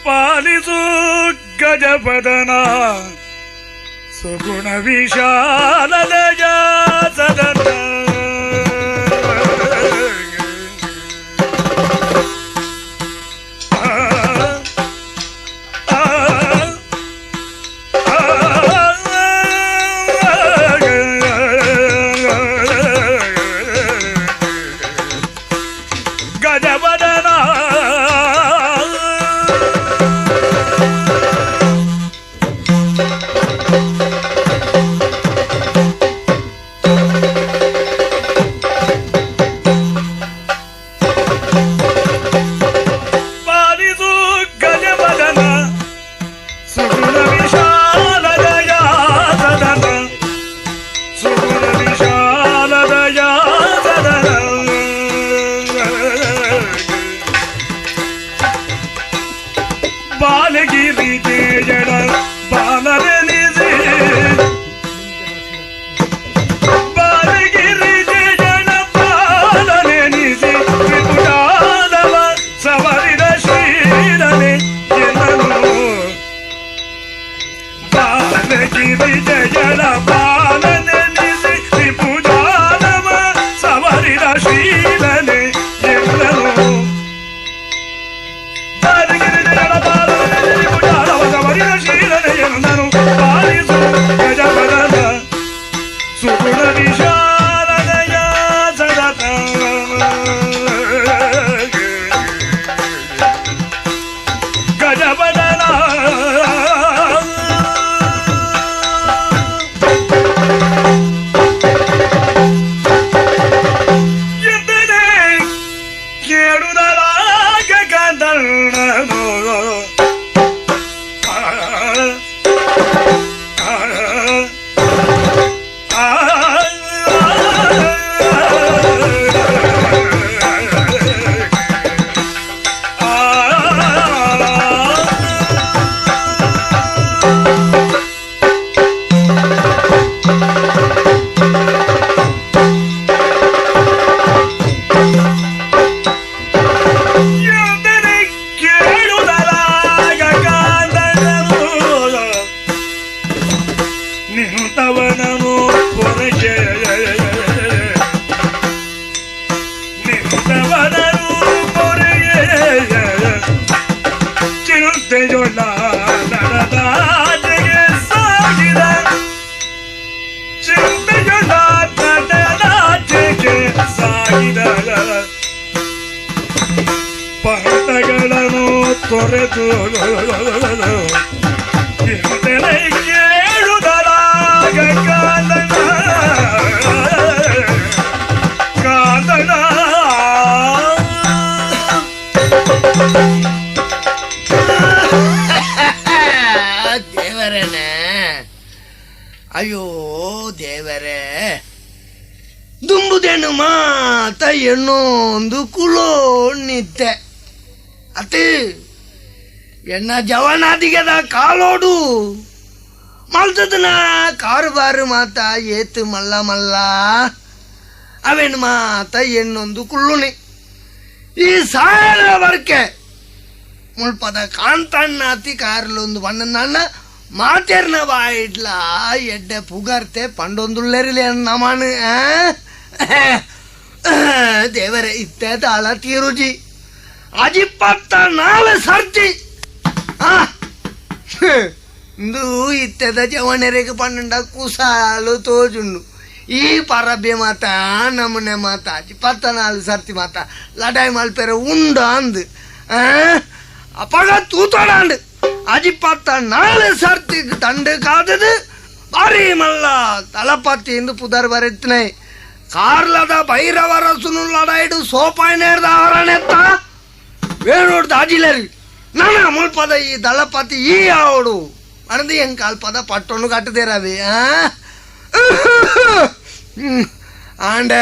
ಪಾಲಿಸು ಗಜಪದನ ಸುಗುಣ ವಿಶಾಲದಯ ಸದನ. ಗಜವದನ ಪಾಲಿಸು ಗಜವದನ ಸುಗುಣ ವಿಶಾಲದಯ ಸದನ ಸುಗುಣ ವಿಶಾಲದಯ ಸದನ. ಬಾಲಗಿರಿ ಜಯಣ ಬಾಲನೆನಿಸಿ ಬಾಲಗಿರಿ ಜಯಣ ಬಾಲನೆನಿಸಿ ತ್ರಿಪುಟಾದವ ಸವರಿದ ಶ್ರೀರನೆ ಎನ್ನನು. ಬಾಲಗಿರಿ ಜಯಣ ಬಾಲನೆನಿಸಿ ತ್ರಿಪುಟಾದವ ಸವರಿದ ಶ್ರೀರನೆ ಎನ್ನನು. ಬಾಲಗಿರಿ ಜಯಣ ಬಾಲನೆನಿಸಿ ತ್ರಿಪುಟಾದವ ಸವರಿದ ಶ್ರೀರನೆ ಎನ್ನನು. ಪಾಲಿಸು ಗಜವದನ ಸುಗುಣ ವಿಶಾಲದಯ ಸದನ. ಗಜವದನ ಎಂದನೆ ಕೇಳುದರಾಗ ಗಂಧರ್ವನು. ಎಂದನೆ ಕೇಳುದರಾಗ ಗಂಧರ್ವನು. ನಿಂತವನನು ಪೊರೆಗೆ ನಿಂತವನನು ಪೊರೆಗೆ ಚಿಂತೆಯೊಳ್ಳ ನಡೆದಾಚೆಗೆ ಸಾಗಿದ ಚಿಂತೆಯೊಳ್ಳ ನಡೆದಾಚೆಗೆ ಸಾಗಿದ ಪಂಥಗಳನ್ನು ತೊರೆದು ಚಿಂತನೆ ಕೇಳುದರಾಗ ಕಾಂದನ ಕಾಂದನ. ದೇವರೇನೆ, ಅಯ್ಯೋ ದೇವರೇ, ದುಂಬುದೇನು ಮಾತ ಎಣ್ಣೊಂದು ಕುಲೋಣಿತ್ತೆ ಅತಿ ಎಣ್ಣ ಜವನಾದಿಗೆದ ಕಾಲೋಡು ಮಲ್ತದನ ಕಾರುಬಾರು ಮಾತ ಏತು ಮಲ್ಲ ಮಲ್ಲ ಅವೇನು ಮಾತ ಎಣ್ಣೊಂದು ಕುಳ್ಳುಣಿ ಈ ಸಾಯರ ಬರ್ಕೆ ಮುಲ್ಪದ ಕಾಂತಣ್ಣಾತಿ ಕಾರ್ಲೊಂದು ಬಣ್ಣನ ಮಾತೇರ್ನ ಬಾಯಿಡ್ಲ ಎಡ್ಡೆ ಪುಗರ್ತೆ ಪಂಡೊಂದುಳ್ಳೆರಿಲೆ ನಮಾನು. ದೇವರೇ ಇತ್ತೆ ತಾಳ ತೀರುಜಿ ಅಜಿಪ್ಪತ್ತ ನಾಲ್ ಸರ್ತಿ ಇಂದು ಇತ್ತೆದ ಜವಣೆರೆಗೆ ಪನ್ನಂಡ ಕುಸಾಲು ತೋಜುಂಡು ಈ ಪರಬ್ಬೆ ಮಾತ ನಮನೆ ಮಾತ 24 ಸರ್ತಿ ಮಾತ ಲಡಾಯಿ ಮಲ್ಪೆರೆ ಉಂಡು ಅಂದು ಅಪ್ಪಗ ತೂತೋಡಾಂಡು 24 ಸರ್ತಿ ದಂಡು ಕಾದದು ಭಾರಿ ಮಲ್ಲ ತಲಪತಿ ಎಂದು ಪುದರ್ ಬರೆತ್ನೆ ಕಾರ್ಲದ ಭೈರವರ ಸುನು ಲಡಾಯಿಡು ಸೋಪಾಯಿನೇರ್ದ ಅವರನೆತ್ತ ವೇಣೋಡ್ದ ಆಜಿಲರಿ ನನ್ನ ಮುಲ್ಪದ ಈ ದಳಪತಿ ಈ ಆವಡು ಮರಂದು ಎಂಗ್ ಕಾಲ್ಪದ ಪಟ್ಟೊಂಡು ಕಟ್ಟದೇರವಿ ಆಂಡ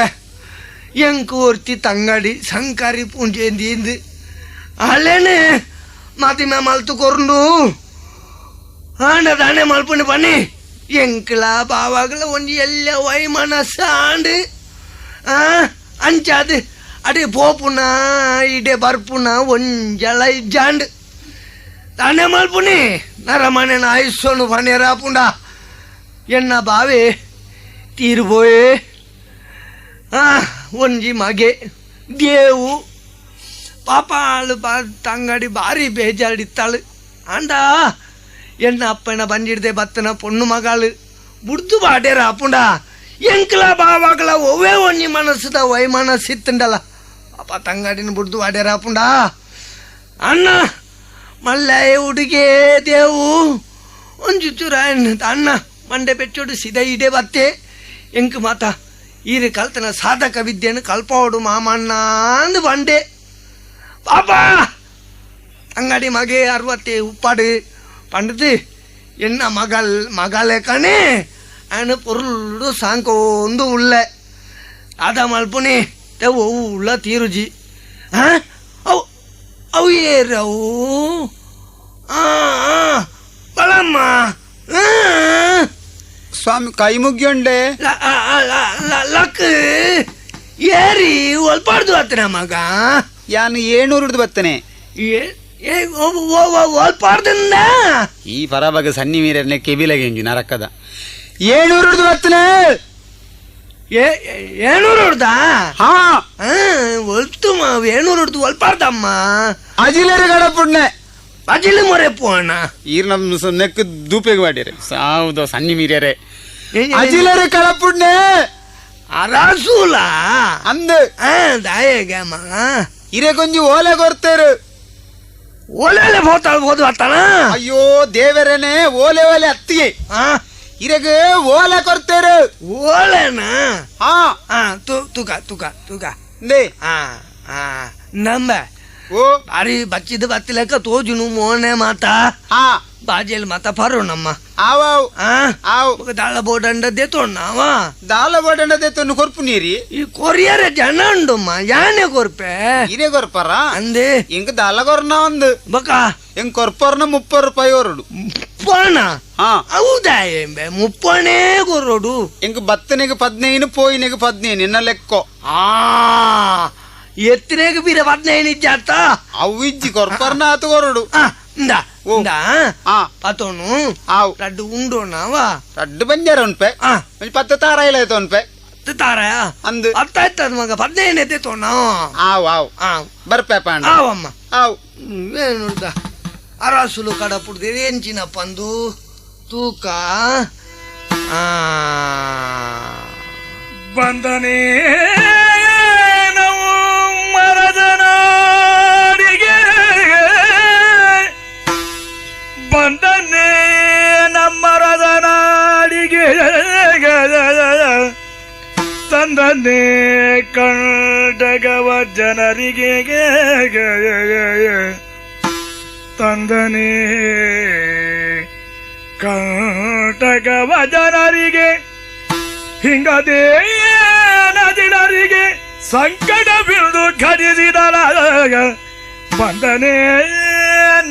ಎಂಕು ಒರ್ತಿ ತಂಗಡಿ ಸಂಕಾರಿ ಪೂಂಜೇಂದು ಅಲ್ಲೇನೆ ಮಾತಿಮ ಮಲ್ತು ಕೊರಂಡು ಆಂಡ ತಾನೆ ಮಲ್ಪುಂಡು ಬನ್ನಿ ಎಂಕ್ಲ ಬಾವಾಗಲ ಒಂಜಿ ಎಲ್ಲ ವೈಮನಸ್ಸ ಆಂಡು ಅಂಚಾದು ಅಡೆ ಪೋಪುನ ಇಡೆ ಬರ್ಪುನ ಒಂಜಲ ಇಜ್ಜಾಂಡು ತಾನೇ ಮಲ್ಪುನಿ ನರಮನೆ ಆಯುಸ್ಸೋನು ಪನೇರಾಪುಂಡ ಎನ್ನ ಬಾವೆ ತೀರ್ಬೋಯೆ ಒಂಜಿ ಮಗೆ ದೇವು ಪಾಪ ಆಳು ಬಾ ತಂಗಡಿ ಭಾರಿ ಬೇಜಾಡಿತ್ತಾಳು ಆಂಡ ಎನ್ನ ಅಪ್ಪನ ಬಂಜಿಡ್ದೆ ಬತ್ತನ ಪೊಣ್ಣು ಮಗಾಳು ಬುಡ್ದು ಬಾಡೇರ ಅಪ್ಪುಂಡ ಎಂಕ್ಲ ಬಾವಾಗಲ ಒವ್ವೇ ಒಂಜಿ ಮನಸ್ಸುದ ವೈ ಮನಸ್ಸಿತ್ತುಂಡಲ ಪಾಪ ತಂಗಡಿನ ಬುಡ್ದು ಬಾಡೇರ ಅಪ್ಪುಂಡ ಅಣ್ಣ ಮಲ್ಲಯ್ಯ ಹುಡುಗೆ ದೇವು ಒಂಜಿ ಚೂರ ಅಣ್ಣ ಮಂಡೆ ಬೆಚ್ಚೋಡು ಸಿದ ಇಡೆ ಬತ್ತೆ ಎಂಕ್ ಮಾತ ಈರು ಕಲ್ತನ ಸಾಧಕ ವಿದ್ಯೆಯನ್ನು ಕಲ್ಪೋಡು ಮಾಮಣ್ಣ ಅಂದು ಬಂಡೆ ಪಾಪಾ ಅಂಗಡಿ ಮಗೆ ಅರವತ್ತೆ ಉಪ್ಪಾಡು ಪಂಡದು ಎನ್ನ ಮಗಲ್ ಮಗಲೆ ಕಣೆ ಆನು ಪೊರುಳು ಸಾಂಕೋಂದು ಉಳ್ಳೆ ಆದ ಮಲ್ಪುನಿ ತೆವು ಉಳ್ಳ ತೀರುಜಿ ಹಾಂ ಅವು ಅವು ಏರವು ಬಲಮ್ಮ ಸ್ವಾಮಿ ಕೈ ಮುಗ್ಯೊಂಡೆ ಲಕ್ ಏರಿ ಒಲ್ಪಾಡ್ದು ಆತನ ಮಗ ಯಾನು ಏಣೂರುಡ್ದು ಬತ್ತನೆ ಒಲ್ಪಾಡ್ದಿಂದ ಈ ಪರಬಾಗ ಸನ್ನಿ ಮೀರನೆ ಕೆಬಿಲಗೆಂಜು ನರಕದ ಏಣೂರುಡ್ದು ಬತ್ತನೆ ಏಣೂರುಡ್ದ ಹಾ ಒಲ್ತು ಏಣೂರುಡ್ದು ಒಲ್ಪಾಡ್ದಮ್ಮ ಅಜಿಲರು ಗಡಪುಡ್ನೆ ಅಜಿಲು ಮೊರೆ ಪೋಣ ಈರ್ ನಮ್ಮ ನೆಕ್ ದೂಪೆಗೆ ಮಾಡಿರಿ ಹೌದು ಸನ್ನಿ ಮೀರ್ಯರೆ ಅಜಿಲರು ಕಳಪುಡ್ನೆ ಅರಾಸೂಲ ಅಂದು ದಾಯಗಮ್ಮ ಇರೆ ಕೊಂಜಿ ಓಲೆ ಕೊರ್ತೇರು ಓಲೆ ಹೋತಾಳ ಹೋದು ಅತ್ತನ ಅಯ್ಯೋ ದೇವರೇನೆ ಓಲೆ ಓಲೆ ಅತ್ತಿಗೆ ಇರೆಗ ಓಲೆ ಕೊರ್ತೇರು ಓಲೆನಾ ಹಾ ತುಕ ತುಕ ತುಕ they ಹಾ ಹಾ ನಂಬ ಓ ಬಾರಿ ಬಚ್ಚಿದ ಬತ್ತಿಲೆಕ್ಕ ತೋಜುನು ಮೋನೆ ಮಾತಾ ಹಾ ಬಾಜೆಲ್ ಮಾತಾ ಫರೋಣಮ್ಮ ಆವ್ ಆವ್ ದಾಳ ಬೋಡಂಡದ್ದೇ ತೋಣ್ಣವ ದಾಳ ಬೋಡಂಡದ್ದೇ ತೊಣ್ಣು ಕೊರ್ಪು ನೀರಿ ಈ ಕೊರಿಯರ ಜನ ಉಂಡಮ್ಮ ಯಾನೆ ಕೊರ್ಪೆ ಇದೇ ಕೊರ್ಪರ ಅಂದೆ ಇಂಕ ದಾಳ ಕೊರ್ನ ಒಂದು ಬಕ ಎಂಗ್ ಕೊರ್ಪರ್ನ 30 ರೂಪಾಯಿ ಹೊರಡು ಮುಪ್ಪಣ ಹಾ ಹೌದಾ ಎಂಬೆ ಮುಪ್ಪಣೇ ಕೊರಡು ಎಂಕ್ ಬತ್ತನಿಗೆ 15 ಪೋಯಿನಿಗೆ 15 ಎನ್ನ ಲೆಕ್ಕೋ ಆ ಎತ್ತನೇಗ ಬೀರ 15 ಇಜ್ಜಾತ ಅವು ಇಜ್ಜಿ ಕೊರ್ಪರ್ನ ಆತು ಕೊರಡು ಇಂದ ಇಂದ ಪತೋನು ಆವ್ ರಡ್ಡು ಉಂಡೋಣವ ರಡ್ಡು ಬಂಜಾರ ಉಂಪೆ ಪತ್ತು ತಾರ ಇಲ್ಲ ಆಯ್ತು ಉಂಪೆ ಪತ್ತು ತಾರ ಅಂದು ಹತ್ತಾಯ್ತದ ಮಗ 15 ಎತ್ತೆ ತೋಣ ಆವ್ ಆವ್ ಬರ್ಪೆ ಪಾಂಡ ಆವಮ್ಮ ಆವ್ ಏನು ಅರಾಸುಲು ಕಡಪುಡ್ದು ಎಂಚಿನ ಪಂದು ತೂಕ ಬಂದನೇ ನಾವು ಮರದನಾಡಿಗೆ ಬಂದನೇ ನಮ್ಮ ರದನಾಡಿಗೆ ತಂದನೇ ಕಂಡಗವ ಜನರಿಗೆ ತಂದನೇ ಕಂಟಗವ ಜನರಿಗೆ ಹಿಂಗದೇ ನದಿನರಿಗೆ ಸಂಕಟ ಬಿಂದು ಘಟಿಸಿದರ ಬಂದನೇ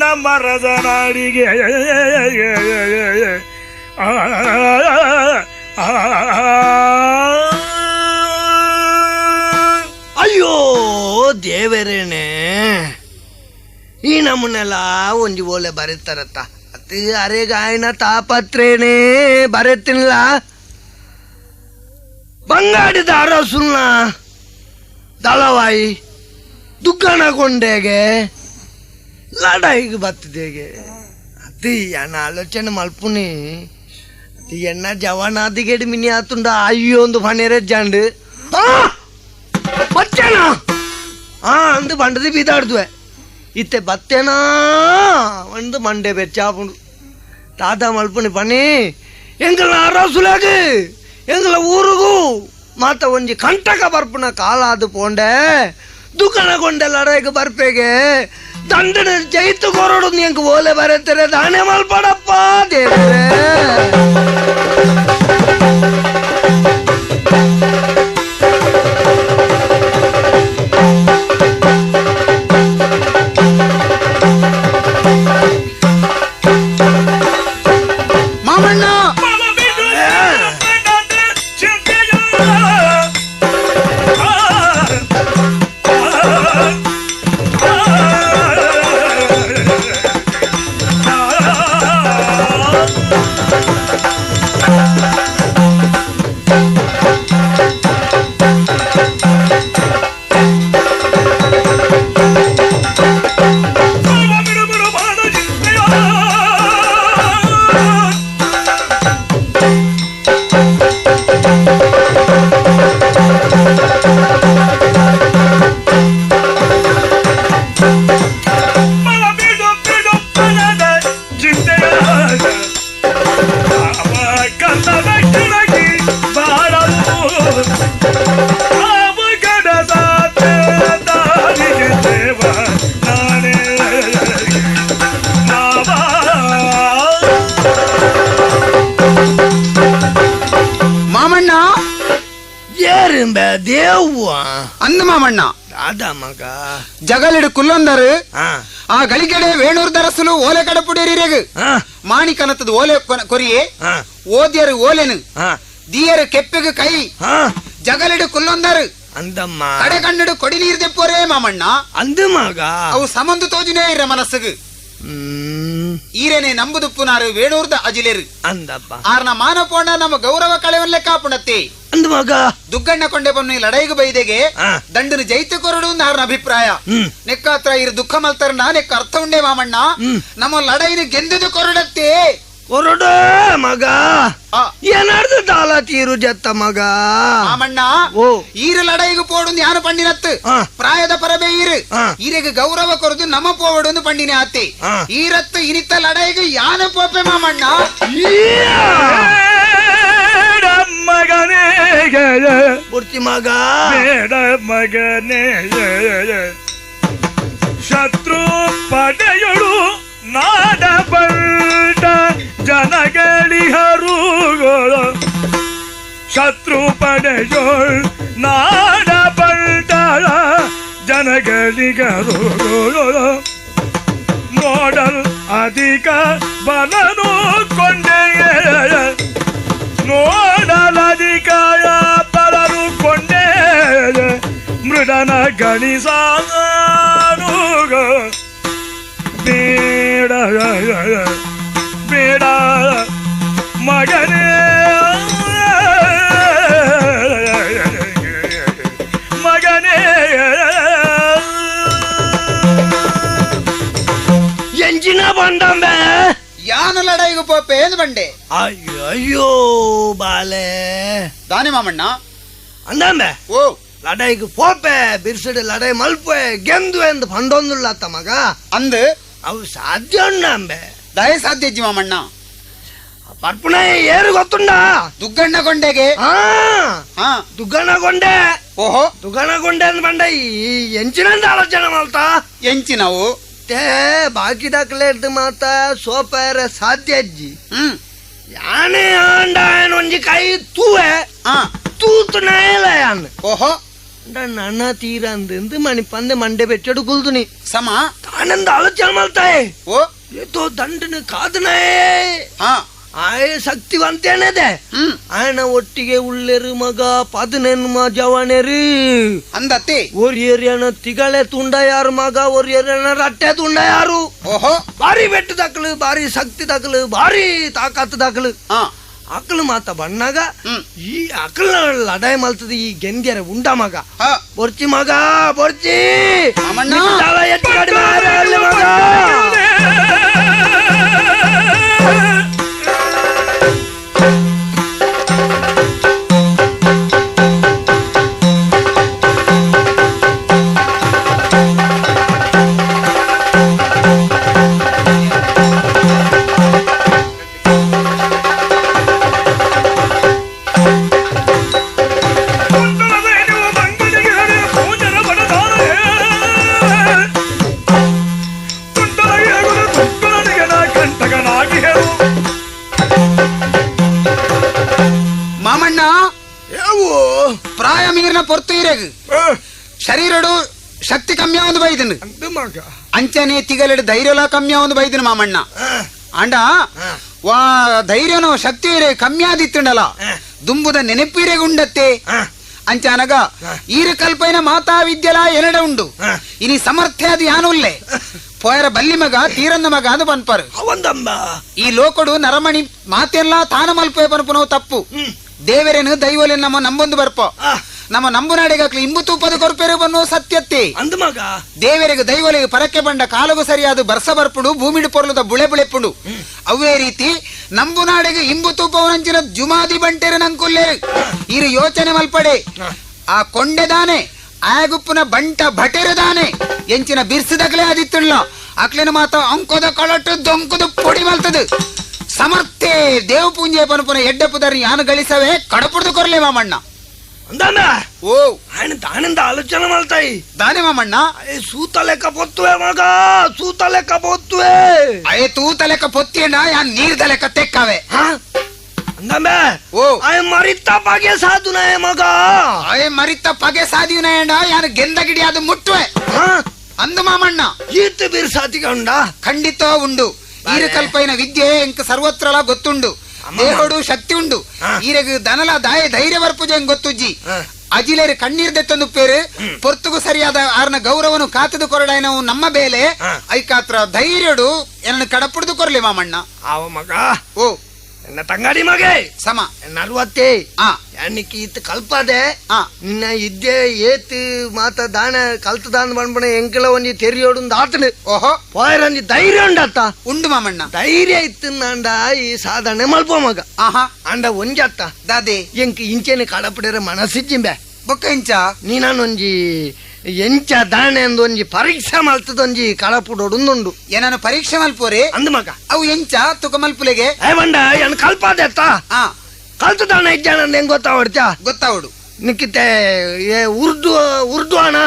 ನಮ್ಮ ರಜನಾಡಿಗೆ ಅಯ್ಯೋ ದೇವರೇನೆ ಈ ನಮ್ಮನ್ನೆಲ್ಲ ಒಂಜಿ ಓಲೆ ಬರೀತಾರತ್ತ ಅತಿ ಅರೆಗಾಯನ ತಾಪತ್ರೇನೇ ಬರೆತಿಲ್ಲ ಬಂಗಾಡಿದ ಅರಸುನ್ನ ದಳವಾಯಿ ದುಗ್ಗಣಗೊಂಡೆಗೆ ಲಡಾಯಿಗೆ ಬತ್ತಿದೆಗೆ ಅತಿ ಎಣ್ಣ ಆಲೋಚನೆ ಮಲ್ಪುನಿ ಅತಿ ಎಣ್ಣ ಜವನಾದಿಗೆಡು ಮಿನಿ ಆತುಂಡ ಅಯ್ಯೋ ಒಂದು ಫಣೆರೆ ಜಾಂಡು ಬಚ್ಚಣ ಅಂದು ಬಂಡದಿ ಬೀದಾಡ್ದುವೆ ಇತ್ತೆ ಬತ್ತೇನಾ ಒಂದು ಮಂಡೆ ಬೆಚ್ಚಾಪುಂಡು ತಾತ ಮಲ್ಪುನಿ ಪಣಿ ಎಂಗಲ ಅರಸುಲಾಗ ಎಂಗಲ ಊರುಗು ಮಾತ ಒಂಜಿ ಕಂಟಕ ಬರ್ಪುನ ಕಾಲಾದು ಪೋಂಡೆ ದುಕಾನ ಲಡಾಯಿಗೆ ಬರ್ಪೆಗೆ ದಂಡನೆ ಜೈತು ಕೊರಡು ಎಂಕ್ ಓಲೆ ಬರೆತಾರೆ ದಾನೆ ಮಲ್ಪಡಪ್ಪ ದೇವರೇ. ಮಾಮಣ್ಣ ಅವ್ವ ಅಂದ ಮಾಮಣ್ಣ ದಾದ ಮಗ ಜಗಲಿಡು ಕುಲ್ಲೊಂದರು ಆ ಗಳಿಗೆಡೆ ವೇಣೂರ್ ದರಸುಲು ಓಲೆ ಕಡಪುಡೇರಿರೆಗು ಮಾಣಿಕನತದ ಓಲೆ ಕೊರಿಯೆ ಓದ್ಯರು ಓಲೆನು ದಿಯರು ಕೆಪ್ಪೆಗು ಕೈ ಜಗಲಿಡು ಕುಲ್ಲೊಂದರು ಅಂದಮ್ಮ ಕಡೆ ಕಣ್ಣಡು ಕೊಡಿ ನೀರು ದೆಪ್ಪೋರೇ ಮಾಮಣ್ಣ ಅಂದ ಮಗ ಅವು ಸಮಂದು ತೋಜುನೇ ಇರ ಮನಸ್ಸುಗು ಈರೇನೆ ನಂಬುದುಪ್ಪುನಾರು ವೇಣೂರ್ದ ಅಜಿಲೇರು ಅಂದಪ್ಪ ಆರ್ನ ಮಾನಪೋಣ ನಮ್ಮ ಗೌರವ ಕಳೆವನ್ಲೆ ಕಾಪುಣತ್ತೆ ಅಂದ ಮಗ ದುಗ್ಗಣ್ಣ ಕೊಂಡೆ ಬನ್ನು ಲಡೈಗು ಬೈದೆಗೆ ದಂಡನು ಜೈತು ಕೊರಡು ಆರ್ನ ಅಭಿಪ್ರಾಯ ನೆಕ್ಕಾತ್ರ ಇರು ದುಃಖ ಮಲ್ತಾರ ನೆಕ್ಕ ಅರ್ಥ ಉಂಡೆ ಮಾಮಣ್ಣ ನಮ್ಮ ಲಡೈನು ಗೆಂದುದು ಕೊರಡತ್ತೆ ಕೊರಡು ಮಗ ಏನಾರ್ದು ದಾಲ ತೀರು ಜತ್ತ ಮಗ ಮಾಮಣ್ಣ ಓ ಈರು ಲಡೈಗು ಪೋಡು ಯಾನು ಪಂಡಿನತ್ತು ಪ್ರಾಯದ ಪರಬೆ ಈರು ಈರೆಗೆ ಗೌರವ ಕೊರದು ನಮ್ಮ ಪೋವಡು ಪಂಡಿನ ಆತೆ ಈರತ್ತು ಇನಿತ ಲಡೈಗು ಯಾನು ಪೋಪೆ ಮಾಮಣ್ಣ ಮಗನೇ ಪೂರ್ತಿ ಮಗ ಬೇಡ ಮಗನೇ ಶತ್ರು ಪಡೆಯಳು ನಾಡ ಬಂಟ ಜನಗಳಿಹರು ಶತ್ರು ಪಡೆಯೋಳ್ ನಾಡ ಬಂಟ ಜನಗಳಿಗರು ನೋಡಲ್ ಅಧಿಕ ಬಲನು ಕೊಂಡೆಯೇ ನೋಡಲಧಿಕ ಬಲನು ಕೊಂಡೆ ಮೃಡನ ಗಣಿಸಾನು ಬೇಡ ಬೇಡ ಮಗನೇ ಮಗನೇ ಎಂಜಿನ ಬಂಡಂಬೆ ಯಾನು ಲಡೈಗು ಪೋಪೆ ಎಂದು ಬಂಡೆ ಅಯ್ಯೋ ಅಯ್ಯೋ ಬಾಲೆ ದಾನೆ ಮಾಮಣ್ಣ ಅಂದಂಬೆ ಓ ಲಡೈಗೆ ಪೋಪೆ ಬಿರ್ಸಿಡು ಲಡೈ ಮಲ್ಪೆ ಗೆಂದು ಎಂದು ಪಂಡೊಂದುಲ್ಲ ಮಗ ಅಂದು ಅವು ಸಾಧ್ಯ ಉಂಡಂಬೆ ದಯ ಸಾಧ್ಯ ಅಜ್ಜಿ ಮಾಮಣ್ಣ ಪರ್ಪುಣ ಏರು ಗೊತ್ತುಂಡ ದುಗ್ಗಣ್ಣ ಕೊಂಡೆಗೆ ದುಗ್ಗಣ್ಣ ಕೊಂಡೆ ಓಹೋ ದುಗ್ಗಣ್ಣ ಕೊಂಡೆ ಅಂದ್ ಬಂಡ ಈ ಎಂಚಿನಂದ ಆಲೋಚನೆ ಮಲ್ತಾ ಎಂಚಿನವು ತೇ ಬಾಕಿ ದಾಖಲೆ ಮಾತ ಸೋಪಾರ ಸಾಧ್ಯ ಅಜ್ಜಿ ಯಾನೆ ಆಂಡ ಒಂಜಿ ಕೈ ತೂವೆ ತೂತು ನಾಯಲ ಯಾನ್ ಓಹೋ ನನ್ನ ತೀರ ಅಂದು ಮಣಿಪಂದೆ ಮಂಡೆ ಬೆಚ್ಚಡು ಕುಲ್ದುನಿ ಸಮ ತಾನಂದ ಆಲೋಚನೆ ಮಲ್ತಾಯೆ ಓ ಏತೋ ದಂಡನ ಕಾದನಾಯೇ ಆಯ ಶಕ್ತಿವಂತೇನದೆ ಆಯನ ಒಟ್ಟಿಗೆ ಉಳ್ಳೆರು ಮಗ ಪದಿನೆನ್ಮ ಜವನೆರು ಅಂದತ್ತೆ ஒரு ಏರಿಯಾನ ತಿಗಳೆ ತುಂಡ ಯಾರು ಮಗ ஒரு ಏರಿಯಾನ ರಟ್ಟೆ ತುಂಡ ಯಾರು ಓಹೋ ಭಾರಿ ಬೆಟ್ಟು ದಾಖಲು ಭಾರಿ ಶಕ್ತಿ ದಾಖಲು ಭಾರಿ ತಾಕತ್ತು ದಾಖಲು ಅಕಲು ಮಾತ ಬಣ್ಣಾಗ ಈ ಅಕಲ ಲಡಾಯಿ ಮಲ್ತದ ಈ ಗೆಂದ್ಯರ ಉಂಡ ಮಗ ಬೊರ್ಚಿ ಮಗ ಬೊರ್ಚಿ ಹೆಚ್ಚು ಕಡಿಮೆ ಮಗ ಮಾಮಣ್ಣ ಪ್ರಾಯ ಮೀರಿನ ಪೊರ್ತು ಇರಗು ಶರೀರಡು ಶಕ್ತಿ ಕಮ್ಮಿ ಒಂದು ಬೈದನು ಅಂಚನೆ ತಿಗಲೆಡು ಧೈರ್ಯಲ ಕಮ್ಮಿ ಒಂದು ಬೈದನು ಮಾಮಣ್ಣ ಅಂಡ ವಾ ಧೈರ್ಯನೋ ಶಕ್ತಿ ಇರೆ ಕಮ್ಮಿ ಆದಿತ್ತುಂಡಲ ದುಂಬುದ ನೆನಪಿರೆಗೆ ಉಂಡತ್ತೆ ಅಂಚಾನಗ ಈರು ಕಲ್ಪೈನ ಮಾತಾ ವಿದ್ಯಲ ಎನಡ ಉಂಡು ಇನಿ ಸಮರ್ಥ್ಯ ಅದು ಯಾನುಲ್ಲೆ ಪೋಯರ ಬಲ್ಲಿ ಮಗ ತೀರಂದ ಮಗ ಅದು ಪನ್ಪರು ಈ ಲೋಕಡು ನರಮಣಿ ಮಾತೆಲ್ಲ ತಾನ ಮಲ್ಪೆ ಪನ್ಪುನವು ತಪ್ಪು ದೇವರೇನು ದೈವಲೇನು ನಮ್ಮ ನಂಬೊಂದು ಬರ್ಪ ನಮ್ಮ ನಂಬುನಾಡಿಗಾಕ್ಲಿ ಇಂಬು ತೂಪದ ಕೊರ್ಪೆರು ಬನ್ನು ಸತ್ಯತ್ತೆ ಅಂದ ಮಗ ದೇವರಿಗೆ ದೈವಲಿಗೆ ಪರಕ್ಕೆ ಬಂಡ ಕಾಲಗು ಸರಿಯಾದ ಬರ್ಸ ಬರ್ಪುಡು ಭೂಮಿಡು ಪೊರ್ಲುದ ಬುಳೆ ಬುಳೆಪುಡು ಅವೇ ರೀತಿ ನಂಬುನಾಡಿಗೆ ಇಂಬು ತೂಪವನಂಚಿನ ಜುಮಾದಿ ಬಂಟೆರು ನಂಕುಲ್ಲೆ ಇರು ಯೋಚನೆ ಮಲ್ಪಡೆ ಆ ಕೊಂಡೆದಾನೆ ಆಗುಪ್ಪುನ ಬಂಟ ಭಟೆರುದಾನೆ ಎಂಚಿನ ಬಿರ್ಸಿದಕ್ಲೆ ಆದಿತ್ತುಳ್ಳ ಅಕ್ಲೆನ ಮಾತ ಅಂಕೋದ ಕಳಟ್ಟು ದೊಂಕುದು ಪೊಡಿ ಮಲ್ತದು ಸಮರ್ಥೆ ದೇವ ಪೂಂಜೆ ಪನಪುನ ಎಡ್ಡ ಪುದರ್ ಯಾನು ಗಳಿಸವೆ ಕಡಪುಡ್ದು ಕೊರ್ಲೆ ಮಾಮಣ್ಣ ಅಂದಾನ ಓ ఆయన దానింద ఆలోచన మల్తాయి దాని మామಣ್ಣ ಸೂತ ಲೆಕ್ಕ ಪೊತ್ತುವೆ ಮಗ ಸೂತ ಲೆಕ್ಕ ಪೊತ್ತುವೆ ಅಯ್ಯ ತೂತ ಲೆಕ್ಕ ಪೊತ್ತಿಯಣ್ಣ ಯಾನ್ ನೀರ್ದ ಲೆಕ್ಕ ತೆಕ್ಕವೆ. ಓ ಮರಿತ ಪಗೆ ಸಾಧುನಾಯ ಮಗ ಅಯ್ಯ ಮರಿತ ಪಗೆ ಸಾಧಿಯುನಾಯಂಡ ಯಾನು ಗೆಂದ ಗಿಡಿ ಅದು ಮುಟ್ಟುವೆ ಅಂದು ಮಾಮಣ್ಣ ಈತ ಬಿರ್ಸಾತಿಗೆ ಉಂಡ ಖಂಡಿತ ಉಂಡು ಈರಕಲ್ಪೈನ ವಿದ್ಯೆ ಎಂಕ್ ಸರ್ವತ್ರಲ ಗೊತ್ತುಂಡು ದೇಹೋಡು ಶಕ್ತಿ ಉಂಡು ಈರೆಗ್ ದನಲ ದಾಯ ಧೈರ್ಯ ಬರ್ಪುಜೆ ಗೊತ್ತುಜ್ಜಿ ಅಜಿಲೇರು ಕಣ್ಣೀರ್ ದೆತ್ತೊಂದು ಪೇರು ಪೊರ್ತುಗು ಸರಿಯಾದ ಆರ್ನ ಗೌರವನು ಕಾತದು ಕೊರಡಾಯನವು ನಮ್ಮ ಬೇಲೆ ಐಕಾತ್ರ ಧೈರ್ಯಡು ಎನ್ನ ಕಡಪುಡ್ದು ಕೊರಲಿ ಮಾಮಣ್ಣ ಆವ ಮಗ ಓ ಎನ್ನ ತಂಗಾಡಿ ಮಗೆ ಸಮ ನಲ್ವತ್ತೇ ಅನ್ನಿಕ್ಕೆ ಇತ್ತು ಕಲ್ಪದೆ ನಿನ್ನ ಇದ್ದೆ ಏತ್ ಮಾತ ದಾನ ಕಲ್ತದಾನ ಬಂದ್ಬಣ ಎಂಕಲ ಒಂಜಿ ತೆರಿಯೋಡು ಆತನು ಓಹೋ ಪೋಯರಂಜಿ ಧೈರ್ಯ ಉಂಡತ್ತ ಉಂಡು ಮಾಮಣ್ಣ ಧೈರ್ಯ ಇತ್ತು ಈ ಸಾಧನೆ ಮಲ್ಪ ಮಗ ಆಹಾ ಅಂಡ ಒಂಜತ್ತ ದಾದೆ ಎಂಕ್ ಇಂಚೆನೆ ಕಡಪಡಿರ ಮನಸ್ಸಿಜ್ಜಿಂಬೆ ಬೊಕ್ಕ ಇಂಚ ನೀನಾನೊಂಜಿ ಎಂಚ ದಾಣೆ ಅಂದ್ ಒಂಜಿ ಪರೀಕ್ಷೆ ಮಲ್ತದೊಂಜಿ ಕಳಪುಡೋಡುಂದುಂಡು ಏನನ್ನು ಪರೀಕ್ಷೆ ಮಲ್ಪೋರೆ ಅಂದ್ ಮಗ ಅವು ಎಂಚ ತುಕ ಮಲ್ಪುಲೆಗೆ ಏ ಬಂಡ ಏನ್ ಕಲ್ಪಾದೆತ್ತ ಕಲ್ತು ದಾಣ ಇಜ್ಜಾನ ಹೆಂಗ್ ಗೊತ್ತಾವಡ್ತ ಗೊತ್ತಾವಡು ನಿಕ್ಕಿತೆ ಏ ಉರ್ದು ಉರ್ದು ಅಣ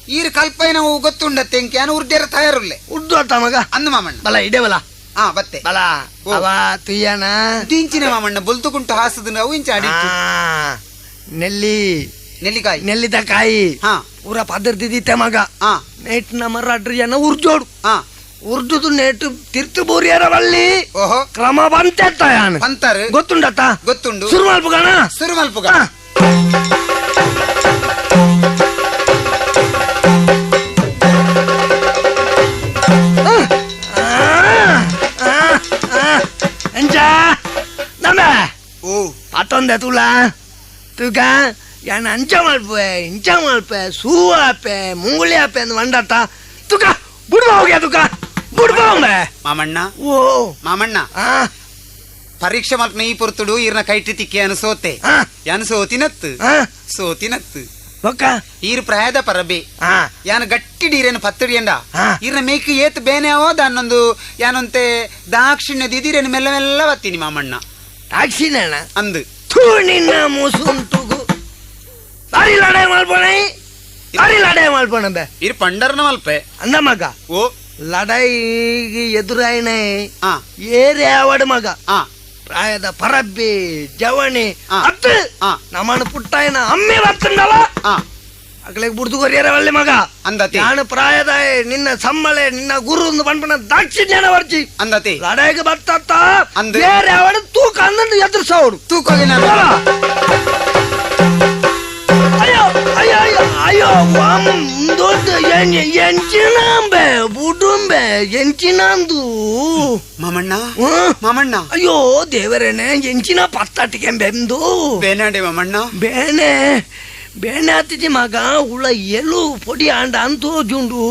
ಈರ್ ಕಲ್ಪೈನ ಗೊತ್ತುಂಡತ್ತೆ ಎಂಕೆ ಅನು ಉರ್ದೇರ ತಯಾರುಲ್ಲೆ ಉರ್ದು ಅತ್ತ ಮಗ ಅಂದ್ ಮಾಮಣ್ಣ ಬಲ ಇಡೇ ಬಲ ಹಾ ಬತ್ತೆ ಬಲ ಅವ ತುಯ್ಯನ ದಿಂಚಿನ ಮಾಮಣ್ಣ ಬುಲ್ತುಕುಂಟು ಹಾಸದ ಅವು ಇಂಚ ಅಡಿ ನೆಲ್ಲಿ ನೆಲ್ಲಿಕಾಯಿ ನೆಲ್ಲಿದ ಕಾಯಿ ಪೂರ ಪದರ್ದಿದ್ದಿತ್ತೆ ಮಗ ನೇಟ್ ನಮ್ಮ ರಡ್ರು ಜನ ಉರ್ಜೋಡು ಉರ್ದುದು ನೇಟು ತಿರ್ತು ಬೂರಿಯರ ಬಳ್ಳಿ ಓಹೋ ಕ್ರಮ ಬಂತೆತ್ತ ಯಾನು ಅಂತಾರೆ ಗೊತ್ತುಂಡತ್ತ ಗೊತ್ತುಂಡು ಸುರು ಮಲ್ಪುಗಣ ಸುರು ಮಲ್ಪುಗ ಎಂಚ ನಮ್ಮ ಓ ಪತ್ತೊಂದೆ ತುಲ ತೂಕ ಯಾನ್ ಅಂಚ ಮಲ್ಪೆ ಇಂಚ ಮಲ್ಪೆ ಸೂ ಆಪೆ ಮುಂಗುಳಿ ಆಪೆ ಅಂದ್ ವಂಡತ್ತ ತುಕ ಬುಡ್ಬ ಹೋಗ್ಯಾ ತುಕ ಬುಡ್ಬ ಮಾಮಣ್ಣ ಓ ಮಾಮಣ್ಣ ಪರೀಕ್ಷೆ ಮಲ್ಪನ ಈ ಪೊರ್ತುಡು ಈರ್ನ ಕೈಟಿ ತಿಕ್ಕಿ ಅನು ಸೋತೆ ಯಾನು ಸೋತಿನತ್ತು ಸೋತಿನತ್ತು ಬೊಕ್ಕ ಈರ್ ಪ್ರಾಯದ ಪರಬೆ ಯಾನು ಗಟ್ಟಿ ಡೀರೇನು ಪತ್ತಡಿಯಂಡ ಈರ್ನ ಮೇಕ್ ಏತ್ ಬೇನೆವೋ ದಾನೊಂದು ಯಾನೊಂತೆ ದಾಕ್ಷಿಣ್ಯ ದಿದಿರೇನು ಮೆಲ್ಲ ಮೆಲ್ಲ ಬತ್ತೀನಿ ಮಾಮಣ್ಣ ದಾಕ್ಷಿಣ್ಯ ಅಂದು ಥೂ ನಿನ್ನ ಮುಸುಂಟುಗು ಬಾರಿ ಲಡಾಯಿ ಮಲ್ಪಣೆ ಬಾರಿ ಲಡಾಯಿ ಮಲ್ಪಣ ಬೆ ಇರ್ ಪಂಡರ್ನ ಮಲ್ಪೆ ಅಂದ ಮಗ ಓ ಲಡಾಯಿಗೆ ಎದುರಾಯಣೆ ಏರೇ ಆವಡ ಮಗ ಪ್ರಾಯದ ಪರಬ್ಬಿ ಜವಣಿ ಅತ್ತು ನಮ್ಮನ ಪುಟ್ಟಾಯನ ಅಮ್ಮೆ ಬರ್ತಂಡಲ್ಲ ಅಕ್ಲೆಗ್ ಬುಡ್ದು ಕೊರಿಯರ ಒಳ್ಳೆ ಮಗ ಅಂದತಿ ನಾನು ಪ್ರಾಯದ ನಿನ್ನ ಸಮ್ಮಳೆ ನಿನ್ನ ಗುರು ಒಂದು ಪಣ್ಪಣ ದಾಕ್ಷಿಣ್ಯನ ವರ್ಜಿ ಅಂದತಿ ಲಡಾಯಿಗೆ ಬರ್ತತ್ತ ಬೇರೆ ಅವಡು ತೂಕ ಅಂದಂದು ಎದುರಿಸೋಡು ತೂಕ ಅಯ್ಯೋ ಅಯ್ಯೋ ಅಯ್ಯೋ ಅಯ್ಯೋ ಎಂಚಿನಾಂಬೆ ಬುಡುಂಬೆ ಎಂಚಿನಾಂದು ಮಾಮಣ್ಣ ಮಾಮಣ್ಣ ಅಯ್ಯೋ ದೇವರೇನೆ ಎಂಚಿನ ಪತ್ತಾಟಿಗೆ ಬೆಂದು ಬೇನಾಡೆ ಮಾಮಣ್ಣ ಬೇನೆ ಬೇನೆ ಆತಿಜಿ ಮಗ ಉಳ ಎಲು ಪೊಡಿ ಆಂಡ ಅಂತೋಜುಂಡು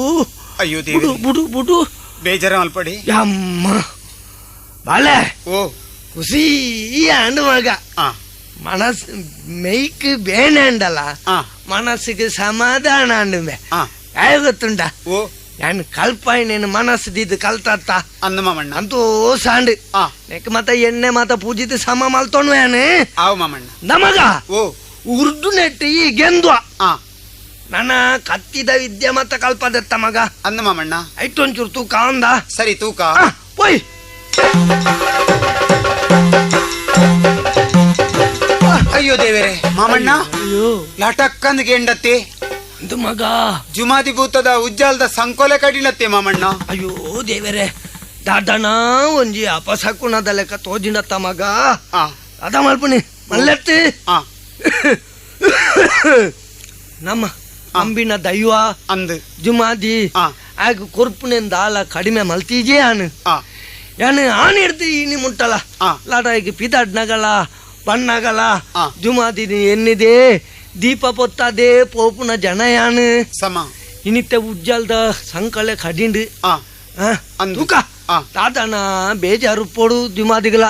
ಅಯ್ಯೋ ಬುಡು ಬುಡು ಬುಡು ಬೇಜಾರ ಮಲ್ಪಡಿ ಅಮ್ಮ ಬಾಳೆ ಓ ಖುಷಿ ಆಂಡು ಮಗ ಮನಸ್ ಮೆಯ್ಕ್ ಬೇನೆ ಅಂಡಲ್ಲ ಮನಸ್ಸಿಗೆ ಸಮಾಧಾನ ಅಂಡುಂಬೆ ಯಾವ ಗೊತ್ತುಂಡ ಓ ನಾನು ಕಲ್ಪಾಯಿನೇನು ಮನಸ್ಸು ಕಲ್ತತ್ತ ಅಂದ ಮಾಮಣ್ಣ ಅಂತೂ ಸಾಂಡು ನೆಕ್ ಮತ್ತ ಎಣ್ಣೆ ಮಾತ ಪೂಜಿತ ಸಮ ಮಲ್ತೊಣ್ವೇನು ಆವು ಮಾಮಣ್ಣ ನಮಗ ಓ ಉರ್ದು ನೆಟ್ಟು ಈ ಗೆಂದ್ವ ನನ್ನ ಕತ್ತಿದ ವಿದ್ಯೆ ಮತ್ತ ಕಲ್ಪದತ್ತ ಮಗ ಅಂದ ಮಾಮಣ್ಣ ಐಟೊಂಚೂರು ತೂಕ ಅಂದ ಸರಿ ತೂಕ ಪೋಯ್ ಅಯ್ಯೋ ದೇವರೇ ಮಾಮಣ್ಣ ಅಯ್ಯೋ ಲಟಕ್ಕಂದ್ ಗೆಂಡತ್ತೆ ಅಂದು ಮಗ ಜುಮಾದಿ ಭೂತದ ಉಜ್ಜಾಲದ ಸಂಕೋಲೆ ಕಡಿನತ್ತೆ ಮಾಮಣ್ಣ ಅಯ್ಯೋ ದೇವರೇ ದಾದಣ ಒಂಜಿ ಅಪಸಕುಣದ ಲೆಕ್ಕ ತೋಜಿನತ್ತ ಮಗ ಅದ ಮಲ್ಪುನಿ ಮಲ್ಲೆತ್ತಿ ನಮ್ಮ ಅಂಬಿನ ದೈವ ಅಂದು ಜುಮಾದಿ ಆಗ ಕೊರ್ಪುನೆಂದ ಆಲ ಕಡಿಮೆ ಮಲ್ತೀಜೇ ಆನು ಯಾನು ಆನ್ ಹಿಡ್ದು ಇನಿ ಮುಟ್ಟಲ ಲಾಟಾಯಿಗೆ ಪಿದಾಡ್ನಗಲ ಬಣ್ಣಗಲ ಜುಮಾದಿ ಎನ್ನಿದೆ ದೀಪ ಪೊತ್ತಾದೆ ಪೋಪುನ ಜನ ಯಾನು ಸಮ ಇನಿತ್ತೆ ಉಜ್ಜಲ್ದ ಸಂಕಲೆ ಕಡಿಂಡು ತೂಕ ತಾತನ ಬೇಜಾರು ಪೋಡು ಜುಮಾದಿಗಳ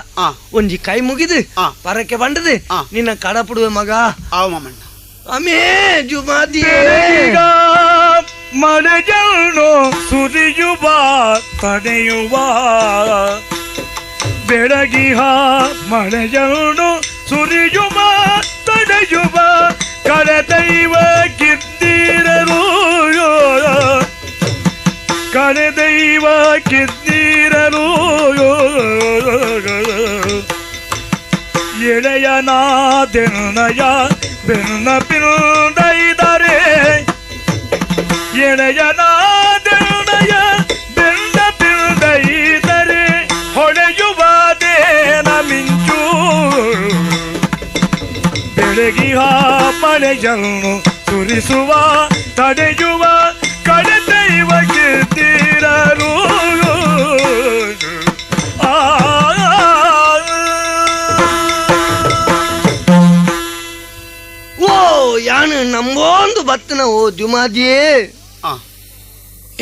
ಒಂಜಿ ಕೈ ಮುಗಿದು ಪರಕ್ಕೆ ಬಂಡದು ನಿನ್ನ ಕಡಪುಡುವೆ ಮಗ ಆವು ಮಾಮಣ್ಣ ಅಮೇ ಜುಮಾದಿ ಮಳೆಜನ್ನು ಸುರಿಯುವ ತಡೆಯುವ ಬೆಳಗಿಹ ಮಳೆಯನ್ನು ಸುರಿಯುವ ತಡೆಯುವ ಕಳೆದೈವ ಕಿದ್ದೀರರು ಕಳೆದೈವ ಕಿದ್ದೀರರು ಎಳೆಯನಾದೆನ್ನಯ ಬೆನ್ನ ಪಿಂದೈದರೆ ಎಳೆಯನಾದೆನ್ನಯ ಬೆನ್ನ ಪಿಂದೈದರೆ ಹೊಳೆಯುವದೇನ ಮಿಂಚು ಬೆಳಗಿಹ ಮಳೆಯನ್ನು ಸುರಿಸುವ ತಡೆಯುವ ಕಡೆದೈವ ಕೀರ್ತಿರರು. ಓ ಯಾನು ನಂಬೊಂದು ಬತ್ತನ ಓ ದ್ಯುಮಾದಿಯೇ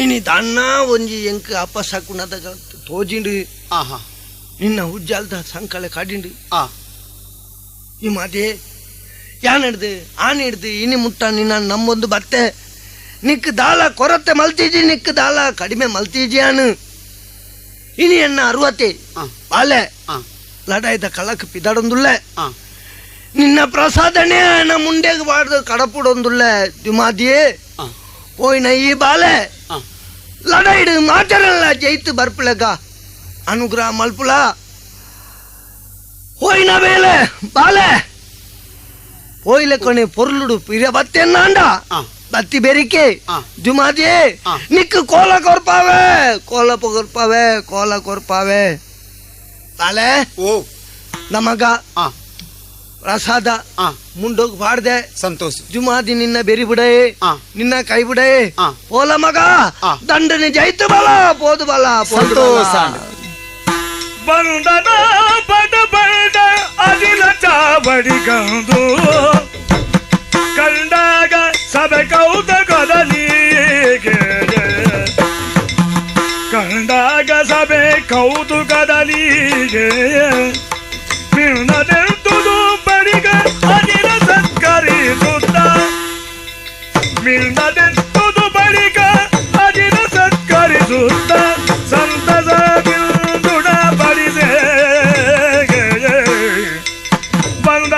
ಇನಿ ದಾನ್ನ ಒಂಜಿ ಎಂಕ್ ಅಪಸಕುನದ ತೋಜಿಂಡು ನಿನ್ನ ಉಜ್ಜಾಲ್ದ ಸಂಕಲೆ ಕಾಡಿಂಡು ಈ ಮಾದೇ ಯಾನ್ ಹಿಡ್ದು ಆನ್ ಹಿಡ್ದು ಇನಿ ಮುಟ್ಟ ನಿನ್ನ ನಮ್ಮೊಂದು ಬತ್ತೆ ನಿಕ್ ದಾಲ ಕೊರತೆ ಮಲ್ತೀಜಿ ನಿಕ್ ದಾಲ ಕಡಿಮೆ ಮಲ್ತೀಜಿಯಾನು ಇನಿ ಎನ್ನ ಅರುವತೆ ಬಾಲೆ ಲಡಾಯ್ದ ಕಳಕ್ ಪಿದಡೊಂದುಲ್ಲೆ ನಿನ್ನ ಪ್ರಸಾದನೆ ನಮ್ಮ ಮುಂಡೆಗೆ ಬಾರ್ದು ಕಡಪುಡೊಂದುಲ್ಲೆ ದ್ಯುಮಾದಿಯೇ ಪೋಯಿನ ಈ ಬಾಲೆ ಲಡಾಯ್ಡು ಮಾತರಲ್ಲ ಜೈತು ಬರ್ಪುಲೆಗ ಅನುಗ್ರಹ ಮಲ್ಪುಲ ಹೋಯಿನ ಬೇಲೆ ಬಾಲೆ ಪೋಯ್ಲೆ ಕೊನೆ ಪೊರ್ಲುಡು ಪಿರ ಬತ್ತೆನ್ನಾಂಡ ಬತ್ತಿ ಬೆರಿಕೆ ದ್ಯುಮಾದಿಯೇ ನಿಕ್ಕು ಕೋಲ ಕೊರ್ಪಾವೆ ಕೋಲ ಕೊರ್ಪಾವೆ ಕೋಲ ಕೊರ್ಪಾವೆ ಬಾಲೆ ಓ ನಮಗ ಪ್ರಸಾದ ಮುಂಡೋಗ್ ಬಾಡ್ದೆ ಸಂತೋಷ ಜುಮಾದಿ ನಿನ್ನ ಬೆರಿ ಬಿಡಯೇ ನಿನ್ನ ಕೈ ಬಿಡಯೇ ಪೋಲ ಮಗ ದಂಡನೆ ಜೈತು ಬಲ ಪೋದು ಬಲ ಸಂತೋಷ. ಬಂದನ ಬಡ ಬಡ ಅದಿಲ ಚಾವಡಿಗಂದು ಕಂಡಾಗ ಸಭೆ ಕೌತ ಕದಲಿಗೆ ಕಂಡಾಗ ಸಭೆ ಕೌತುಕದಲಿಗೆ ಮಿಣ್ಣದೆಂತುದು ಬಡಿಗ ಅದಿರ ಸತ್ಕರಿಸುತ್ತ ಮಿಣ್ಣದೆಂತುದು ಬಳಿಕ ಅದಿರ ಸತ್ಕರಿಸುತ್ತ ಸಂತಸ ಬಿಂದುಡ ಬಡಿಸೆ ಬಂದ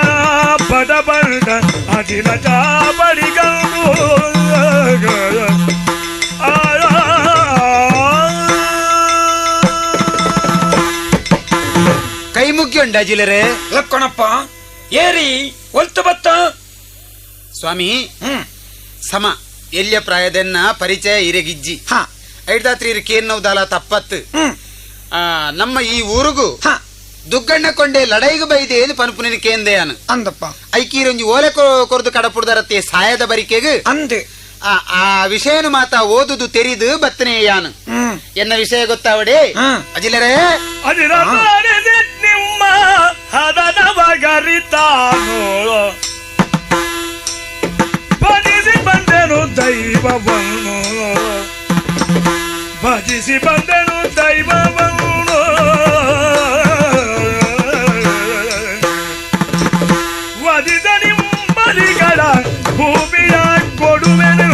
ಬಡ ಬಂದ ಅದಿರ ಚಾಬಡಿಗಂದು. ಕೈ ಮುಗ್ಗಿ ಅಜಿಲರೆ ಲಕ್ಕೊಣಪ್ಪ ಏರಿ ಒಲ್ತು ಬತ್ತ ಸ್ವಾಮಿ ಸಮ ಎಲ್ಲಿಯ ಪ್ರಾಯದನ್ನ ಪರಿಚಯ ಇರೆಗಿಜ್ಜಿ ಐದಾತ್ರಿ ಇರಕೇನ್ನವು ದಾಲ ತಪ್ಪತ್ತು ನಮ್ಮ ಈ ಊರುಗು ದುಗ್ಗಣ್ಣ ಕೊಂಡೆ ಲಡೈಗು ಬೈದೆ ಏನು ಪನುಪುನಿನ ಕೇಂದೆಯಾನು ಅಂದಪ್ಪ ಐಕೀರೊಂಜಿ ಓಲೆ ಕೊರದು ಕಡಪುಡ್ದರತ್ತೆ ಸಾಯದ ಬರಿಕೆಗು ಅಂದೆ ಆ ವಿಷಯನು ಮಾತಾ ಓದುದು ತೆರಿದು ಬತ್ತನೆ ಯಾನು ಎನ್ನ ವಿಷಯ ಗೊತ್ತಾವಡೆ ಅಜಿಲರೇ ಅಜಿರ ನಿಮ್ಮ ಹದನವಗರಿತಾನು ಭಜಿಸಿ ಬಂದೆನು ದೈವವನ್ನು ಭಜಿಸಿ ಬಂದೆನು ದೈವವನ್ನು ವಧಿದ ನಿಮ್ಮಲಿಗಳ ಭೂಮಿಯ ಕೊಡುವೆನು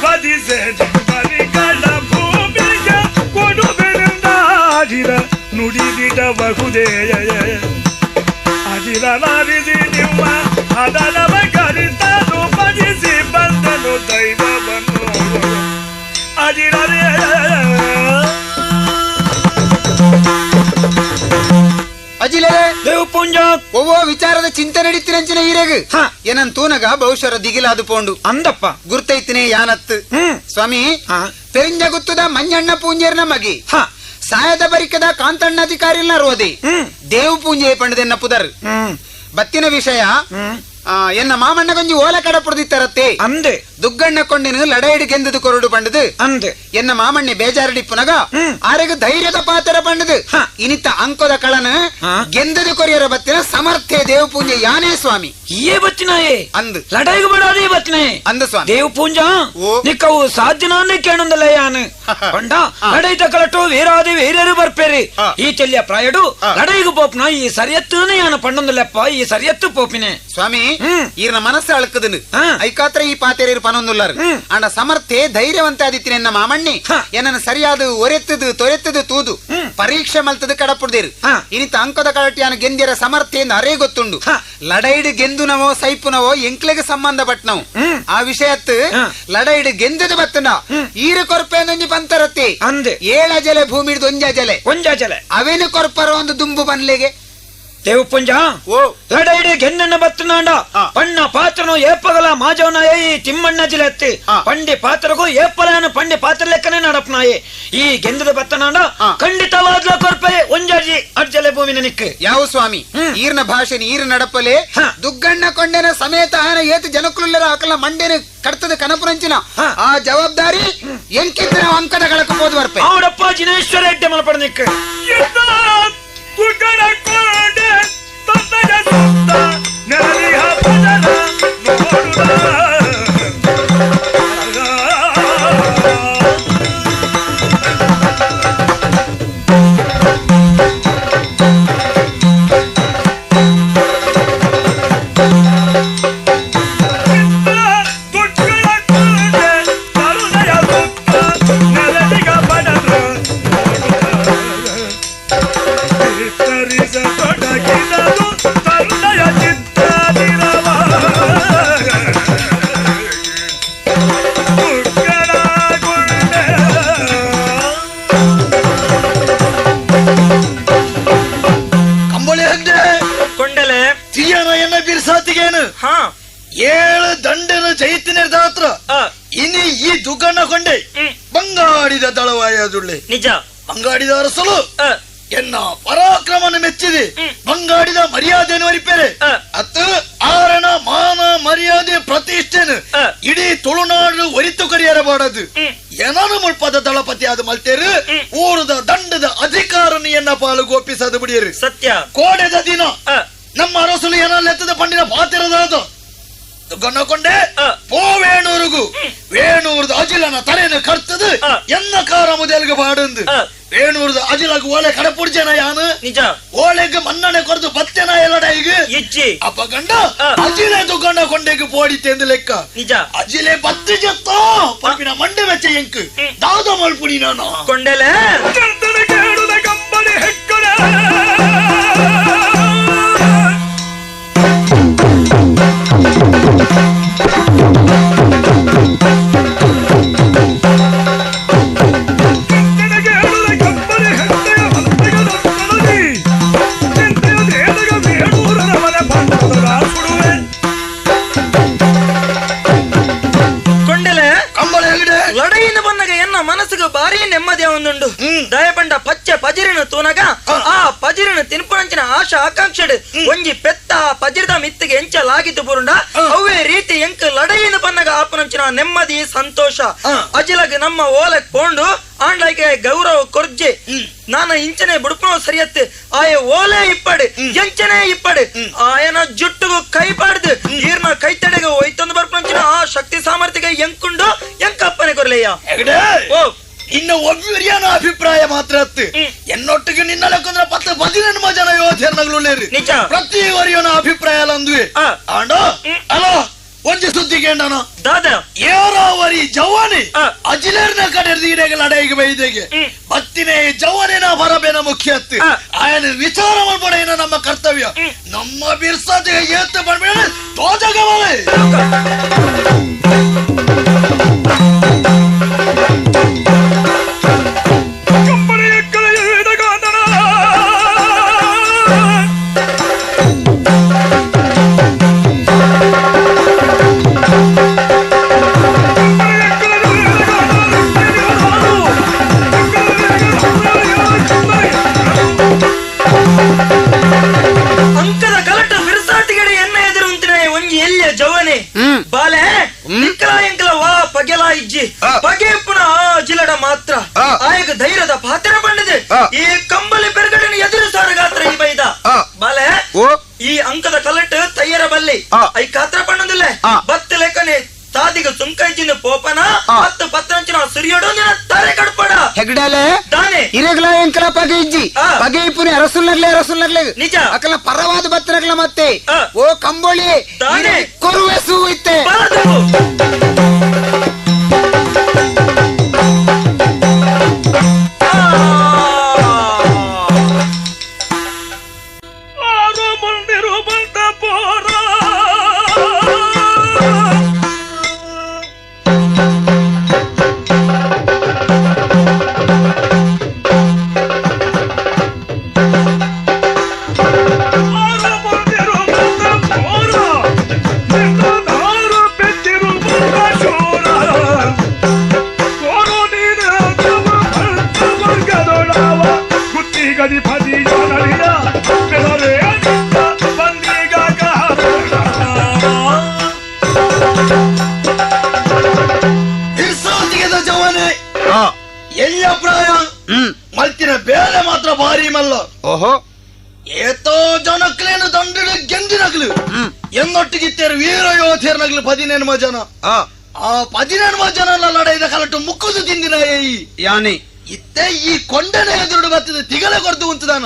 ವಧಿಸೆ ನಿಮ್ಮಲಿಗಳ ಭೂಮಿಯ ಕೊಡುವೆನೆಂದಾಜಿರ ನುಡಿದಿಡಬಹುದೇ ಅಜಿರಲಾರಿಸಿ ನಿಮ್ಮ ಹದನವ ಕರಿತನು ಭಜಿಸಿ ಬಂದನು ದೈವವನ್ನು ಅಜಿರರೇ. ಅಜಿಲರೇ ದೇವ ಪೂಂಜ ಒವ್ವೋ ವಿಚಾರದ ಚಿಂತೆ ನಡೀತಿನಂಚಿನ ಈರೆಗು ಏನನ್ ತೂನಗ ಬಹುಶರ ದಿಗಿಲಾದು ಪೋಂಡು ಅಂದಪ್ಪ ಗುರ್ತೈತಿನೇ ಯಾನತ್ತು ಸ್ವಾಮಿ ಪೆರಿಂಜ ಗುತ್ತದ ಮಂಜಣ್ಣ ಪೂಂಜರ್ನ ಮಗಿ ಸಾಯದ ಬರಿಕದ ಕಾಂತಣ್ಣಾಧಿಕಾರಿಲ್ನ ರೋದೆ ದೇವ್ ಪೂಂಜೆ ಪಂಡದೆನ್ನ ಪುದರ್ ಬತ್ತಿನ ವಿಷಯ ಎನ್ನ ಮಾಮಣ್ಣ ಕೊಂಜಿ ಓಲ ಕಡ ಪುಡ್ದಿತ್ತರತ್ತೆ ಅಂದೆ ದುಗ್ಗಣ್ಣ ಕೊಂಡಿನ ಲಡೈಡು ಗೆಂದದು ಕೊರಡು ಪಂಡದು ಅಂದೆ ಎನ್ನ ಮಾಮಣ್ಣೆ ಬೇಜಾರಡಿಪ್ಪುನಗ ಆರೆಗು ಧೈರ್ಯದ ಪಾತ್ರ ಪಂಡದು ಇನಿತ ಅಂಕೋದ ಕಳನ ಗೆಂದದು ಕೊರಿಯರ ಬತ್ತಿನ ಸಮರ್ಥೆ ದೇವ ಪೂಂಜೆ ಯಾನೇ ಸ್ವಾಮಿ ಏ ಬತ್ತಿನಾಯೇ ಅಂದು ಲಡೈಗು ಬಿಡಾದೇ ಬತ್ತಿನಾಯೇ ಅಂದ ಸ್ವಾಮಿ ದೇವ ಪೂಂಜಾ ನಿಕ್ಕವು ಸಾಧ್ಯನಾನೆ ಕೇಣಂದಲ್ಲ ಯಾನು ಪಂಡ ಲಡೈತ ಕಳಟು ವೀರಾದಿ ವೀರರು ಬರ್ಪೇರಿ ಈ ಚೆಲ್ಲಿಯ ಪ್ರಾಯಡು ಲಡೈಗು ಪೋಪ್ನ ಈ ಸರಿಯತ್ತೂನೆ ಯಾನು ಪಣ್ಣೊಂದಲ್ಲಪ್ಪ ಈ ಸರಿಯತ್ತು ಪೋಪಿನೆ ಸ್ವಾಮಿ ಈರ್ನ ಮನಸ್ಸು ಅಳಕದನು ಐಕಾತ್ರ ಈ ಪಾತೆರೇರು ಪನೊಂದುಲ್ಲಾರು ಅಂಡ ಸಮರ್ಥೆ ಧೈರ್ಯವಂತ ಆದಿತ್ತಿನ ಎನ್ನ ಮಾಮಣ್ಣಿ ಎನ್ನನ್ನು ಸರಿಯಾದ ಒರೆತ್ತದು ತೊರೆತ್ತದು ತೂದು ಪರೀಕ್ಷೆ ಮಲ್ತದು ಕಡಪುಡ್ದೇರು ಇನಿತ ಅಂಕದ ಕಳಟಿಯಾನು ಗೆಂದಿರ ಸಮರ್ಥೆಯಿಂದ ಅರೇ ಗೊತ್ತುಂಡು ಲಡೈಡು ಗೆಂದುನವೋ ಸೈಪುನವೋ ಎಂಕ್ಲೆಗೆ ಸಂಬಂಧ ಪಟ್ನವು ಆ ವಿಷಯತ್ತು ಲಡೈಡು ಗೆಂದದು ಬತ್ತನ ಈರು ಕೊರ್ಪೇನೊಂಜಿ ಪಂತರತ್ತೆ ಅಂದೆ ಏಳ ಜಲೆ ಭೂಮಿಡ್ದು ಒಂಜ ಜಲೆ ಒಂಜ ಜಲೆ ಅವೇನು ಕೊರ್ಪರ ಒಂದು ದುಂಬು ಬನ್ಲೆಗೆ ದೇವಪುಂಜ ಓ ಲಡೈಡಿ ಗೆನ್ನಣ್ಣ ಬತ್ತನಾಂಡ ಪಣ್ಣ ಪಾತ್ರನು ಏಪಗಲ ಮಾಜವನಾಯ ಈ ತಿಮ್ಮಣ್ಣ ಜಿಲೆತ್ತಿ ಪಂಡಿ ಪಾತ್ರಗೂ ಏಪಲಾನ ಪಂಡಿ ಪಾತ್ರ ಲೆಕ್ಕನೆ ನಡಪನಾಯೆ ಈ ಗೆಂದದ ಬತ್ತನಾಂಡ ಖಂಡಿತವಾದ್ಲ ಕೊರ್ಪೆ ಒಂಜರ್ಜಿ ಅರ್ಜಲೆ ಭೂಮಿನ ನಿಕ್ಕು ಯಾವ ಸ್ವಾಮಿ ಈರ್ನ ಭಾಷೆ ಈರ್ ನಡಪಲೆ ದುಗ್ಗಣ್ಣ ಕೊಂಡೆನ ಸಮೇತ ಆನ ಏತು ಜನಕುಲ್ಲರ ಅಕಲ ಮಂಡೆನ ಕಡ್ತದ ಕನಪುರಂಚಿನ ಆ ಜವಾಬ್ದಾರಿ ಎಂಕಿದ್ದ ಅಂಕದ ಗಳಕ ಹೋದ್ ಬರ್ಪೆ ಅವಡಪ್ಪ ಜಿನೇಶ್ವರ ಎಡ್ಡೆ ಮಲಪಡ ನಿಕ್ಕು ದುಗ್ಗಣ ಕೊಂಡೆ ತಂದೆಯ ಸುತ್ತ ನೆರಳಿಹ ಪದರ ನೋಡುದ. ದುಗ್ಗಣ ಕೊಂಡೆ ತರುಣಯ ಸುತ್ತ ನೆರಳಿಗ ಪದರ ತೊಡಗಿದದು ತರುಣಯ ಚಿತ್ತದಿರವ ದುಗ್ಗಣ ಕೊಂಡೆ. ಕಂಬಳಿ ಹಗ್ದೆ ಕೊಂಡಲೆ ತೀಯನ ಎನ್ನ ಬಿರ್ಸಾತಿಗೇನು ಹಾ ಏಳು ದಂಡನ ಜೈತಿನ ದಾತ್ರ ಇನಿ ಈ ದುಗ್ಗಣ್ಣ ಕೊಂಡೆ ಬಂಗಾಡಿದ ದಳವಾಯದುಳ್ಳೆ ನಿಜ ಬಂಗಾಡಿದ ಅರಸಲು ಎನ್ನ ಪರಾಕ್ರಮನ ಮೆಚ್ಚಿದೆ ಬಂಗಾಡಿದ ಮರ್ಯಾದೆಯನ್ನು ಅರಿಪೇರೆ ಅತ್ತು ಆರಣ ಮಾನ ಮರ್ಯಾದೆ ಪ್ರತಿಷ್ಠೆನು ಇಡೀ ತುಳುನಾಡು ಒರಿತು ಕರಿಯರಬಾರದು ಏನಾನು ಮುಳ್ಪದ ದಳಪತಿ ಆದ ಮಲ್ತೇರು ಊರದ ದಂಡದ ಅಧಿಕಾರನು ಎನ್ನ ಪಾಲು ಗೋಪಿಸದು ಬಿಡಿಯರು ಸತ್ಯ ಕೋಡೆದ ದಿನ ನಮ್ಮ ಅರಸಲು ಏನಲ್ಲೆತ್ತದ ಪಂಡಿನ ಪಾತಿರದಾದ ಕೊಂಡೆ ಪೋ ವೇಣೂರುಗು ವೇಣೂರ್ದ ಅಜಿಲನ ತಲೆಯನ್ನು ಕರ್ತದು ಎನ್ನ ಕಾರ ಮುದೆಲ್ಗ ಬಾಡಂದು ವೇಣೂರ್ದ ಅಜಿಲಗ ಓಲೆ ಕಡಪುಡ್ಜನ ಯಾನು ನಿಜ ಓಲೆಗ್ ಮನ್ನಣೆ ಕೊರದು ಬತ್ತೆನ ಎಲ್ಲಡ ಈಗ ಇಜ್ಜಿ ಅಪ್ಪ ಗಂಡ ಅಜಿಲೆ ದುಗ್ಗಣ್ಣ ಕೊಂಡೆಗ್ ಪೋಡಿತೆಂದು ಲೆಕ್ಕ ನಿಜ ಅಜಿಲೆ ಬತ್ತಿ ಜತ್ತೋ ಪಲ್ಪಿನ ಮಂಡೆ ವೆಚ್ಚ ಎಂಕ್ ದಾದ ಮಲ್ಪುಡಿ ನಾನು ಕೊಂಡೆಲೆ ಚಂದನ ಕೇಳುದ ಕಂಬಳಿ ಹೆಕ್ಕಡ. ಚಂದನ ಕೇಳುದ ಕಂಬಳಿ ಹೆಕ್ಕಡ ಭಕ್ತಗದೊಕ್ಕಳದಿ. ಚಿಂತೆಯ ದೇದಗ ವೇಣೂರನ ಮನೆ ಬಂದದ ಸುಡುವೆ. ಕೊಂಡೆಲೆ ಕಂಬಳಿ ಹೆಗಡೆ ಲಡೈನ ಬಂದಾಗ ಎನ್ನ ಮನಸ್ಸಿಗೆ ಭಾರಿ ನೆಮ್ಮದಿ ಒಂದುಂಡು ದಯಪಂಡ ಪಚ್ಚೆ ಪಜಿರಿನ ತೂನಗ ಆ ಪಜಿರಿನ ತಿನ್ಪುಣಂಚಿನ ಆಶಾ ಆಕಾಂಕ್ಷೆಡ್ ಒಂಜಿ ಪೆತ್ತ ಆ ಪಜಿರದ ಮಿತ್ತಿಗೆ ಎಂಚ ಲಾಗಿತ್ತು ಪುರುಂಡ ಅವೇ ರೀತಿ ಎಂಕ್ ಲಡೈನ ಬನ್ನಗ ಆಪುನಂಚಿನ ನೆಮ್ಮದಿ ಸಂತೋಷ ಅಜಿಲಗ್ ನಮ್ಮ ಓಲಕ್ ಪೋಂಡು ಆಂಡ್ಲೈಕೆ ಗೌರವ ಕೊರ್ಜೆ ನಾನ ಇಂಚನೆ ಬುಡುಪುಣ ಸರಿಯತ್ತೆ ಆಯ ಓಲೆ ಇಪ್ಪಡು ಎಂಚನೆ ಇಪ್ಪಡು ಆಯನ ಜುಟ್ಟುಗು ಕೈ ಪಾಡ್ದು ಈರ್ನ ಕೈ ತಡೆಗೆ ಒಯ್ತೊಂದು ಬರ್ಪುನಂಚಿನ ಆ ಶಕ್ತಿ ಸಾಮರ್ಥ್ಯಕ್ಕೆ ಎಂಕುಂಡು ಎಂಕಪ್ಪನೆ ಕೊರ್ಲೆಯ್ಯ ಹೆಗಡೆ ಓ ಇನ್ನು ಒಬ್ಬರಿಯಾನ ಅಭಿಪ್ರಾಯ ಮಾತ್ರ ಅತ್ತು ಎನ್ನೊಟ್ಟಿಗೆ ನಿನ್ನ ಲೆಕ್ಕಂದ್ರೆ ಪತ್ತು ಪದಿನೆಂಟು ಜನ ಯೋಧನಗಳು ನಿಜ. ಪ್ರತಿ ವರಿಯನ ಅಭಿಪ್ರಾಯ ಅಂದ್ವಿ ಆಂಡ ಅಲೋ ಒಂಜಿ ಸುದ್ದಿ ಕೇಂಡನ ದಾದಾ ಏರಾವರಿ ಜವಾನಿ ಅಜಿಲೇರ್ನ ಕಡೆ ಈಡೆಗೆ ಲಡೈಗೆ ಬೈದೆಗೆ ಬತ್ತಿನೇ ಜವಾನಿನ ಬರಬೇನ ಮುಖ್ಯ ಆ. ಆಯನ ವಿಚಾರ ಮಾಡ್ಬೇಡ ನಮ್ಮ ಕರ್ತವ್ಯ ನಮ್ಮ ಬಿರ್ಸಾದಿಗೆ ಏತ್ತು ಬಂದ್ಬೇಡ ತೋಜಗವಳೆ ಕಂಬಳಿ ಹೆಕ್ಕಡ ಎಳೆದಗಾದನ. ಕಂಬಳಿ ಹೆಕ್ಕಡ ಅಂಕದ ಕಲಟ ಬಿರುಸಾಟಿಗಡೆ ಎನ್ನ ಎದುರು ಉಂತಿನ ಒಂಜಿ ಎಲ್ಲಿಯ ಜವನೆ ಬಾಲೆ ನಿಕ್ಕಲ ಎಂಕಲ ವಾ ಪಗೆಲ ಇಜ್ಜಿ ಪಗೆ ಪುನ ಆ ಜಿಲಡ ಮಾತ್ರ ಆಯಗ ಧೈರ್ಯದ ಪಾತ್ರ ಬಂಡಿದೆ ಈ ಕಂಬಳಿ ಪೆರ್ಗಡಿನ ಎದುರು ಸಾರಗಾತ್ರ ಈ ಬೈದ ಬಾಲೆ ಓ ಈ ಅಂಕದ ಕಲಟ ತಯ್ಯರ ಬಲ್ಲಿ I ಕಾತ್ರ ಪಣ್ಣದಿಲ್ಲ ಬತ್ತ ಲೆಕ್ಕನೆ ತಾದಿಗ ಸುಂಕೈಜಿನ ಪೋಪನ ಹತ್ತು ಪತ್ರಂಚಿನ ಸುರಿಯಡು ನಿನ್ನ ತರೆ ಕಡ್ಪಡ ಹೆಗ್ಡಲೆ ದಾನೆ ಇರಗ್ಲ ಎಂಕಲ ಪಗೆ ಇಜ್ಜಿ ಪಗೆ ಇಪ್ಪುನಿ ಅರಸುಲ್ನಗ್ಲೆ ಅರಸುಲ್ನಗ್ಲೆ ನಿಜ ಅಕಲ ಪರವಾದ ಬತ್ತನಗ್ಲ ಮತ್ತೆ ಓ ಕಂಬಳಿ ದಾನೆ. ಕೊರುವೆ ಸೂ ಇತ್ತೆ ಬಾರದು. ಆರು ಮುಂದಿರು ಬಂದ ಪೋರ. ಮಲ್ತಿನ ಬೇಲೆ ಮಾತ್ರ ಭಾರಿ ಮಲ್ಲ. ಓಹೋ ಏತೋ ಜನಕ್ಲೇನು ದಂಡ ಗೆಂದಿನಗ್ಲು ಎನ್ನೊಟ್ಟಿಗಿತ್ತೇರು ವೀರ ಯೋಧೇರ್ನಗ್ಲು 15 ಜನ. ಆ 15 ಜನ ಲಡೈದ ಕಲಟು ಮುಕ್ಕುದು ತಿಂದಿನ ಯಾನೆ ಇತ್ತೆ ಈ ಕೊಂಡನೆ ಎದುರು ಬರ್ತದೆ ತಿಗಲೆ ಕೊಡ್ದು ಉಂಟುದಾನ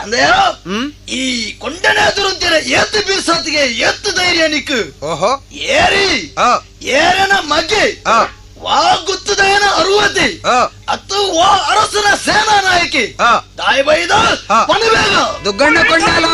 ಅಂದ್ರೆ ಈ ಕೊಂಡನೆ ಎದುರು ಅಂತೀರ ಏತ್ತು ಬೀರ್ಸತ್ತಿಗೆ ಏತ್ತು ಧೈರ್ಯ ನಿಕ್ಕು. ಓಹೋ ಏರಿ ಏರನ ಮಗೆ ವಾ ಗುತ್ತದಯನ ಅರುವತಿ ಅತ್ತು ವಾ ಅರಸನ ಸೇನಾ ನಾಯಕಿ ತಾಯಿ ಬೈದ ಪಣಬೇಗ ದುಗ್ಗಣ್ಣ ಕೊಂಡಾಲ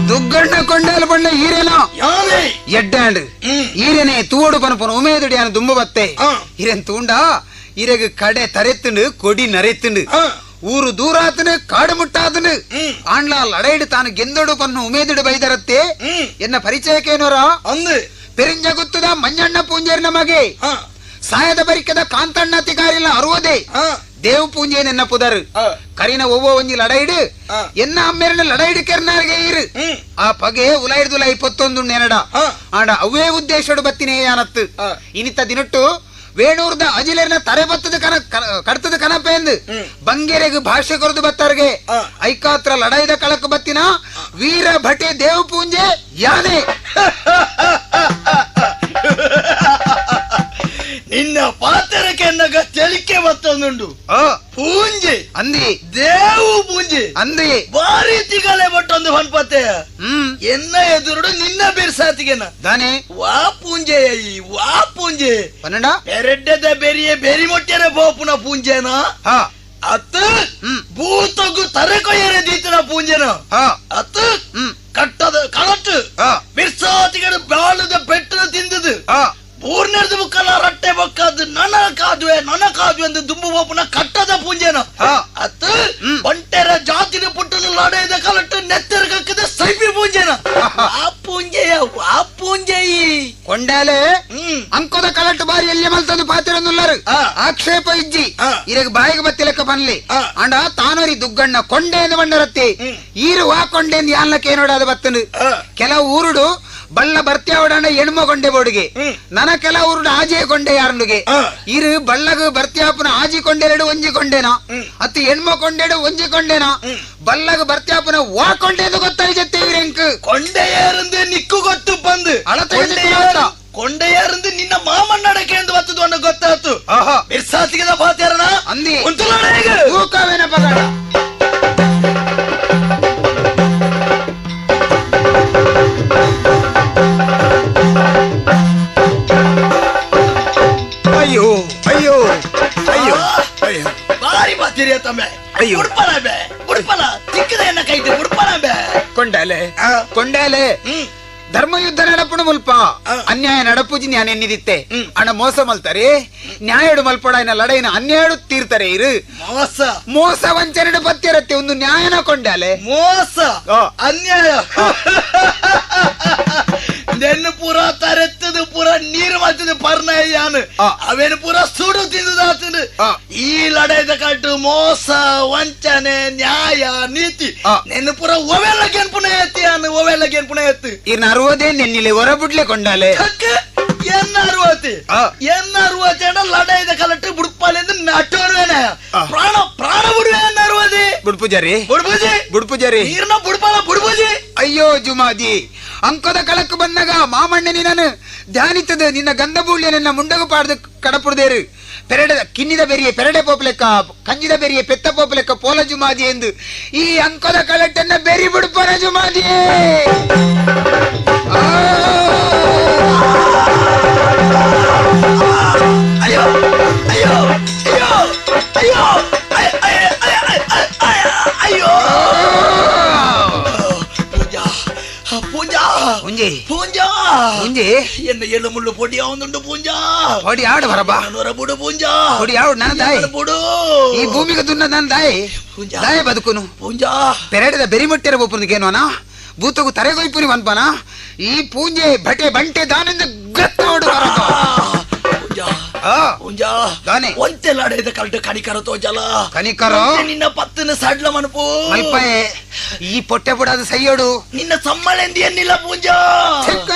ದುಗ್ಗಣ್ಣ ಕೊಂಡಾಲ ಬಣ್ಣ ಈರೇನೋ ಎಡ್ಡಾಂಡ್ ಈರೇನೆ ತೂಡು ಪನಪನ ಉಮೇದುಡಿಯಾನ ದುಂಬು ಬತ್ತೆ ಈರೇನ್ ತೂಂಡ ಈರೆಗ್ ಕಡೆ ತರೆತ್ತುಂಡು ಕೊಡಿ ನರೆತ್ತುಂಡು ಊರು ದೂರಾತನು ಕಾಡು ಮುಟ್ಟಾತನು ಆಂಡ್ಲ ಲಡೈಡು ತಾನು ಗೆಂದೊಡು ಪನ್ನು ಉಮೇದುಡು ಬೈದರತ್ತೆ ಎನ್ನ ಪರಿಚಯಕ್ಕೇನೋರ ಅಂದು ಪೆರಿಂಜ ಗುತ್ತದ ಮಂಜಣ್ಣ ಪೂಂಜೇರ್ನ ಮಗೆ ಸಾಯದ ಬರಿಕದ ಕಾಂತಣ್ಣ ತಿಗಾರಿಲ್ಲ ಅರುವದೆ ದೇವ್ ಪೂಂಜೆ ನೆನ್ನ ಪುದರು ಕರಿನ ಒವ್ವ ಒಂಜಿ ಲಡೈಡು ಎನ್ನ ಅಮ್ಮೇರನ ಲಡೈಡು ಕೆರ್ನಾರ್ಗೆ ಇರು ಆ ಪಗೆ ಉಲೈಡ್ದುಲ 21 ನೆನಡ ಆಂಡ ಅವೇ ಉದ್ದೇಶಡು ಬತ್ತಿನೇ ಯಾನತ್ತು ಇನಿತ ದಿನಟ್ಟು ವೇಣೂರ್ದ ಅಜಿಲೇರ್ನ ತರೆ ಬತ್ತದ ಕನ ಕಡ್ತದ ಕನಪೆಂದು ಬಂಗೆರೆಗ್ ಭಾಷೆ ಕೊರದು ಬತ್ತಾರ್ಗೆ ಐಕಾತ್ರ ಲಡೈದ ಕಳಕ್ ಬತ್ತಿನ ವೀರ ಭಟೆ ದೇವ್ ಪೂಂಜೆ ಯಾನೆ ನಿನ್ನ ಪಾತ್ರಕ್ಕೆ ಎನ್ನಗ ಚಳಿಕೆ ಮತ್ತೊಂದುಂಡು ಪೂಂಜೆ ಅಂದಿ ದೇವು ಪೂಂಜೆ ಅಂದಿ ಭಾರಿ ತಿಗಲೆ ಬಟ್ಟೊಂದು ಹೊನ್ಪತೆ ಎನ್ನ ಎದುರುಡು ನಿನ್ನ ಬಿರ್ಸಾತಿಗೆನ ದಾನೆ ವಾ ಪೂಂಜೆ ವಾ ಪೂಂಜೆ ಪನ್ನಡ ಪೆರಡ್ಡದ ಬೆರಿಯ ಬೆರಿ ಮೊಟ್ಟೆರ ಬೋಪುನ ಪೂಂಜೆನ ಅತ್ ಭೂತಗು ತರೆ ಕೊಯ್ಯರೆ ದೀತನ ಪೂಂಜೆನ ಅತ್ ಕಟ್ಟದ ಕಳಟ್ಟು ಬಿರ್ಸಾತಿಗೆ ಬಾಳದ ಬೆಟ್ಟದ ತಿಂದದು ಪೂರ್ಣದ ಬುಕ್ಕಲ್ಲ ರಟ್ಟೆ ಬೊಕ್ಕದು ನನ ಕಾದುವೆ ನನ ಕಾದುವೆ ಎಂದು ದುಂಬು ಬೋಪುನ ಕಟ್ಟದ ಪೂಂಜೆನ ಅತ್ ಒಂಟೆರ ಜಾತಿನ ಪುಟ್ಟದ ಲಡೆದ ಕಲಟ್ಟು ನೆತ್ತರ ಕಕ್ಕದ ಸೈಪಿ ಪೂಂಜೆನ ಆ ಪೂಂಜೆಯ ಆ ಪೂಂಜೆಯಿ ಕೊಂಡಾಲೆ ಅಂಕೋದ ಕಲಟ್ಟು ಬಾರಿ ಎಲ್ಲಿ ಮಲ್ತಂದು ಪಾತಿರನ್ನುಲ್ಲರು ಆಕ್ಷೇಪ ಇಜ್ಜಿ ಇರಗ ಬಾಯಿಗೆ ಬತ್ತಿಲಕ್ಕ ಬನ್ಲಿ ಅಂಡ ತಾನೋರಿ ದುಗ್ಗಣ್ಣ ಕೊಂಡೆ ಎಂದು ಬಂಡರತ್ತಿ ಈರು ವಾ ಕೊಂಡೆ ಎಂದು ಯಾನ್ಲಕ್ಕೆ ನೋಡಾದ ಬತ್ತನು ಕೆಲವು ಊರುಡು ಬಳ್ಳ ಬರ್ತ್ಯಾವಡಣ್ಣ ಎಣ್ಮ ಕೊಂಡೆ ಬೋಡಿಗೆ ನನ ಕೆಲ ಊರುಡು ಆಜೆ ಕೊಂಡೆ ಯಾರುಂಡುಗೆ ಇರು ಬಳ್ಳಗ ಬರ್ತ್ಯಾಪನ ಆಜಿ ಕೊಂಡೆರಡು ಒಂಜಿ ಕೊಂಡೆನ ಅತ್ತು ಎಣ್ಮ ಕೊಂಡೆಡು ಒಂಜಿ ಕೊಂಡೆನ ಬಲ್ಲಗ ಬರ್ತ್ಯಾಪನ ವಾ ಕೊಂಡೆ ಎಂದು ಗೊತ್ತಾಯಿ ಜತ್ತೆ ಇವ್ರೆಂಕ್ ಕೊಂಡೆಯರಂದು ನಿಕ್ಕು ಗೊತ್ತು ಬಂದು ಕೊಂಡೆಯರಂದು ನಿನ್ನ ಮಾಮಣ್ಣಡಕ್ಕೆ ಎಂದು ಬತ್ತದು ಅನ್ನ ಗೊತ್ತಾತು ಬಿರ್ಸಾತಿಗೆ ಬಾತ್ಯಾರಣ ಅಂದಿ ತೂಕವೇನ ಪಗಡ ಅಯ್ಯೋ ಅಯ್ಯೋ ಅಯ್ಯೋ ಅಯ್ಯೋ ಬಾರಿ ಬಾತಿರಿಯ ತಮ್ಮೆ ಅಯ್ಯೋ ಉಡ್ಪಲ ಬೆ ಉಡ್ಪಲ ಚಿಕ್ಕದ ಎನ್ನ ಕೈತೆ ಉಡ್ಪಲ ಬೆ ಕೊಂಡಾಲೆ ಕೊಂಡಾಲೆ ಧರ್ಮಯುದ್ಧ ನಡಪುಣ ಮುಲ್ಪ ಅನ್ಯಾಯ ನಡಪುಜಿ ನ್ಯಾಯ ಎನ್ನಿದಿತ್ತೆ ಅಣ್ಣ ಮೋಸ ಮಲ್ತಾರೆ ನ್ಯಾಯಡು ಮಲ್ಪಡಾಯಿನ ಲಡೈನ ಅನ್ಯಾಯಡು ತೀರ್ತಾರೆ ಇರು ಮೋಸ ಮೋಸ ವಂಚನೆಡು ಪತ್ತಿರತ್ತೆ ಒಂದು ನ್ಯಾಯನ ಕೊಂಡಾಲೆ ಮೋಸ ಅನ್ಯಾಯ ನೆನ್ನು ಪೂರ ತರೆತ್ತದು ಪೂರ ನೀರು ಮತ್ತದು ಪರ್ಣಯ್ಯಾನು ಅವೇನು ಪೂರ ಸುಡು ತಿಂದುದಾತನು ಈ ಲಡೈದ ಕಟ್ಟು ಮೋಸ ವಂಚನೆ ನ್ಯಾಯ ನೀತಿ ನೆನ್ನು ಪೂರ ಒವೆಲ್ಲ ಗೆನ್ಪುಣ ಎತ್ತಿ ಅನ್ನು ಒವೆಲ್ಲ ಗೆನ್ಪುಣ ಎತ್ತು ಇನ್ನು ಅರುವುದೇ ನೆನ್ನಿಲೆ ಹೊರ ಬಿಡ್ಲೆ ಕೊಂಡಾಲೆ ಎನ್ನ ಅರುವತಿ ಎನ್ನ ಅರುವತಿ ಅಣ್ಣ ಲಡೈದ ಕಲಟ್ಟು ಬುಡ್ಪಾಲೆ ನಟೋರ್ವೇನೆ ಪ್ರಾಣ ಪ್ರಾಣ ಬಿಡುವೆ ಎನ್ನ ಅರುವತಿ ಬುಡ್ಪುಜಾರಿ ಬುಡ್ಪುಜಿ ಬುಡ್ಪುಜಾರಿ ನೀರ್ನ ಬುಡ್ಪಾಲ ಬುಡ್ಪುಜಿ ಅಯ್ಯೋ ಜುಮಾದಿ ಅಂಕದ ಕಳಕು ಬಂದಾಗ ಮಾಮಣ್ಣ ನಿನ್ನನು ಧ್ಯಾನಿತದ ನಿನ್ನ ಗಂಧ ಬೂಳ್ಯ ನಿನ್ನ ಮುಂಡಗು ಪಾಡ್ದು ಕಡಪುಡ್ದೇರು ಪೆರಡೆ ಕಿನ್ನಿದ ಬೆರಿಯೆ ಪೆರಡೆ ಪೋಪಲೆಕ್ಕ ಕಂಜಿದ ಬೆರಿಯೆ ಪೆತ್ತ ಪೋಪಲೆಕ್ಕ ಪೋಲ ಜುಮಾದಿ ಎಂದು ಈ ಅಂಕದ ಕಳಟ್ಟನ್ನ ಬೆರಿ ಬಿಡ್ಪನ ಜುಮಾದಿ. ಅಯ್ಯೋ ಅಯ್ಯೋ ಅಯ್ಯೋ ಅಯ್ಯೋ ಅಯ್ಯೋ ಪೂಜಾ ಪೂಜಾ ಪೂಂಜೆ ಪೂಂಜೆ ಪೂಂಜಾ ಪೂಂಜೆ ಎನ್ನ ಎಳ್ಳು ಮುಳ್ಳು ಪೊಡಿ ಅವಂದುಂಡು ಪೂಂಜಾ ಪೊಡಿ ಆಡು ಬರಬಾ ನನ್ನೊರ ಬುಡು ಪೂಂಜಾ ಪೊಡಿ ಆಡು ನನ್ನ ದಾಯಿ ಬುಡು ಈ ಭೂಮಿಗೆ ದುನ್ನ ನನ್ನ ದಾಯಿ ಪೂಂಜಾ ದಾಯ ಬದುಕುನು ಪೂಂಜಾ ಪೆರಡದ ಬೆರಿ ಮುಟ್ಟಿರ ಬೋಪುನಿಗೇನೋನ ಭೂತಗು ತರೆಗೊಯ್ಪುನಿ ವನ್ಪನ ಈ ಪೂಂಜೆ ಭಟೆ ಬಂಟೆ ದಾನಿಂದ ಗತ್ತೋಡು ಬರಬಾ ಪೂಂಜಾ ಪೂಂಜಾ ದಾನೆ ಒಂತೆ ಲಡೈದ ಕಲ್ಟ ಕಣಿಕರ ತೋಜಲ ಕನಿಕರ ನಿನ್ನ ಪತ್ತನ ಸಡ್ಲ ಮನಪು ಮಲ್ಪಯೆ ಈ ಪೊಟ್ಟೆ ಬುಡಾದ ಸೈಯೋಡು ನಿನ್ನ ಸಮ್ಮಳೆಂದಿ ಎನ್ನಿಲ್ಲ ಪೂಂಜಾ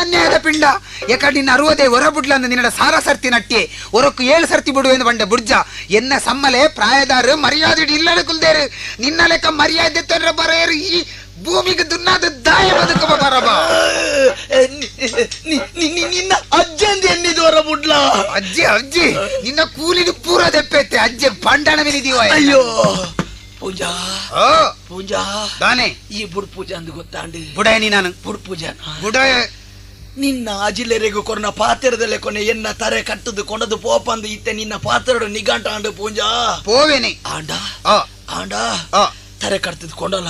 ಅನ್ಯಾಯದ ಪಿಂಡ ಯಾಕ ನಿನ್ನ ಅರುವದೆ ಹೊರ ಬುಡ್ಲ ಅಂದ ನಿನ್ನ ಸಾರ ಸರ್ತಿ ನಟ್ಟಿ ಹೊರಕ್ಕು ಏಳು ಸರ್ತಿ ಬಿಡು ಎಂದು ಬಂಡೆ ಬುಡ್ಜ ಎನ್ನ ಸಮ್ಮಲೆ ಪ್ರಾಯದಾರು ಮರ್ಯಾದೆ ಇಲ್ಲಡೆ ಕುಲ್ದೇರು ನಿನ್ನ ಲೆಕ್ಕ ಮರ್ಯಾದೆ ತೊಂದ್ರೆ ಬರೆಯರು ಈ ಭೂಮಿಗೆ ದುನ್ನಾದ ದಾಯ ಬದುಕುವ ಬರಬ ನಿನ್ನ ಅಜ್ಜಂದಿ ಎನ್ನಿದು ಹೊರ ಬುಡ್ಲ ಅಜ್ಜಿ ಅಜ್ಜಿ ನಿನ್ನ ಕೂಲಿನ ಪೂರ ದೆಪ್ಪೈತೆ ಅಜ್ಜೆ ಬಂಡಣ ಮೇಲಿದೀವ ಅಯ್ಯೋ ಪೂಂಜಾ ಪೂಂಜಾ ದಾನೆ ಈ ಬುಡ್ ಪೂಜಾ ಅಂದು ಗೊತ್ತಾಂಡಿ ಬುಡಾಯನಿ ನಾನು ಬುಡ್ ಪೂಜಾ ಬುಡಾಯ ನಿನ್ನ ಅಜಿಲೆರೆಗು ಕೊರ್ನ ಪಾತಿರದಲ್ಲೇ ಕೊನೆ ಎನ್ನ ತರೆ ಕಟ್ಟದು ಕೊಣದು ಪೋಪಂದು ಇತ್ತೆ ನಿನ್ನ ಪಾತ್ರಡು ನಿಗಂಟ ಆಂಡು ಪೂಂಜಾ ಪೋವೇನೆ ಆಂಡ ಆಂಡ ತರೆ ಕಟ್ಟದು ಕೊಂಡಲ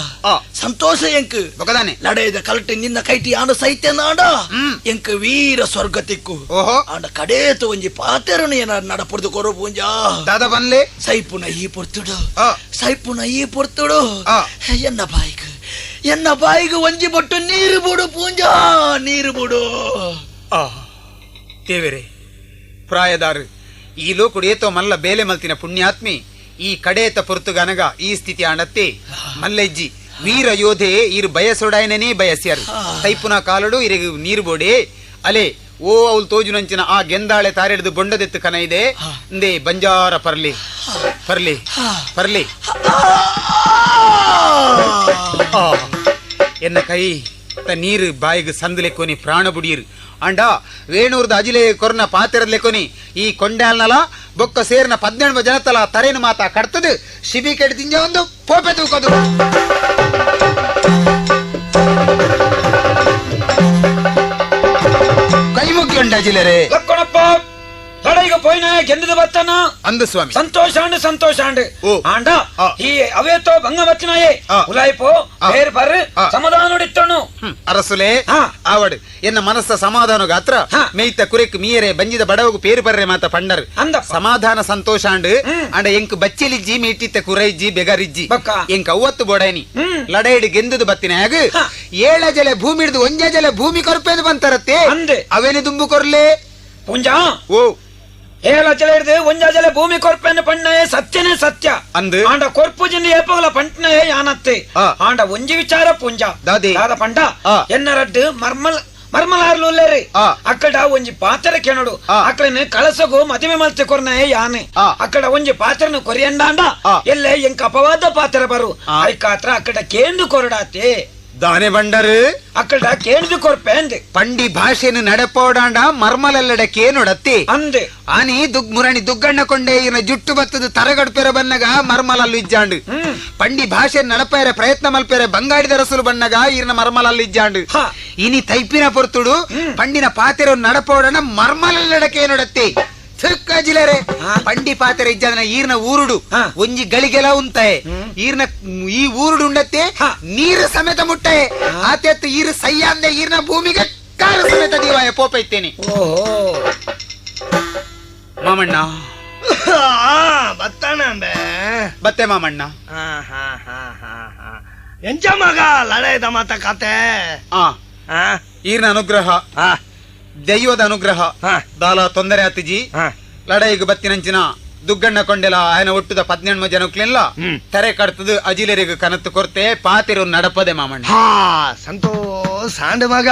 ಸಂತೋಷ ಎಂಕ್ ಬೊಕದಾನೆ ಲಡೈದ ಕಲ್ಟೆ ನಿನ್ನ ಕೈಟಿ ಆಂಡ ಸೈತ್ಯನ ಆಂಡ ಎಂಕ್ ವೀರ ಸ್ವರ್ಗ ತಿಕ್ಕು ಓಹೋ ಆಂಡ ಕಡೇತು ಒಂಜಿ ಪಾತೆರನು ಏನ ನಡಪುರ್ದು ಕೊರು ಪೂಂಜಾ ದಾದ ಬನ್ಲೆ ಸೈಪುನ ಈ ಪೊರ್ತುಡು ಸೈಪುನ ಈ ಪೊರ್ತುಡು ಎನ್ನ ಬಾಯಿಗೆ ಎನ್ನ ಬಾಯಿಗೆ ಒಂಜಿ ಬೊಟ್ಟು ನೀರು ಬಿಡು ಪೂಂಜಾ ನೀರು ಬಿಡು ದೇವರೇ ಪ್ರಾಯದಾರು ಈ ಲೋಕುಡು ಏತೋ ಮಲ್ಲ ಬೇಲೆ ಮಲ್ತಿನ ಪುಣ್ಯಾತ್ಮಿ ಈ ಕಡೇತ ಪೊರ್ತುಗನಗ ಈ ಸ್ಥಿತಿ ಆಣತ್ತೆ ಮಲ್ಲೆಜ್ಜಿ ವೀರ ಯೋಧೆ ಇರು ಬಯಸೊಡಾಯನೇ ಬಯಸ್ಯಾರು ತೈಪುನ ಕಾಲಡು ಇರಿಗೆ ನೀರು ಬೋಡೆ ಅಲೆ ಓ ಅವಳು ತೋಜುನಂಚಿನ ಆ ಗೆಂದಾಳೆ ತಾರೆಡ್ದು ಬೊಂಡದೆತ್ತು ಕನ ಇದೆ ಇಂದೇ ಬಂಜಾರ ಪರ್ಲಿ ಪರ್ಲಿ ಪರ್ಲಿ ಎನ್ನ ಕೈ ತ ನೀರು ಬಾಯಿಗೆ ಸಂದುಲೆಕ್ಕೊನಿ ಪ್ರಾಣ ಬುಡಿಯಿರು ಅಂಡ ವೇಣೂರ್ದ ಅಜಿಲೆ ಕೊರ್ನ ಪಾತಿರದ್ಲೆಕೊನಿ ಈ ಕೊಂಡಾಲ್ನಲ ಬೊಕ್ಕ ಸೇರ್ನ 18 ಜನತಲ ತರೇನು ಮಾತಾ ಕಡ್ತದು ಶಿಬಿ ಕೆಡ್ದಿಂಜ ಒಂದು ಪೋಪೆ ತೂಕದು ಕೈ ಮುಗ್ಗಿ ಅಜಿಲೆರೆ ಲಕ್ಕೊಣಪ್ಪ ಲಡೈಗೆ ಪೋಯ್ನ ಗೆಂದದ ಬತ್ತನ ಅಂದು ಸ್ವಾಮಿ ಸಂತೋಷಾಂಡ್ ಸಂತೋಷಾಂಡ್ ಆಂಡ ಈ ಅವೇತೋ ಭಂಗ ಬಚ್ಚನಾಯೇ ಉಲಾಯಿಪೋ ಬೇರ್ ಬರ್ ಸಮಾಧಾನ ಅರಸುಲೆ ಆವಡು ಎನ್ನ ಮನಸ್ಸ ಸಮಾಧಾನ ಗಾತ್ರ ಮೇಯ್ತ ಕುರೆಕ್ ಮೀಯರೆ ಬಂಜಿದ ಬಡವಗು ಪೇರು ಬರ್ರೆ ಮಾತ ಪಂಡರ್ ಅಂದ ಸಮಾಧಾನ ಸಂತೋಷಾಂಡ್ ಅಂಡ ಎಂಕ್ ಬಚ್ಚಲಿಜ್ಜಿ ಮೀಟಿತ್ತ ಕುರೈಜ್ಜಿ ಬೆಗರಿಜ್ಜಿ ಎಂಕ್ ಅವ್ವತ್ತು ಬೋಡೈನಿ ಲಡೈಡ್ ಗೆಂದುದು ಬತ್ತಿನ ಆಗ ಏಳ ಜಲೆ ಭೂಮಿ ಹಿಡಿದು ಒಂಜ ಜಲೆ ಭೂಮಿ ಕೊರ್ಪೇದು ಬಂತರತ್ತೆ ಅವೇನು ದುಂಬು ಕೊರ್ಲೆ ಪುಂಜಾ ಓ ಏಳ ಜಲ ಹಿಡಿದು ಒಂಜ ಜಲ ಭೂಮಿ ಕೊರ್ಪೆನ್ನು ಪಣ್ಣಯೇ ಸತ್ಯನೇ ಸತ್ಯ ಅಂದು ಆಂಡ ಕೊರ್ಪುಜಿಂದ ಏಪಗಲ ಪಂಟ್ನಯೇ ಯಾನತ್ತೆ ಆಂಡ ಒಂಜಿ ವಿಚಾರ ಪುಂಜ ದಾದ ಪಂಡ ಎನ್ನ ರಡ್ಡು ಮರ್ಮಲ್ ಮರ್ಮಲಾರ್ಲು ಉಲ್ಲೇರಿ ಅಕ್ಕಡ ಒಂಜಿ ಪಾತ್ರ ಕೆಣಡು ಅಕ್ಕಡನ ಕಳಸಗು ಮದುವೆ ಮಲ್ತೆ ಕೊರ್ನಯೇ ಯಾನೆ ಅಕ್ಕಡ ಒಂಜಿ ಪಾತ್ರನು ಕೊರಿಯಂಡಾಂಡ ಎಲ್ಲೆ ಎಂಕ ಅಪವಾದ ಪಾತ್ರ ಬರು ಐಕಾತ್ರ ಅಕ್ಕಡ ಕೇಂದು ಕೊರಡಾತೆ ದಾನೆ ಬಂಡರು ಅಕ್ಕಡ ಕೇಂದು ಕೊರ್ಪೆ ಅಂದೆ ಪಂಡಿ ಭಾಷೆನು ನಡಪೋಡಾಂಡ ಮರ್ಮಲಲ್ಲಡ ಕೇನುಡತ್ತಿ ಅಂದೆ ಆನಿ ದುಗ್ ಮುರಣಿ ದುಗ್ಗಣ್ಣ ಕೊಂಡೆ ಈನ ಜುಟ್ಟು ಬತ್ತದು ತರಗಡ್ಪೆರ ಬನ್ನಗ ಮರ್ಮಲಲ್ಲು ಇಜ್ಜಾಂಡು ಪಂಡಿ ಭಾಷೆ ನಡಪೇರೆ ಪ್ರಯತ್ನ ಮಲ್ಪೇರೆ ಬಂಗಾಡಿದ ರಸುಲು ಬನ್ನಗ ಈರ್ನ ಮರ್ಮಲಲ್ಲು ಇಜ್ಜಾಂಡು ಇನಿ ತೈಪಿನ ಪೊರ್ತುಡು ಪಂಡಿನ ಪಾತೆರ ನಡಪೋಡಣ ಮರ್ಮಲಲ್ಲಡ ಕೇನುಡತ್ತಿ ಜಿಲರೆ ಪಂಡಿ ಪಾತೆರ ಇಜ್ಜಾದನ ಈರ್ನ ಊರುಡು ಒಂಜಿ ಗಳಿಗೆಲ ಉಂತಾಯೆ ಈರ್ನ ಈ ಊರುಡು ಉಂಡತ್ತೆ ನೀರು ಸಮೇತ ಮುಟ್ಟೆ ಆತೆತ್ತು ಈರು ಸಯ್ಯಾಂದೆ ಈರ್ನ ಭೂಮಿಗೆ ಕಾರು ಸಮೇತ ದೀವಾಯ ಪೋಪೈತೇನೆ ಮಾಮಣ್ಣ ಬತ್ತಾನ ಬತ್ತೆ ಮಾಮಣ್ಣ ಎಂಚ ಮಗ ಲಡಾಯ್ದ ಮಾತ ಕತೆ ಈರ್ನ ಅನುಗ್ರಹ ದೈವದ ಅನುಗ್ರಹ ದಾಲ ತೊಂದರೆ ಆತಿಜಿ ಲಡೈಗ್ ಬತ್ತಿನಂಚಿನ ದುಗ್ಗಣ್ಣ ಕೊಂಡೆಲ ಆಯನ ಒಟ್ಟುದ 18 ಜನಕ್ಲೆಲ್ಲ ತೆರೆ ಕಡ್ತದು ಅಜಿಲೆರಿಗ ಕನತ್ತು ಕೊರ್ತೆ ಪಾತಿರು ನಡಪದೆ ಮಾಮಣ್ಣ ಹಾ ಸಂತೋಷ ಆಂಡು ಮಗ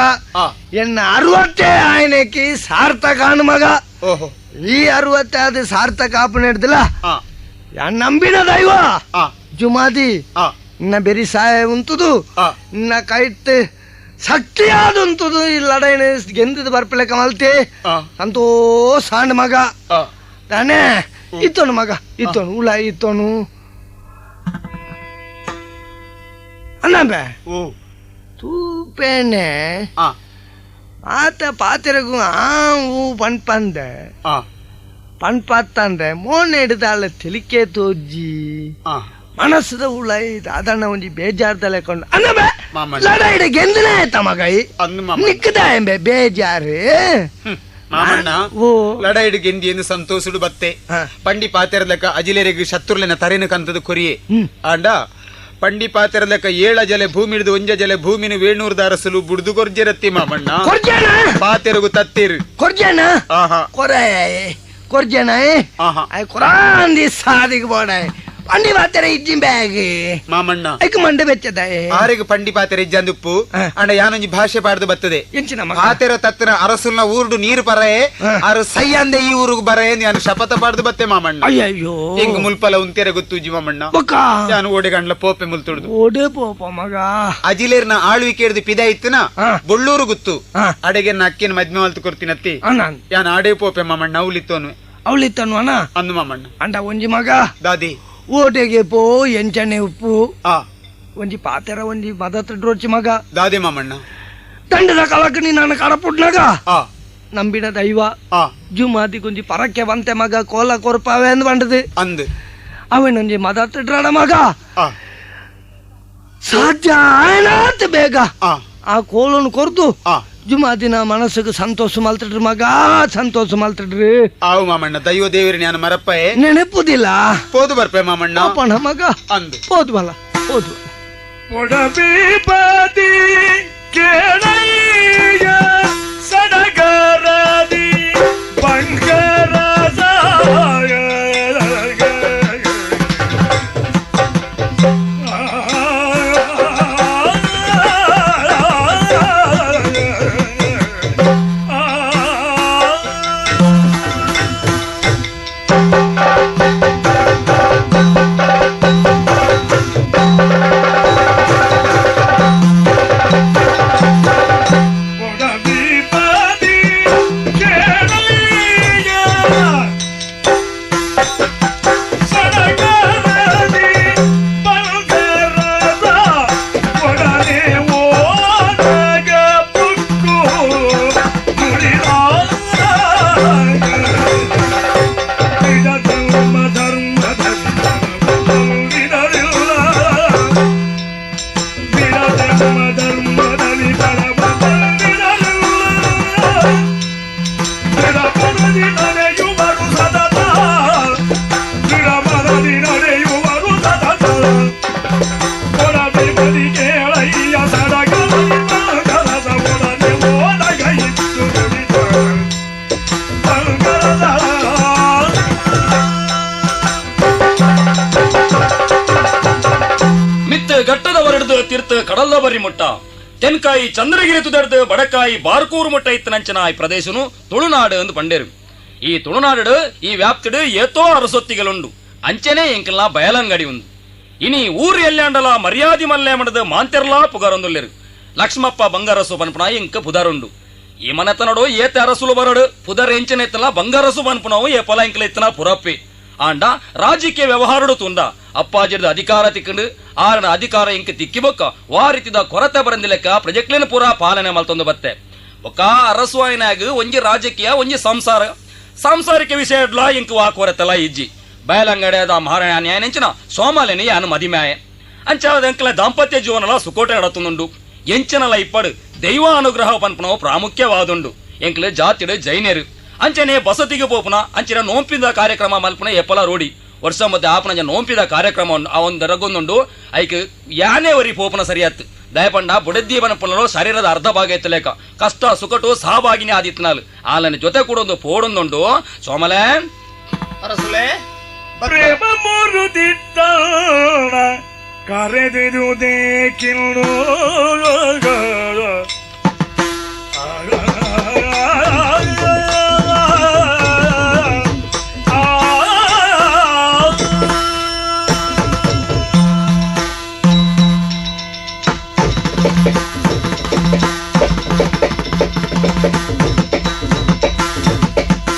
ಎನ್ನ ಅರವತ್ತೇ ಆಯನಕ್ಕೆ ಸಾರ್ಥಕ ಆಂಡು ಮಗ ಓಹೋ ಈ ಅರವತ್ತೇ ಅದು ಸಾರ್ಥಕ ಆಪಣೆ ಹಿಡ್ದಿಲ್ಲ ನಂಬಿನ ದೈವ ಜುಮಾದಿ ಇನ್ನ ಬೆರಿ ಸಹಾಯ ಉಂಟುದು ಇನ್ನ ಕೈಟ್ ಶಕ್ತಿಯಾದಂತದು ಈ ಲಡೈನ ಗೆಂದದ ಬರ್ಪಲೆ ಕಮಲ್ತೆ ಸಂತೋಷ ಆಂಡು ಮಗ ತಾನೇ ಇತ್ತೋನು ಮಗ ಇತ್ತೋನು ಉಳ ಇತ್ತೋನು ಅಣ್ಣಂಬೆ ತೂಪೇನೆ ಆತ ಪಾತಿರಗು ಆ ಊ ಪನ್ಪಂದೆ ಪನ್ಪತ್ತಂದೆ ಮೋನೆ ಹಿಡಿದಾಳ ತಿಳಿಕೆ ತೋಜ್ಜಿ ಮನಸ್ಸದ ಉಳೈ ದಾದಣ್ಣ ಒಂಜಿ ಬೇಜಾರ್ದಲೆ ಕೊಂಡು ಅನ್ನಬೆ ಲಡಾಯಿಡ ಗೆಂದನೆ ಆಯ್ತ ಮಗೈ ನಿಕ್ಕದ ಎಂಬೆ ಬೇಜಾರು ಮಾಮಣ್ಣ ಲಡಾಯಿಡು ಗೆಂದಿ ಎಂದು ಸಂತೋಷಡು ಬತ್ತೆ ಪಂಡಿ ಪಾತೆರಲಕ ಅಜಿಲೇರಿಗೆ ಶತ್ರುಲೆನ ತರೆನು ಕಂತದ ಕೊರಿಯೆ ಆಂಡ ಪಂಡಿ ಪಾತೆರಲಕ ಏಳ ಜಲೆ ಭೂಮಿ ಹಿಡಿದು ಒಂಜ ಜಲೆ ಭೂಮಿನ ವೇಣೂರ್ದ ಅರಸಲು ಬುಡ್ದು ಕೊರ್ಜೆರತ್ತಿ ಮಾಮಣ್ಣ ಪಾತೆರಗು ತತ್ತೇರು ಕೊರ್ಜನ ಕೊರೆ ಕೊರ್ಜನ ಕೊರಾಂದಿ ಸಾದಿಗೆ ಬೋಡ ಪಂಡಿ ಪಾತೆರ ಇಜ್ಜಿ ಬ್ಯಾಗ್ ಮಾಮಣ್ಣ ಐಕ್ ಮಂಡೆ ಬೆಚ್ಚದ ಆರೆಗ್ ಪಂಡಿ ಪಾತೆರ ಇಜ್ಜಂದುಪ್ಪು ಅಂಡ ಯಾನೊಂಜಿ ಭಾಷೆ ಪಾಡ್ದು ಬರ್ತದೆ ಪಾತೆರ ತತ್ತನ ಅರಸುಲ್ನ ಊರುಡು ನೀರು ಪರಯೆ ಆರು ಸೈಯಂದೆ ಈ ಊರುಗು ಬರಯೆ ಯಾನು ಶಪಥ ಪಾಡ್ದು ಬತ್ತೆ ಮಾಮಣ್ಣ. ಅಯ್ಯಯ್ಯೋ ಎಂಗ್ ಮುಲ್ಪಲ ಉಂತೆರೆ ಗೊತ್ತೂಜಿ ಮಾಮಣ್ಣ. ಯಾನು ಓಡೆ ಗಂಡ್ಲ ಪೋಪೆ ಮುಲ್ತುಡ್ದು ಓಡೆ ಪೋಪ ಮಗ ಅಜಿಲೇರ್ನ ಆಳ್ವಿಕೆ ಹಿಡ್ದು ಪಿದ ಇತ್ತನ ಬೊಳ್ಳೂರು ಗುತ್ತು ಅಡೆಗೆ ಅಕ್ಕಿನ ಮದ್ಮೆ ಮಲ್ತು ಕೊರ್ತಿನತ್ತಿ ಯಾನು ಆಡೆ ಪೋಪೆ ಮಾಮಣ್ಣ ಅವಳಿತ್ತೋನು ಅವಳಿತ್ತನು ಅಣ್ಣ ಅಂದು ಮಾಮಣ್ಣ. ಅಂಡ ಒಂಜಿ ಮಗ ದಾದಿ ಓಟೆಗೆ ಪೋ ಎಂಚನೆ ಉಪ್ಪು ಒಂಜಿ ಪಾತೆರ ಒಂಜಿ ಮದತ್ ಡ್ರೋಚಿ ಮಗ ದಾದೆ ಮಾಮಣ್ಣ ದಂಡದ ಕಲಕಣಿ ನಾನು ಕಡಪುಟ್ನಾಗ ನಂಬಿನ ದೈವ ಜುಮಾದಿ ಕೊಂಜಿ ಪರಕ್ಕೆ ಬಂತೆ ಮಗ ಕೋಲ ಕೊರ್ಪಾವೆ ಅಂದ್ ಬಂಡದು ಅಂದು ಅವನೊಂಜಿ ಮದತ್ ಡ್ರಾಡ ಮಗ ಸಾಧ್ಯ ಆಯ್ನಾತ್ ಬೇಗ ಆ ಕೋಲನ್ನು ಕೊರ್ದು ಜುಮಾದಿನ ಮನಸ್ಸಿಗೆ ಸಂತೋಷ ಮಲ್ತಿಡ್ರಿ ಮಗ ಸಂತೋಷ ಮಲ್ತಿಡ್ರಿ. ಆವು ಮಾಮಣ್ಣ ದೈವ ದೇವರಿ ನಾನು ಮರಪ್ಪಯೇ ನೆನಪುದಿಲ್ಲ ಪೋದು ಬರ್ಪೆ ಮಾಮಣ್ಣ ಪಣ ಮಗ ಅಂದು ಪೋದು ಬಲ್ಲ ಪೋದು ಒಡಬಿ ಕೇಳಯ್ಯ ಸಡಗರದಿ ಬಂಗರ ಕಡಲ ಬರಿ ಮುಟ್ಟ ತೆನ್ಕಾಯಿ ಚಂದ್ರಗಿರಿ ತುದರ್ದು ಬಡಕಾಯಿ ಬಾರ್ಕೂರು ಮುಟ್ಟ ಇತ್ತನಂಚನ ಈ ಪ್ರದೇಶನು ತುಳುನಾಡು ಎಂದು ಪಂಡೇರು. ಈ ತುಳುನಾಡು ಈ ವ್ಯಾಪ್ತಿಡು ಏತೋ ಅರಸೊತ್ತಿಗಳುಂಡು ಅಂಚನೆ ಎಂಕಲ್ನ ಬಯಲಂಗಡಿ ಉಂದು. ಇನಿ ಊರು ಎಲ್ಲಾಂಡಲ ಮರ್ಯಾದಿ ಮಲ್ಲೆ ಮಡದು ಮಾಂತೆರ್ಲಾ ಪುಗಾರೊಂದುಲ್ಲೆರು. ಲಕ್ಷ್ಮಪ್ಪ ಬಂಗಾರಸು ಪನ್ಪುನ ಎಂಕ ಪುದಾರುಂಡು. ಈ ಮನೆತನಡು ಏತೆ ಅರಸುಲು ಬರಡು ಪುದರ್ ಎಂಚನೆ ಇತ್ತಲ ಬಂಗಾರಸು ಪನ್ಪುನವು ಏ ಪೊಲ ಎಂಕಲ ಇತ್ತನ ಪುರಪ್ಪಿ. ಆಂಡ ರಾಜಕೀಯ ವ್ಯವಹಾರಡು ತುಂಡ ಅಪ್ಪಾಜಿಡ್ದ ಅಧಿಕಾರ ತಿಕ್ಕಂಡು ಆರನ ಅಧಿಕಾರ ಇಂಕ ತಿಕ್ಕಿಬೊಕ್ಕ ವಾರಿತಿದ ಕೊರತೆ ಬರಂದಿಲೆಕ್ಕ ಪ್ರಜೆಕ್ಲಿನ ಪೂರಾ ಪಾಲನೆ ಮಲ್ತೊಂದು ಬತ್ತೆ. ಒಕ್ಕ ಅರಸುವಾಯಿನಾಗ ಒಂಜಿ ರಾಜಕೀಯ ಒಂಜಿ ಸಂಸಾರ ಸಾಂಸಾರಿಕ ವಿಷಯ ಇಂಕ ವಾ ಕೊರತೆಲ ಇಜ್ಜಿ ಬಯಲಂಗಡೆದ ಮಹಾರಾಣ ನ್ಯಾಯನೆಂಚಿನ ಸೋಮಾಲಿನಿ ಯಾನು ಮದಿಮ್ಯಾಯ ಅಂಚಾದ ಅಂಕಲ ದಾಂಪತ್ಯ ಜೀವನಲ ಸುಕೋಟೆ ನಡತುಂಡು. ಎಂಚನಲ ಇಪ್ಪಡು ದೈವ ಅನುಗ್ರಹ ಪನ್ಪನವು ಪ್ರಾಮುಖ್ಯವಾದುಂಡು. ಎಂಕ್ಲೆ ಜಾತಿಡು ಜೈನರು ಅಂಚನೆ ಬಸತಿಗೆ ಪೋಪುನ ಅಂಚಿನ ನೋಂಪಿದ ಕಾರ್ಯಕ್ರಮ ಮಲ್ಪುನ ಎಪ್ಪಲ ರೂಢಿ ವರ್ಷ ಮಧ್ಯೆ ಆಪನ ನೋಂಪಿದ ಕಾರ್ಯಕ್ರಮ ಅವನ್ ದರಗೊಂದುಂಡು. ಐಕ್ ಯಾನೇ ವರಿ ಪೋಪುನ ಸರಿಯತ್ತು ದಯಪಂಡ ಬುಡದ್ದೀವನ ಪುನರು ಶರೀರದ ಅರ್ಧ ಭಾಗ ಎತ್ತಲೇಕ ಕಷ್ಟ ಸುಕಟು ಸಹಭಾಗಿನಿ ಆದಿತ್ನಾಲ್ ಆಲನ ಜೊತೆ ಕೂಡ ಒಂದು ಪೋಡೊಂದುಂಡು. ಸೋಮಲೆ ಪ್ರೇಮ ಮುರುದಿದ್ದಾಣ ಕರೆದಿರುವುದೇ ಕಿನ್ನು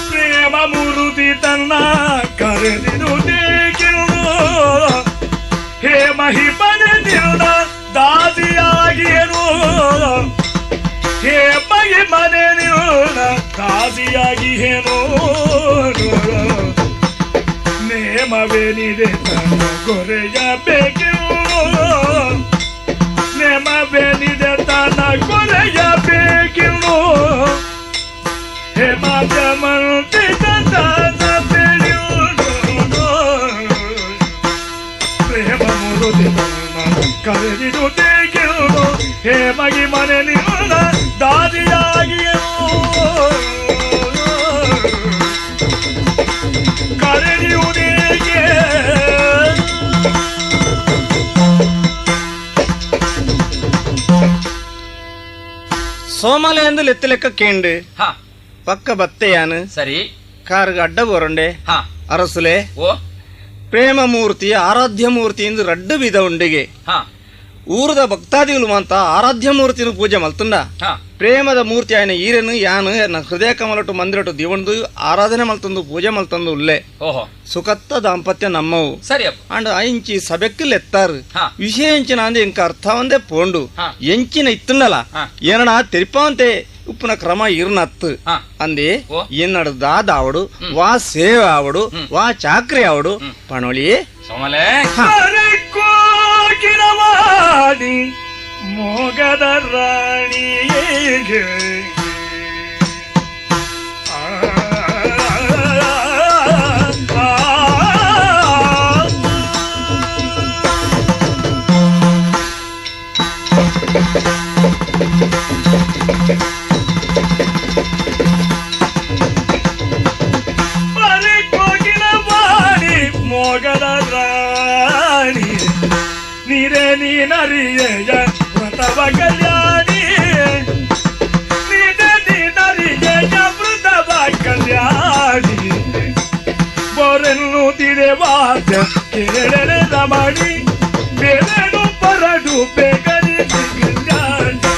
ಪ್ರೇಮ ಮುರುದಿ ತನ್ನ ಕರೆದಿರುವುದೇ ಕಿನ್ನು ಹೇ ಮಹಿಮನೆ ನಿಲ್ಲ ದಾಸಿಯಾಗಿಯನು ಹೇ ಮಹಿಮನೆ ನಿಲ್ಲ ದಾಸಿಯಾಗಿಯೇನು ನೇಮ ನೇಮವೇನಿದೆ ತನ್ನ ಕೊರೆಯಬೇಕೆಂದು ನೇಮವೇನಿದೆ ತನ್ನ ಕೊರೆಯಬೇಕೆಂದು ಹೇಮಾಜಮಂತಿ ಪ್ರೇಮ ಮುರುತಿ ಕರೆದಿದು ತೇಗಿರು ಹೇಮಗಿ ಮನೆ ನಿಲ್ಲ ದಾದಿಯಾಗಿಯೋ ಕರೆದಿಯುವುದೇಗೆ ಸೋಮಲೆ ಎಂದು ಲೆತ್ತ ಲೆಕ್ಕ ಕೇಂಡು ಪಕ್ಕ ಬತ್ತೆಯಾನು ಸರಿ ಕಾರ್ಗ ಅಡ್ಡ ಬೋರಂಡೆ ಅರಸುಲೆ ಓ ಪ್ರೇಮ ಮೂರ್ತಿ ಆರಾಧ್ಯ ಮೂರ್ತಿ ಎಂದು ರಡ್ಡು ವಿಧ ಉಂಡಿಗೆ ಊರದ ಭಕ್ತಾದಿಗಳು ಅಂತ ಆರಾಧ್ಯ ಮೂರ್ತಿನ ಪೂಜೆ ಮಲ್ತುಂಡ ಪ್ರೇಮದ ಮೂರ್ತಿ ಆಯ್ನ ಈರನು ಯಾನು ಹೃದಯ ಕಮಲಟು ಮಂದಿರಟು ದಿವಂದು ಆರಾಧನೆ ಮಲ್ತಂದು ಪೂಜೆ ಮಲ್ತಂದು ಉಲ್ಲೆ ಸುಖತ್ತ ದಾಂಪತ್ಯ ನಮ್ಮವು ಸರಿ ಅಂಡ್ ಇಂಚಿ ಸಬೆಕ್ಕಲ್ ಎತ್ತಾರು ವಿಷಯ ಎಂಚಿನ ಅಂದೆ ಇಂಕ ಅರ್ಥವಂದೇ ಪೋಂಡು ಎಂಚಿನ ಇತ್ತುಂಡಲ ಏನಡ ತೆರಿಪಾವಂತೆ ಉಪ್ಪುನ ಕ್ರಮ ಇರ್ನತ್ತು ಅಂದೆ ಎನ್ನಡು ದಾದಾವಡು ವಾ ಸೇವೆ ಆವಡು ವಾ ಚಾಕ್ರಿ ಆವಡು ಪಣೋಳಿ ಸೋಮಲೆ ಮೋಗದ ರಾಣಿಗೆ ಕೋಗಿಲವಾಣಿ ಮೋಗದ ರಾಣಿ ನೀರೇ ನೀನರಿಯ ವ್ರತವ ಕಲ್ಯಾಣಿ ನೀನೇ ನೀನರಿಯ ವ್ರತವ ಕಲ್ಯಾಣಿ ಬೊರೆನ್ನುತ್ತಿದೆ ವಾದ್ಯ ಕೇಳರೆ ರಮಣಿ ಬೇರೆನು ಪರಡು ಬೇಗರಿ ಕಲ್ಯಾಣಿ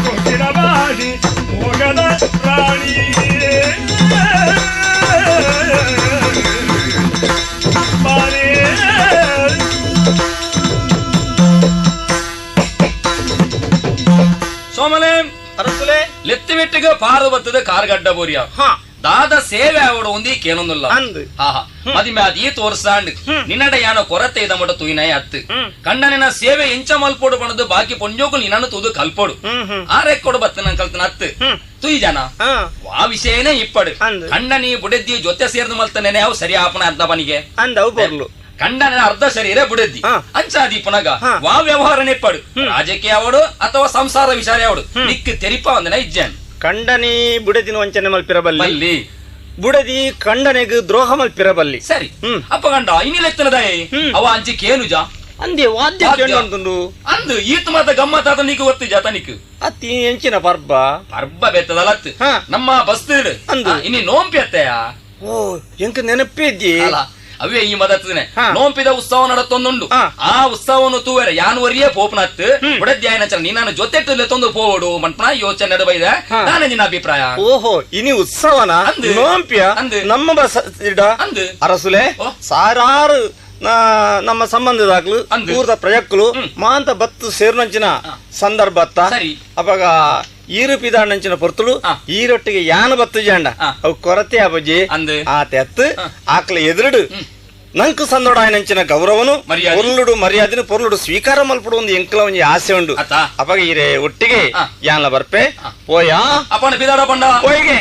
ಕೋಗಿಲವಾಣಿ ಮೋಗದ ರಾಣಿ ಸೋಮಲೆ ಅರಸುಲೆ ಲೆತ್ತಿಮೆಟ್ಟಿಗೆ ಪಾರು ಬತ್ತದ ಕಾರ್ಗಡ್ಡ ಬೋರಿಯ ದಾದ ಸೇವೆ ಆವಡು ಒಂದಿ ಕೇನೊಂದುಲ್ಲ ಮದಿಮೆ ಅದ್ ಈ ತೋರ್ಸಾಂಡ್ ನಿನ್ನಡ ಯಾನೋ ಕೊರತೆ ಇದ ಮಟ ತುಯಿನಾಯ ಅತ್ತು ಕಣ್ಣನಿನ ಸೇವೆ ಎಂಚ ಮಲ್ಪೋಡು ಬಣದು ಬಾಕಿ ಪೊಂಜೋಕುಲು ನಿನ್ನನ್ನು ತೂದು ಕಲ್ಪೋಡು ಆ ರೆಕ್ಕೊಡು ಬತ್ತ ನನ್ ಕಲ್ತನ ಅತ್ತು ತುಯಿ ಜನ ವಾ ವಿಷಯನೇ ಇಪ್ಪಡು ಕಣ್ಣನಿ ಬುಡೆದ್ದಿ ಜೊತೆ ಸೇರ್ದು ಮಲ್ತನೇನೆ ಅವು ಸರಿ ಆಪಣ ಅರ್ಧ ಬನಿಗೆ ಅಂದವು ಬರ್ಲು ಕಂಡನ ಅರ್ಧ ಶರೀರ ಬುಡೆದ್ದಿ ಅಂಚಾದಿ ಪುನಗ ವಾ ವ್ಯವಹಾರ ನೆಪ್ಪಡು ರಾಜಕೀಯ ಅವಡು ಅಥವಾ ಸಂಸಾರ ವಿಚಾರ ಅವಡು ನಿಕ್ ತೆರಿಪ ಒಂದನ ಇಜ್ಜಾನ್ ಕಂಡನಿ ಬುಡದಿನ ವಂಚನೆ ಮಲ್ಪಿರಬಲ್ಲಿ ಬುಡದಿ ಕಂಡನೆಗ್ ದ್ರೋಹ ಮಲ್ಪಿರಬಲ್ಲಿ ಸರಿ ಅಪ್ಪ ಗಂಡ ಇನ್ನಿಲೆತ್ತನದಾಯೇ ಅವ ಅಂಚಿ ಕೇನುಜ ಅಂದೆ ವಾದ್ಯ ಕೇಳುಂಟು ಅಂದು ಈತ ಮಾತ ಗಮ್ಮತ್ತಾದ ನೀಕು ಗೊತ್ತು ಜಾತ ನಿಕ್ಕು ಅತ್ತಿ ಎಂಚಿನ ಪರ್ಬ ಪರ್ಬ ಬೆತ್ತದಲ್ಲ ನಮ್ಮ ಬಸ್ತಿಡು ಅಂದು ಇನ್ನಿ ನೋಂಪಿ ಅತ್ತೆಯ ಓ ಎಂಕ ನೆನಪೇ ಇದ್ದಿ ಅವೇ ಈ ಮದತ್ತನೆ ನೋಂಪಿದ ಉತ್ಸವ ನಡತ್ತೊಂದುಂಡು ಆ ಉತ್ಸವವನ್ನು ತೂವೆರೆ ಯಾನುವರಿಯೇ ಪೋಪನತ್ತು ಬುಡದ್ಯಾಯನಚನ ನೀನು ಜೊತೆ ತೊಂದು ಪೋವಡು ಮನ್ಪನ ಯೋಚನೆ ನಡುವೈದ ನಾನೇ ನಿನ್ನ ಅಭಿಪ್ರಾಯ ಓಹೋ ಇನಿ ಉತ್ಸವನ ನೋಂಪಿಯ ನಮ್ಮ ಬಸ್ ಅಂದು ಅರಸುಲೆ ಸಾರಾರು ನಮ್ಮ ಸಂಬಂಧದಾಗ್ಲು ಊರ್ದ ಪ್ರಜಕ್ಕಲು ಮಾಂತ ಬತ್ತು ಸೇರ್ನಂಚಿನ ಸಂದರ್ಭ ಅವಾಗ ಈರು ಪಿದಾಣಂಚಿನ ಪೊರ್ತುಳು ಈರೊಟ್ಟಿಗೆ ಯಾನು ಬತ್ತು ಜಾಂಡ ಅವು ಕೊರತೆ ಅಬಜಿ ಆ ತೆತ್ತು ಆಕಲ ಎದುರುಡು ನಂಕು ಸಂದೋಡಾಯನಂಚಿನ ಗೌರವನು ಪೊರ್ಲುಡು ಮರ್ಯಾದೆನು ಪೊರ್ಲುಡು ಸ್ವೀಕಾರ ಮಲ್ಪಡು ಒಂದು ಎಂಕಲ ಒಂಜಿ ಆಸೆ ಉಂಡು ಅವಾಗ ಈರೆ ಒಟ್ಟಿಗೆ ಯಾನ್ಲ ಬರ್ಪೆ ಪೋಯಾ ಅಪ್ಪನ ಪಿದಾಡ ಪಂಡ ಪೋಯಿಗೆ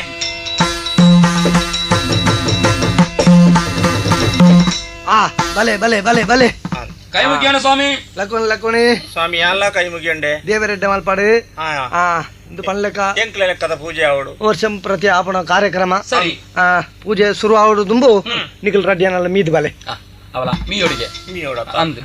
ಆ ಬಲೆ ಬಲೆ ಬಲೆ ಬಲೆ ಕೈ ಮುಗಿಯೋಣ ಸ್ವಾಮಿ ಲಕೋಣೆ ಲಕೋಣೆ ಸ್ವಾಮಿ ಯಾನ್ಲ ಕೈ ಮುಗಿಯಂಡೆ ದೇವರೆಡ್ಡ ಮಲ್ಪಾಡು ಆ ಇಂದು ಪನ್ಲೆಕ್ಕ ಎಂಕ್ಲ ಲೆಕ್ಕದ ಪೂಜೆ ಆವಡು ವರ್ಷಂ ಪ್ರತಿ ಆಪಣ ಕಾರ್ಯಕ್ರಮ ಸರಿ ಆ ಪೂಜೆ ಶುರು ಆವಡು ದುಂಬು ನಿಖಲ್ ರಡ್ಡಿಯನಲ್ಲ ಮೀದು ಬಲೆ ಅವಲ ಮೀಯೋಡಿಗೆ ಮೀಯೋಡ ಅಂದ್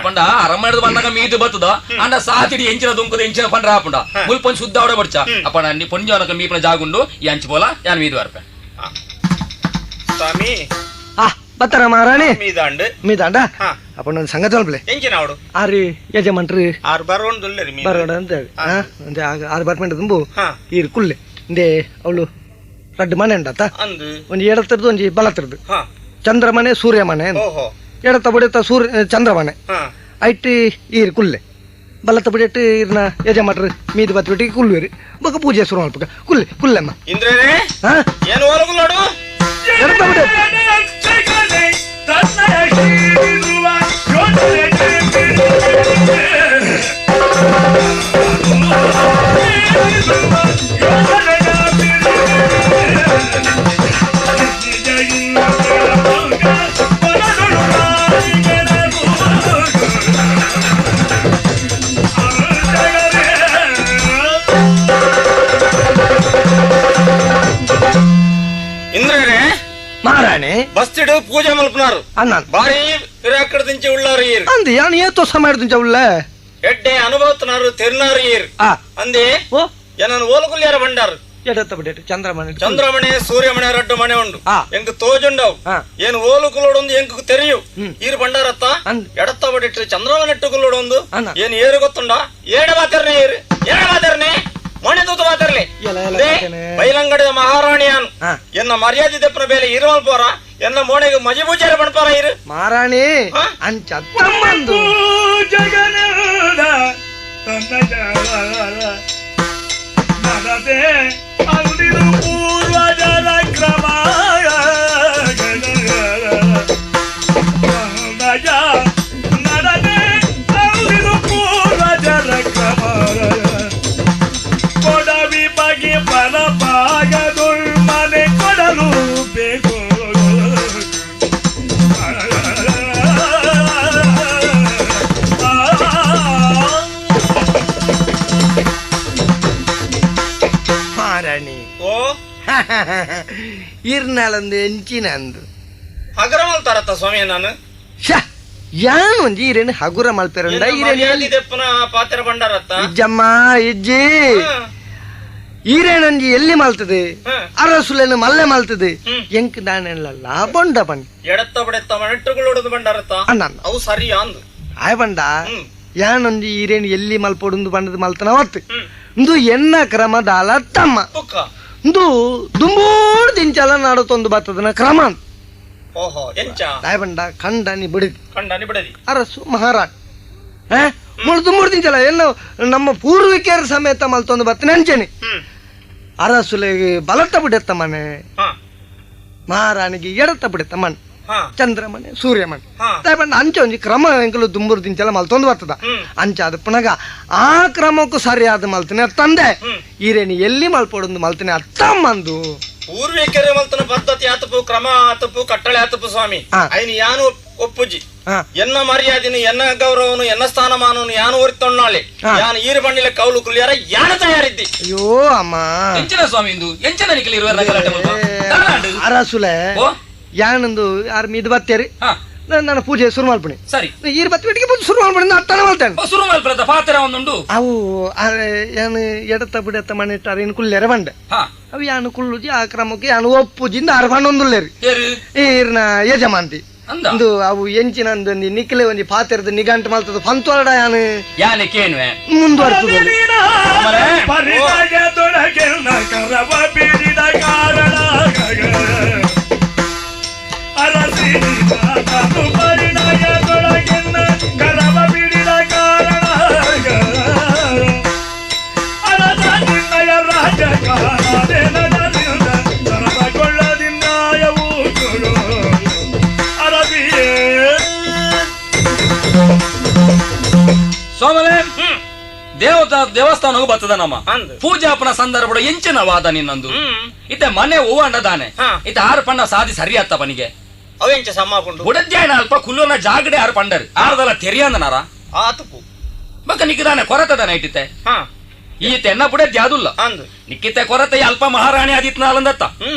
ಪಂಡ ಅರಮಣದ ಬಂದಾಗ ಮೀದು ಬತ್ತದ ಅಂಡ ಸಾತಿಡಿ ಎಂಚಿನ ದುಂಕದ ಎಂಚಿನ ಪಂಡ್ರ ಆಪುಂಡ ಮುಲ್ಪೊಂಜ್ ಶುದ್ಧ ಆವಡ ಬಡ್ಚ ಅಪ್ಪ ನಿ ಪೊಂಜೋನಕ ಮೀಪನ ಜಾಗುಂಡು ಈ ಅಂಚು ಪೋಲ ಯಾನ್ ಮೀದು ಬರ್ಪೆ ಸ್ವಾಮಿ ಆ ಬತ್ತರ ಮಹಾರಾಣಿ ಮೀದಾಂಡ್ ಮೀದಾಂಡ ಅಪ್ಪ ನನ್ನ ಸಂಗತಿ ಅಲ್ಪಲೆ ಎಂಚಿನ ಅವಡು ಆರಿ ಯಜಮಾನ್ರಿ ಆರು ಬರೋಣ ಬರೋಣ ಅಂತ ಆರು ಬರ್ಪೆಂಡ ತುಂಬು ಈರು ಕುಲ್ಲೆ ಇಂದೇ ಅವಳು ರಡ್ಡು ಮನೆ ಉಂಡಾತ ಒಂಜಿ ಎಡತ್ತರದು ಒಂಜಿ ಬಲತ್ತರದು ಚಂದ್ರಮನೆ ಸೂರ್ಯ ಮನೆ ಎಡತ್ತ ಬಡಿತ ಸೂರ್ಯ ಚಂದ್ರಮನೆ ಐಟ್ ಈರು ಕುಲ್ಲೆ ಬಲತ್ತ ಬಡಿಯಟ್ಟು ಈರ್ನ ಯಜಮಾನ್ರು ಮೀದು ಬತ್ಬಿಟ್ಟು ಕುಲ್ವೇರಿ ಬೊಕ ಪೂಜೆ ಶುರು ಮಲ್ಪಕ ಕುಲ್ಲೆ ಕುಲ್ಲೆಮ್ಮ ಇಂದ್ರನೇ ಏನು ಹೊರಗುಲ್ಲಾಡು ಇಂದ್ರರೇ ಮಹಾರಾಣಿ ಬಸ್ತಿಡು ಪೂಜೆ ಮಲ್ಪನಾರು ಅಣ್ಣ ಬಾರಿ ಪಿರಾಕಡ ದಿಂಚೆ ಉಳ್ಳಾರು ಈರ್ ಅಂದೆ ಯಾನ್ ಏತೋ ಸಮಯ ದಿಂಚ ಉಳ್ಳ ಎಡ್ಡೆ ಅನುಭವತನಾರು ತೆರ್ನಾರು ಈರ್ ಅಂದೆ ಓ ಏನನ್ನು ಓಲುಕುಲ್ಯಾರ ಬಂಡಾರು ಎಡತ್ತ ಬಿಟ್ಟು ಚಂದ್ರಮಣೆ ಚಂದ್ರಮಣೆ ಸೂರ್ಯಮಣೆ ರಡ್ಡು ಮಣೆ ಉಂಡು ಎಂಕ್ ತೋಜುಂಡವು ಏನು ಓಲುಕುಲೋಡೊಂದು ಎಂಕ್ ತೆರಿಯು ಈರ್ ಬಂಡಾರತ್ತ ಎಡತ್ತ ಬಡಿಟ್ರೆ ಚಂದ್ರಮಣೆಟ್ಟು ಕುಲ್ಲೋಡೊಂದು ಏನು ಏರು ಗೊತ್ತುಂಡ ಏಡ ಮಾತರ್ನೆ ಏರು ಏಡ ಮಾತರ್ನೆ ಮೊಣೆ ತೂತು ಮಾತರ್ಲೆ ಬೈಲಂಗಡಿದ ಮಹಾರಾಣಿಯಾನ್ ಎನ್ನ ಮರ್ಯಾದೆ ದೆಪ್ಪನ ಬೇಲೆ ಇರುವಲ್ ಪೋರ ಎನ್ನ ಮೋಣೆಗೆ ಮಜಿ ಪೂಜಾರಿ ಬಣ್ಪಾರ ಇರು ಮಹಾರಾಣಿ ಅಂಚ ತಮ್ಮಂದು ಜಗನದ ತನ್ನ ನಡದೆ ಅಲ್ಲಿರು ಪೂರ್ವಜರ ಕ್ರಮ ನಡದೆ ಅಲ್ಲಿರು ಪೂರ್ವಜರ ಕ್ರಮ ಕೊಡವಿ ಬಗೆ ಬಲ ಭಾಗದೊಳ್ ಮನೆ ಕೊಡಲು ಬೇಕು ಮಹಾರಾಣಿ ಓ ಇರ್ನಾಳಂದು ಎಂಚಿನಂದು ಹಗರ ಮಲ್ತಾರತ್ತ ಸ್ವಾಮಿ ನಾನು ಶ ಯಾನ್ ಒಂಜಿ ಈರೇನು ಹಗುರ ಮಲ್ಪೆರಂಡ ಈರೇನು ದೆಪ್ಪನ ಪಾತ್ರ ಬಂಡಾರತ್ತ ಇಜ್ಜಮ್ಮ ಇಜ್ಜಿ ಈರೇನಂಜಿ ಎಲ್ಲಿ ಮಲ್ತದೆ ಅರಸುಲೇನು ಮಲ್ಲೆ ಮಲ್ತದೆ ಎಂಕ್ ದಾನೆಲ್ಲ ಲಾಭಂಡ ಬಣ್ಣಿ ಎಡತ್ತ ಬಡೆತ್ತ ಮನೆಟ್ಟುಗಳೊಡದು ಬಂಡಾರತ್ತ ಅಣ್ಣ ಅವು ಸರಿ ಅಂದು ಆಯ್ ಬಂಡ ಯಾನೊಂಜಿ ಈರೇನು ಎಲ್ಲಿ ಮಲ್ಪೊಡುಂದು ಬಂಡದ ಮಲ್ತನ ಹೊತ್ತು ಇಂದು ಎನ್ನ ಕ್ರಮ ದಾಲ ತಮ್ಮ ಇಂದು ದುಂಬೂಡ್ ದಿಂಚಲ ನಾಡತೊಂದು ಬತ್ತದನ ಕ್ರಮ ಓಹೋ ಎಂಚ ದಾಯ್ ಬಂಡ ಕಂಡನಿ ಬಿಡದಿ ಕಂಡನಿ ಬಿಡದಿ ಅರಸು ಮಹಾರಾಣಿ ಮುಳು ದುಂಬೂಡ್ ದಿಂಚಲ ಎಲ್ಲ ನಮ್ಮ ಪೂರ್ವಿಕರ ಸಮೇತ ಮಲ್ತೊಂದು ಬತ್ತನ ಅಂಚನೆ ಅರಸುಲೆಗೆ ಬಲತ್ತ ಬಿಡೆತ್ತ ಮನೆ ಮಹಾರಾಣಿಗೆ ಎಡತ್ತ ಬಿಡೆತ್ತ ಮನೆ ಚಂದ್ರಮನೆ ಸೂರ್ಯಮನೆ ದಾಯ್ ಬಂಡ ಅಂಚೆ ಒಂಜಿ ಕ್ರಮ ಎಂಕಲು ದುಂಬೂರು ದಿಂಚಲ ಮಲ್ತೊಂದು ಬರ್ತದ ಅಂಚ ಅದು ಪುನಗ ಆ ಕ್ರಮಕ್ಕೂ ಸರಿಯಾದ ಮಲ್ತನೆ ತಂದೆ ಈರೇನಿ ಎಲ್ಲಿ ಮಲ್ಪೊಡೊಂದು ಮಲ್ತನೆ ಅತ್ತಮ್ಮಂದು ಪೂರ್ವಿಕರ ಮಲ್ತನ ಪದ್ಧತಿ ಆತಪು ಕ್ರಮ ಆತಪು ಕಟ್ಟಳೆ ಆತಪು ಸ್ವಾಮಿ ಐನು ಯಾನು ಒಪ್ಪುಜಿ ಎನ್ನ ಮರ್ಯಾದಿನ ಎನ್ನ ಗೌರವನು ಎನ್ನ ಸ್ಥಾನಮಾನನು ಯಾನು ಒರಿತೊಣ್ಣಾಳೆ ಯಾನು ಈರು ಬಂಡಿಲೆ ಕೌಲು ಕುಲಿಯಾರ ಯಾನ ತಯಾರಿದ್ದಿ ಅಯ್ಯೋ ಅಮ್ಮ ಎಂಚನ ಸ್ವಾಮಿ ಇಂದು ಎಂಚನ ನಿಕಲಿ ಇರುವ ಅರಸುಲೆ ಯಾನೊಂದು ಯಾರು ಇದು ಬತ್ತೇರಿ ನಾನು ಪೂಜೆ ಶುರು ಮಾಡ್ಬಿಡಿ ಸರಿ ಈರು ಬತ್ತಿ ಬಿಟ್ಟಿಗೆ ಪೂಜೆ ಶುರು ಮಾಡ್ಬಿಡಿ ಅತ್ತನ ಮಾಡ್ತೇನೆ ಶುರು ಮಾಡ್ಬಿಡತ್ತ ಪಾತ್ರ ಒಂದುಂಡು ಅವು ಯಾನು ಎಡತ್ತ ಬಿಡತ್ತ ಮನೆ ಇಟ್ಟಾರೆ ಇನ್ನು ಕುಲ್ಲೆರೆ ಬಂಡೆ ಅವು ಯಾನು ಕುಳ್ಳುಜಿ ಆ ಕ್ರಮಕ್ಕೆ ಯಾನು ಒಪ್ಪುಜಿಂದ ಆರು ಬಣ್ಣೊಂದುಲ್ಲೇರಿ ಈರ್ನ ಯಜಮಾಂತಿ ಇಂದು ಅವು ಎಂಚಿನ ನಿಕ್ಲೆ ಒಂಜಿ ಪಾತ್ರದ ನಿಗಂಟು ಮಲ್ತದ ಪಂತೋಡ ಯಾನು ಯಾನೆ ಕೇನುವೆ ಮುಂದುವರ್ತದೆ ಸೋಮಲೆ ದೇವತಾ ದೇವಸ್ಥಾನಕ್ಕೂ ಬರ್ತದ ನಮ್ಮ ಪೂಜಾಪನ ಸಂದರ್ಭ ಎಂಚಿನ ವಾದ ನಿನ್ನಂದು ಇತ್ತೆ ಮನೆ ಹೂವ ಅಂಡದಾನೆ ಇತ್ತೆ ಆರು ಪಣ್ಣ ಸಾದಿ ಸರಿ ಅತ್ತ ಪನಿಗೆ ಅವೆಂಚ ಸಮ್ಮಾಪುಂಡು ಬುಡದ್ಯಾಯನ ಅಲ್ಪ ಕುಲ್ಲೋನ ಜಾಗಡೆ ಆರು ಪಂಡರು ಆರದಲ್ಲ ತೆರಿಯಂದನಾರ ಆತಪು ಬಕ್ಕ ನಿಕ್ಕಿದಾನೆ ಕೊರತದಾನೆ ಇಟ್ಟಿತ್ತೆ ಈತ ಎನ್ನ ಬುಡದ್ಯ ಯಾದುಲ್ಲ ನಿಕ್ಕಿತೆ ಕೊರತೆ ಅಲ್ಪ ಮಹಾರಾಣಿ ಆದಿತ್ನಾಲಂದತ್ತ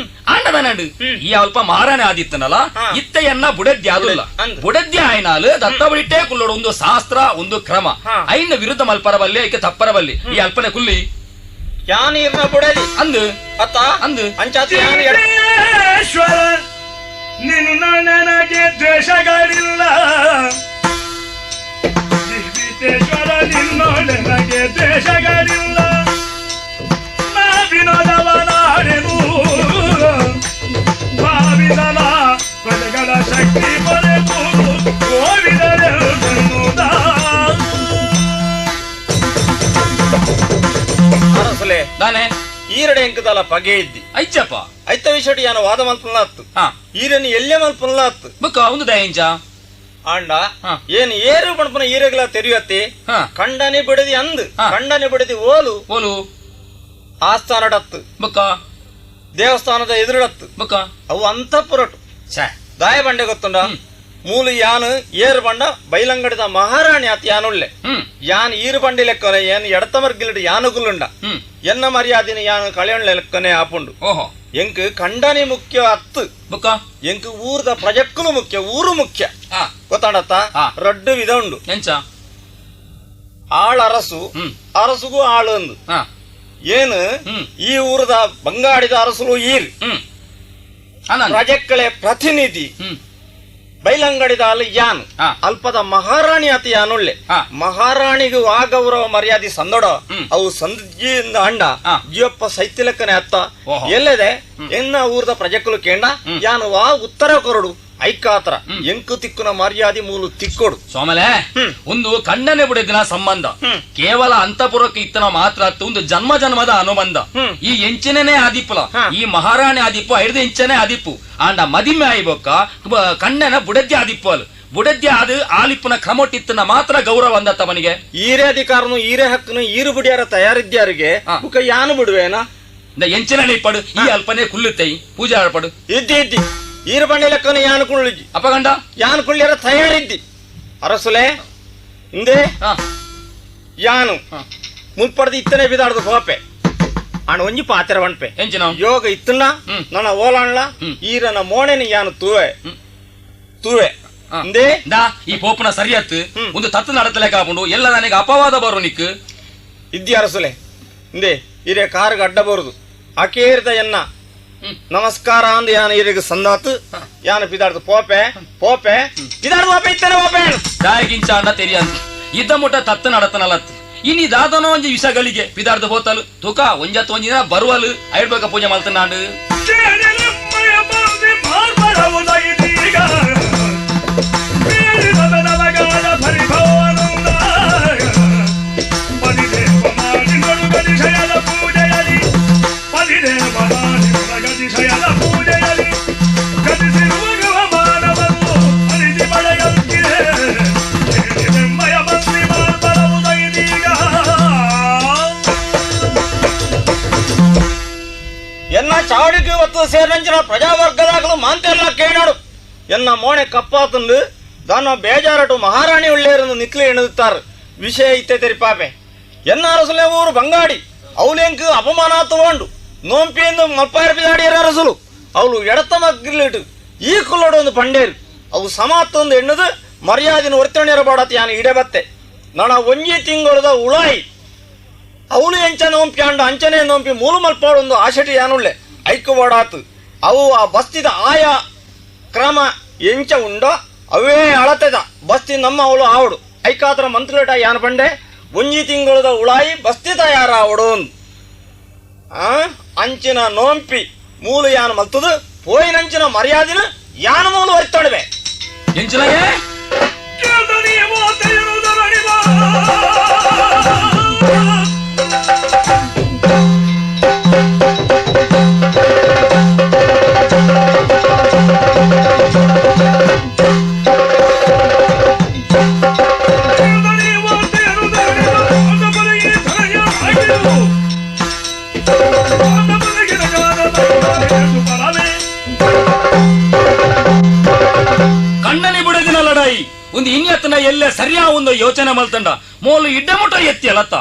ಆಂಡದಾನಂಡು ಈ ಅಲ್ಪ ಮಹಾರಾಣಿ ಆದಿತ್ತನಲ್ಲ ಇತ್ತ ಎನ್ನ ಬುಡದ್ಯ ಯಾದುಲ್ಲ ಬುಡದ್ಯ ಆಯ್ನಾಲು ದತ್ತಬಳಿಟ್ಟೇ ಕುಲ್ಲೋಡು ಒಂದು ಶಾಸ್ತ್ರ ಒಂದು ಕ್ರಮ ಐನ ವಿರುದ್ಧ ಮಲ್ಪರಬಲ್ಲಿ ಐಕೆ ತಪ್ಪರಬಲ್ಲಿ ಈ ಅಲ್ಪನೆ ಕುಲ್ಲಿ ಯಾನ್ ಇರ್ನ ಬುಡದಿ ಅಂದು ಅತ್ತ ಅಂದು ಅಂಚಾತಿ ಈಶ್ವರ ನಿನ್ನ ನನಗೆ ದ್ವೇಷಗಳಿಲ್ಲ ಜೀವಿತೇಶ್ವರ ನಿನ್ನೊಳಗೆ ದ್ವೇಷಗಳಿಲ್ಲ ನಾ ವಿನೋದವನಾಡೆನು ಭಾವಿಸಲ ಪ್ರಜೆಗಳ ಶಕ್ತಿ ಪಡೆದು ಕೋವಿದರೆನ್ನುವುದ ಅರಸುಲೆ ದಾನೆ ಈರಡೆ ಎಂಕದಲ್ಲ ಪಗೆ ಇದ್ದಿ ಐಚಪ್ಪ ಐತ ವಿಷಯ ಯಾನ ವಾದ ಮಲ್ಪುನಲಾತ್ತು ಈರನ್ನು ಎಲ್ಲೆ ಮಲ್ಪುನಲಾತ್ತು ಬುಕ್ಕ ಒಂದು ದಯಂಚ ಆಂಡ ಏನು ಏರು ಪಣಪುನ ಈರೆಗಳ ತೆರೆಯತ್ತಿ ಕಂಡನೆ ಬಿಡದಿ ಅಂದು ಕಂಡನೆ ಬಿಡದಿ ಓಲು ಓಲು ಆಸ್ಥಾನಡತ್ತು ಬುಕ್ಕ ದೇವಸ್ಥಾನದ ಎದುರುಡತ್ತು ಬುಕ್ಕ ಅವು ಅಂತಪುರಟು ದಾಯ ಬಂಡೆ ಗೊತ್ತುಂಡ ಮೂಲು ಯಾನು ಏರು ಬಂಡ ಬೈಲಂಗಡಿದ ಮಹಾರಾಣಿ ಆತ ಯಾನುಳ್ಳೆ ಯಾನ್ ಈರು ಬಂಡಿ ಲೆಕ್ಕನೆ ಏನ್ ಎಡತಮರ್ಗಿಲಿಡು ಯಾನುಗುಲುಂಡ ಎನ್ನ ಮರ್ಯಾದಿನ ಯಾನು ಕಳೆಯೊಳ್ಳೆ ಲೆಕ್ಕನೆ ಆಪುಂಡು ಎಂಕ್ ಕಂಡನೆ ಮುಖ್ಯ ಅತ್ತು ಬುಕ್ಕ ಎಂಕ್ ಊರ್ದ ಪ್ರಜಕ್ಕಲು ಮುಖ್ಯ ಊರು ಮುಖ್ಯ ಗೊತ್ತಾಡತ್ತ ರಡ್ಡು ವಿಧ ಉಂಡು ಎಂಚ ಆಳ್ ಅರಸು ಅರಸುಗೂ ಆಳು ಅಂದು ಏನು ಈ ಊರದ ಬಂಗಾಡಿದ ಅರಸುಲು ಈರ್ ಪ್ರಜಕ್ಕಳೆ ಪ್ರತಿನಿಧಿ ಬೈಲಂಗಡಿದ ಅಲ್ಲಿ ಯಾನ್ ಅಲ್ಪದ ಮಹಾರಾಣಿ ಆತ ಯಾನುಳ್ಳೆ ಮಹಾರಾಣಿಗೂ ಆ ಗೌರವ ಮರ್ಯಾದೆ ಸಂದೊಡ ಅವು ಸಂದಿಯಿಂದ ಅಂಡ ಜಿಯಪ್ಪ ಸೈತಿಲಕ್ಕನೆ ಅತ್ತ ಎಲ್ಲದೆ ಎನ್ನ ಊರದ ಪ್ರಜೆಕ್ಕಲು ಕೇಂಡ ಯಾನು ಆ ಉತ್ತರ ಕೊರಡು ಐಕಾತ್ರ ಎಂಕು ತಿಕ್ಕುನ ಮರ್ಯಾದೆ ಮೂಲು ತಿಕ್ಕೊಡು. ಸೋಮಲೆ ಒಂದು ಕಣ್ಣನೆ ಬಿಡಿದಿನ ಸಂಬಂಧ ಕೇವಲ ಅಂತಪುರಕ್ಕೆ ಇತ್ತನ ಮಾತ್ರ ಒಂದು ಜನ್ಮ ಜನ್ಮದ ಅನುಬಂಧ. ಈ ಎಂಚಿನೇ ಆದಿಪ್ಪಲ ಈ ಮಹಾರಾಣಿ ಆದಿಪ್ಪು ಐದು ಇಂಚನೆ ಆದಿಪ್ಪು ಆಂಡ ಮದಿಮೆ ಆಯ್ಬೊಕ್ಕ ಕಣ್ಣನ ಬುಡದ್ಯ ಆದಿಪ್ಪು ಅಲ್ ಬುಡದ್ಯ ಅದು ಆಲಿಪ್ಪನ ಕ್ರಮೊಟ್ಟಿತ್ತನ ಮಾತ್ರ ಗೌರವ ಅಂದತ್ತ ಮನಿಗೆ. ಈರೇ ಅಧಿಕಾರನು ಈರೇ ಹಕ್ಕನು ಈರು ಬಿಡಿಯಾರ ತಯಾರಿದ್ಯಾರಿಗೆ ಬುಕ್ಕ ಯಾನು ಬಿಡುವೇನ ಎಂಚಿನ ಪಡು ಈ ಅಲ್ಪನೆ ಕುಲ್ಲುತ್ತೈ ಪೂಜೆ ಪಡು ಇದ್ದಿ ಇದ್ದಿ ಈರು ಬಂಡೆ ಲೆಕ್ಕನ ಯಾನು ಕುಳ್ಳಿಜ್ಜಿ ಅಪಗಂಡ ಯಾನು ಕುಳ್ಳಿಯರ ತಯಾರಿದ್ದಿ ಅರಸುಲೆ ಇಂದೇ ಯಾನು ಮುಲ್ಪಡ್ದು ಇತ್ತನೆ ಬಿದಾಡ್ದು ಹೋಪೆ ಅಣ್ಣ ಒಂಜಿ ಪಾತ್ರ ಒಣಪೆ ಎಂಚಿನ ಯೋಗ ಇತ್ತನ್ನ ನನ್ನ ಓಲಾಣ್ಲ ಈರನ ಮೋಣೆನ ಯಾನು ತೂವೆ ತೂವೆ ಇಂದೇ ದಾ ಈ ಪೋಪನ ಸರಿಯತ್ತು ಒಂದು ತತ್ತು ನಡತಲೆಕ್ಕ ಹಾಕೊಂಡು ಎಲ್ಲ ನನಗೆ ಅಪವಾದ ಬರು ನಿಕ್ ಇದ್ದಿ ಅರಸುಲೆ ಇಂದೇ ಈರೆ ಕಾರಿಗೆ ಅಡ್ಡ ಬರುದು ಆಕೇರಿದ ಎನ್ನ ನಮಸ್ಕಾರ ಅಂದ ಯಾನ ಈರಿಗೆ ಸಂದಾತು ಯಾನ ಪಿದಾಡ್ದು ಪೋಪೆ ಪೋಪೆ ಪಿದಾಡ್ದು ಪೋಪೆ ಇತ್ತನೆ ಪೋಪೆ ದಾಯಗಿಂಚ ಅಣ್ಣ ತೆರಿಯಂತ ಇದ್ದ ಮುಟ್ಟ ತತ್ತು ನಡತನಲತ್ತು ಇನಿ ದಾದನೋ ಒಂಜಿ ವಿಷಗಳಿಗೆ ಪಿದಾಡ್ದು ಹೋತಲು ತುಕ ಒಂಜತ್ ಒಂಜಿನ ಬರುವಲು ಐಡ್ಬೇಕ ಪೂಜೆ ಮಲ್ತನಾಡು. ಎನ್ನ ಚಾವಡಿಗೆ ಒತ್ತು ಸೇರಿನಂಚಿನ ಪ್ರಜಾವರ್ಗದಾಗಲು ಮಾಂತೆಲ್ಲ ಕೇಳಾಡು ಎನ್ನ ಮೋಣೆ ಕಪ್ಪಾತಂದು ದಾನ ಬೇಜಾರಟು ಮಹಾರಾಣಿ ಉಳ್ಳೇರನ್ನು ನಿಕ್ಲಿ ಎಣುತ್ತಾರೆ ವಿಷಯ ಇತ್ತೆ ತೆರಿಪಾಪೆ ಎನ್ನ ಅರಸುಲೆ ಊರು ಬಂಗಾಡಿ ಅವಲೆಂಕು ಅಪಮಾನ ತಗೊಂಡು ನೋಂಪಿಯಿಂದ ಮಲ್ಪಾರ್ಪಿದಾಡಿಯರ ಅರಸುಲು ಅವಳು ಎಡತ ಮಗ್ಲಿಟ್ಟು ಈ ಕುಲ್ಲೋಡು ಒಂದು ಪಂಡೇರು ಅವು ಸಮಾತ್ತೊಂದು ಎಣ್ಣದು ಮರ್ಯಾದಿನ ಒರ್ತಣಿರಬಾಡತ್ ಯಾನು ಇಡೆ ಬತ್ತೆ ನಣ ಒಂಜಿ ತಿಂಗಳದ ಉಳಾಯಿ ಅವಳು ಎಂಚ ನೋಂಪಿ ಅಂಡ ಅಂಚನೆ ನೋಂಪಿ ಮೂಲು ಮಲ್ಪಾಡು ಒಂದು ಆಶಟಿ ಯಾನುಳ್ಳೆ ಐಕ್ಕವಾಡಾತು ಅವು ಆ ಬಸ್ತಿದ ಆಯಾ ಕ್ರಮ ಎಂಚ ಉಂಡೋ ಅವೇ ಅಳತೆದ ಬಸ್ತಿ ನಮ್ಮ ಅವಳು ಆವಡು ಐಕಾತ್ರ ಮಂತ್ರಿಟ ಯಾನು ಪಂಡೆ ಒಂಜಿ ತಿಂಗಳದ ಉಳಾಯಿ ಬಸ್ತಿ ತಯಾರ ಆವಡು ಅಂಚಿನ ನೋಂಪಿ ಮೂಲು ಯಾನು ಮಲ್ತದು ಪೋಯಿನಂಚಿನ ಮರ್ಯಾದಿನ ಯಾನು ಮೂಲು ಹೊರಿತೊಡವೆ ಎಂಚಿನಗೆ ಕಣ್ಣನೆ ಬಿಡದಿನ ಲಡಾಯಿ ಒಂದು ಇನ್ಯತನ ಎಲ್ಲ ಸರಿಯಾ ಒಂದು ಯೋಚನೆ ಮಲ್ತಂಡ ಮೋಲು ಇಡ್ಡಮುಟ ಎತ್ತಿ ಅಲತ್ತ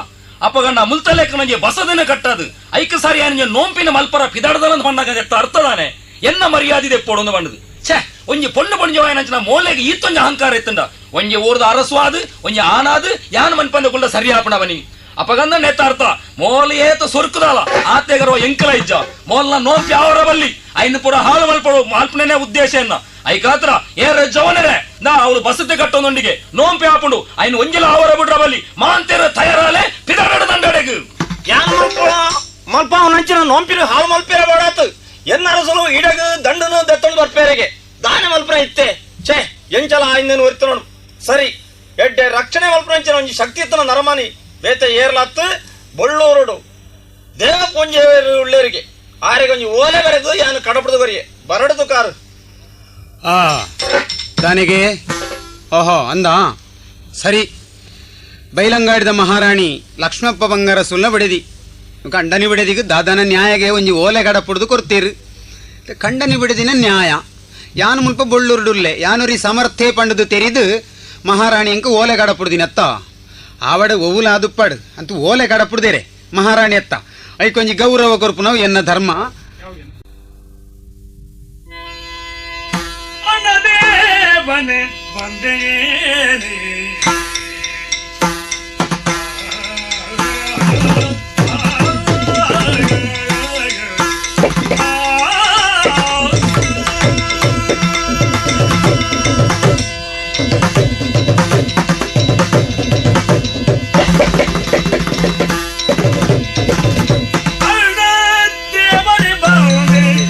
ಅಪ್ಪಗಂಡ ಮುಲ್ತಲೇಕ ನಂಗೆ ಬಸದನ ಕಟ್ಟದು ಐಕ ಸಾರಿ ಯಾನಿಗೆ ನೋಂಪಿನ ಮಲ್ಪರ ಪಿದಾಡದಲಂದು ಬಂದಾಗ ಎತ್ತ ಅರ್ಥದಾನೆ ಎನ್ನ ಮರ್ಯಾದೆ ಪೊಡೊಂದು ಬಂಡದು ಛೇ ಒಂಜಿ ಪೊಣ್ಣು ಪೊಂಜವಾಯನಂಚಿನ ಮೋಲೆಗೆ ಈತೊಂಜಿ ಅಹಂಕಾರ ಎತ್ತಂಡ ಒಂಜಿ ಊರ್ದ ಅರಸುವಾದು ಒಂಜಿ ಆನಾದು ಯಾನು ಮನ್ಪಂದ ಸರಿಯಾಪಣ ಬನಿ ಅಪಗಂದ ನೇತ ಅರ್ಥ ಮೋಲ ಏತ ಸೊರ್ಕುದಾಲ ಆತೆಗರುವ ಎಂಕಲ ಇಜ್ಜ ಮೋಲ್ನ ನೋಂಪಿ ಅವರ ಬಲ್ಲಿ ಐನು ಪೂರ ಹಾಳು ಮಲ್ಪಡು ಮಲ್ಪನೇ ಉದ್ದೇಶ ಎನ್ನ ಐಕಾತ್ರ ಏರ ಜವನರೆ ನಾ ಅವಳು ಬಸತೆ ಕಟ್ಟೊಂದೊಂಡಿಗೆ ನೋಂಪಿ ಹಾಪುಂಡು ಐನು ಒಂಜಿಲ ಅವರ ಬಿಡ್ರ ಬಲ್ಲಿ ಮಾಂತೇರ ತಯಾರಾಲೆ ಪಿದಾಡ ದಂಡಡೆಗು ಯಾನು ಮಲ್ಪಳ ಮಲ್ಪ ಅವನಂಚಿನ ನೋಂಪಿನ ಹಾಳು ಮಲ್ಪೇರ ಬಾಡಾತು ಎನ್ನ ಅರಸಲು ಇಡಗು ದಂಡನು ದತ್ತೊಂಡು ಬರ್ಪೇರೆಗೆ ದಾನ ಮಲ್ಪನ ಇತ್ತೆ ಛೇ ಎಂಚಲ ಆಯ್ನೇನು ಒರಿತನೋಡು ಸರಿ ಎಡ್ಡೆ ರಕ್ಷಣೆ ಮಲ್ಪನಂಚಿನ ಒಂಜಿ ಶಕ್ತಿ ಇತ್ತನ ನರಮಾನಿ ಬೇತೆ ಏರ್ಲಾತ್ತು ಬೊಳ್ಳೂರುಡು ದೇವ ಪೂಂಜೆ ಉಳ್ಳೇರಿಗೆ ಆರೆಗೊಂಜಿ ಓಲೆ ಬರೆದು ಯಾನು ಕಡಪುಡು ಬರಿಯೆ ಬರಡುದು ಕಾರು ಆ ದಾನಿಗೆ ಓಹೋ ಅಂದ ಸರಿ ಬೈಲಂಗಾಡಿದ ಮಹಾರಾಣಿ ಲಕ್ಷ್ಮಪ್ಪ ಬಂಗಾರ ಸುಲ್ಲ ಬಿಡದಿ ಕಂಡನಿ ಬಿಡದಿಗೆ ದಾದನ ನ್ಯಾಯಗೆ ಒಂಜಿ ಓಲೆ ಕಡಪುಡ್ದು ಕೊರ್ತೀರು ಕಂಡನಿ ಬಿಡದಿನ ನ್ಯಾಯ ಯಾನು ಮುಲ್ಪ ಬೊಳ್ಳೂರುಡುಲ್ಲೆ ಯಾನುರಿ ಸಮರ್ಥೆ ಪಂಡದು ತೆರಿದು ಮಹಾರಾಣಿ ಅಂಕ ಓಲೆ ಕಡಪುಡ್ದಿನ ಅತ್ತ ಆವಡ ಒವುಲ ಅದುಪ್ಪಾಡು ಅಂತ ಓಲೆ ಕಡಪುಡ್ದೇರೆ ಮಹಾರಾಣಿ ಅತ್ತ ಐಕೊಂಜಿ ಗೌರವ ಕೊರ್ಪುನವು ಎನ್ನ ಧರ್ಮ ಅಣ್ಣದೇವನೆ ಬಂದೇನೆ ಅಣ್ಣದೇವನೆ ಬಂದೇನೆ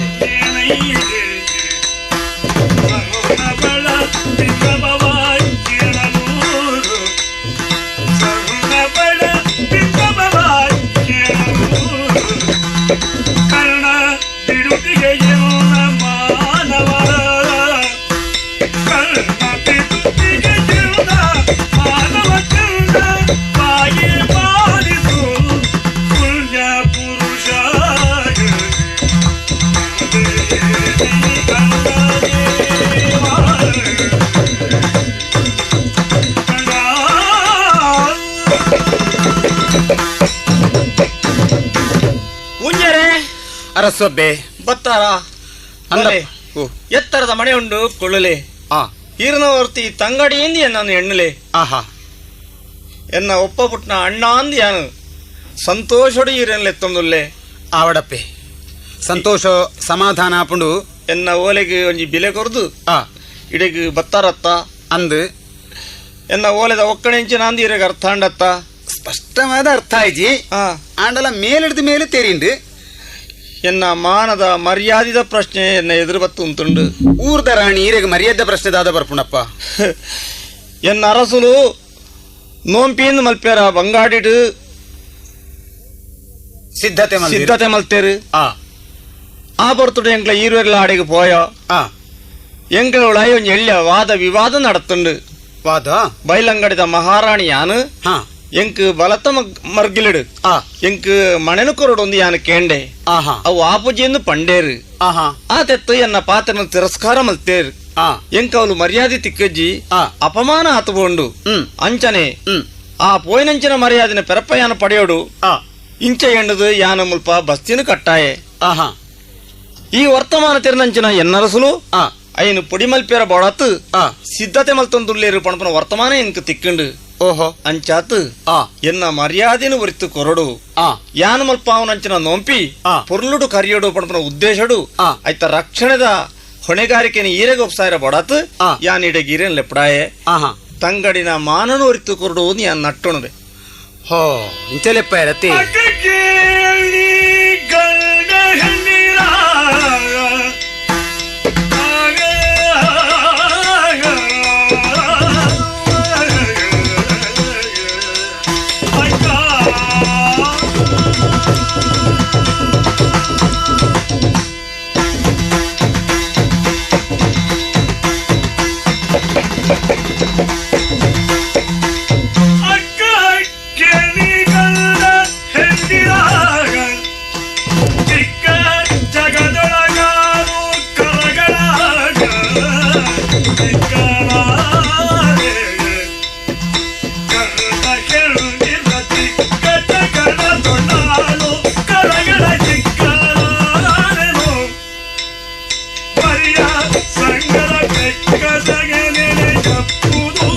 ಕರ್ಣ ಬಿಡುತ್ತಿಗೆಯಲ್ಲ ಮಾನವ ಕರ್ಣ ಬಿಡುತ್ತಿಗೆಯಲ್ಲ ಮಾನವ ಚಂದ ಬಾಯಿ ಬಾರಿಸು ಪುಣ್ಯ ಪುರುಷ ಉಂಜರೆ ಅರಸೊಬ್ಬೆ ಬತ್ತಾರ ಅಂದ ಎತ್ತರದ ಮನೆ ಉಂಡು ಕೊಳ್ಳಲೆ ಆ ಈರ್ನವರ್ತಿ ತಂಗಡಿಯಿಂದ ನಾನು ಎಣ್ಣಲೆ ಆಹಾ ಎನ್ನ ಒಪ್ಪ ಪುಟ್ನ ಅಣ್ಣ ಅಂದ್ ಯಾನು ಸಂತೋಷಡು ಈರೆನ್ಲೆತ್ತೊಂದುಲ್ಲೆ ಆವಡಪ್ಪೆ ಸಂತೋಷ ಸಮಾಧಾನ ಆಪುಂಡು ಎನ್ನ ಓಲೆಗೆ ಒಂಜಿ ಬಿಲೆ ಕೊರ್ದು ಆ ಇಡೆಗ್ ಬತ್ತಾರತ್ತ ಅಂದು ಎನ್ನ ಓಲೆದ ಒಕ್ಕಣೆಂಚಿನ ಅಂದ್ ಈರೆಗ್ ಅರ್ಥ ಅಂಡತ್ತ ಸ್ಪಷ್ಟವಾದ ಅರ್ಥ ಆಯ್ಜಿ ಆ ಆಂಡಲ ಮೇಲಿಡ್ದ ಮೇಲೆ ತೆರಿಂಡು ಎನ್ನ ಮಾನದ ಮರ್ಯಾದಿದ ಪ್ರಶ್ನೆ ಎನ್ನ ಎದುರು ಬತ್ತು ಉಂಟುಂಡು ಊರ್ದ ರಾಣಿ ಈರೆಗ್ ಮರ್ಯಾದೆ ಪ್ರಶ್ನೆ ದಾದ ಬರ್ಪುಣಪ್ಪ ಎನ್ನ ಅರಸುಲು ನೋಂಪಿಂದ ಮಲ್ಪೇರ ಬಂಗಾಡಿಡು ಸಿದ್ಧತೆ ಮಲ್ದಿರು. ಸಿದ್ಧತೆ ಮಲ್ತೇರು ಆ ಆ ಬರ್ತುಡು ಎಂಕ್ಲ ಈರುವೆರ್ಲ ಆಡಿಗೆ ಪೋಯ ಆ ಎಂಕ್ಲ ಉಳಾಯಿ ಒಂಜಿ ಎಳ್ಯ ವಾದ ವಿವಾದ ನಡತ್ತುಂಡು ವಾದ ಬೈಲಂಗಡಿದ ಮಹಾರಾಣಿ ಯಾನು ಹಾ ಎಂಕ್ ಬಲತ ಮರ್ಗಿಲಿಡು ಆ ಎಂಕ್ ಮಣೆನು ಕೊರಡು ಯಾನು ಕೇಂಡೆ ಆಹಾ ಅವು ಆಪುಜಿಯನ್ನು ಪಂಡೇರು ಆಹಾ ಆ ತೆತ್ತು ಎನ್ನ ಪಾತ್ರನ ತಿರಸ್ಕಾರ ಮಲ್ತೇರು ಆ ಎಂಕ್ ಅವಳು ಮರ್ಯಾದೆ ತಿಕ್ಕಜ್ಜಿ ಆ. ಅಪಮಾನ ಆತುಕೊಂಡು ಹ್ಮ್ ಅಂಚನೆ ಹ್ಮ್ ಆ ಪೋಯಿನಂಚಿನ ಮರ್ಯಾದಿನ ಪೆರಪ್ಪ ಯಾನ ಪಡೆಯೋಡು ಆ ಇಂಚ ಎಂಡದು ಯಾನ ಮುಲ್ಪ ಬಸ್ತಿನ ಕಟ್ಟಾಯೆ ಆಹಾ ಈ ವರ್ತಮಾನ ತಿರುನಂಚಿನ ಎನ್ನರಸುಲು ಆ ಅಯ್ಯನು ಪೊಡಿ ಮಲ್ಪೇರ ಬೋಡತ್ತು ಆ ಸಿದ್ಧತೆ ಮಲ್ತೊಂದುಲ್ಲೇರು ಪಣಪನ ವರ್ತಮಾನ ಎಂಕ್ ತಿಕ್ಕಂಡು ಓಹೋ ಅಂಚಾತು ಆ ಎನ್ನ ಮರ್ಯಾದೆನು ಒರಿತು ಕೊರಡು ಆ ಯಾನ ಮಲ್ಪಾವನಂಚಿನ ನೋಂಪಿ ಆ. ಪೊರ್ಲುಡು ಕರಿಯೋಡು ಪಣಪನ ಉದ್ದೇಶಡು ಆ. ಐತ ರಕ್ಷಣೆದ ಹೊಣೆಗಾರಿಕೆನ ಈರೆಗೊಪ್ಸಾಯರ ಬಡತು ಆ. ಯಾನ್ ಇಡಗೀರೇನ್ ಲೆಪ್ಪಡಾಯೆ ಆಹಾ ತಂಗಡಿನ ಮಾನನು ಒರಿತು ಕೊರಡು ಯಾನ್ ನಟ್ಟೊಣಬೆ ಹೋ ಇಂಚಲೆಪ್ಪ ರತಿ ಕೇಳಿ ಗಂಡ ಹೆಣ್ಣಿರ ಅಕ್ಕ ಕೇಳಿಗಲ್ಲ ಹೆಂಡಿರಾಗ ಚಿಕ್ಕ ಜಗದೊಳಗಾರು ಕರಗಳಾಗ ಚಿಕ್ಕನಾರೆ. ಕರ್ಣ ಕೆರುಗಿದ ಚಿಕ್ಕ ಜಗದೊಳಾರು ಕರಗಳ ಚಿಕ್ಕನಾರೆನು. ಪರಿಯ ಸಂಗದ ಬೆಕ್ಕ ಜಗನೆನೆ ಕಪ್ಪುದು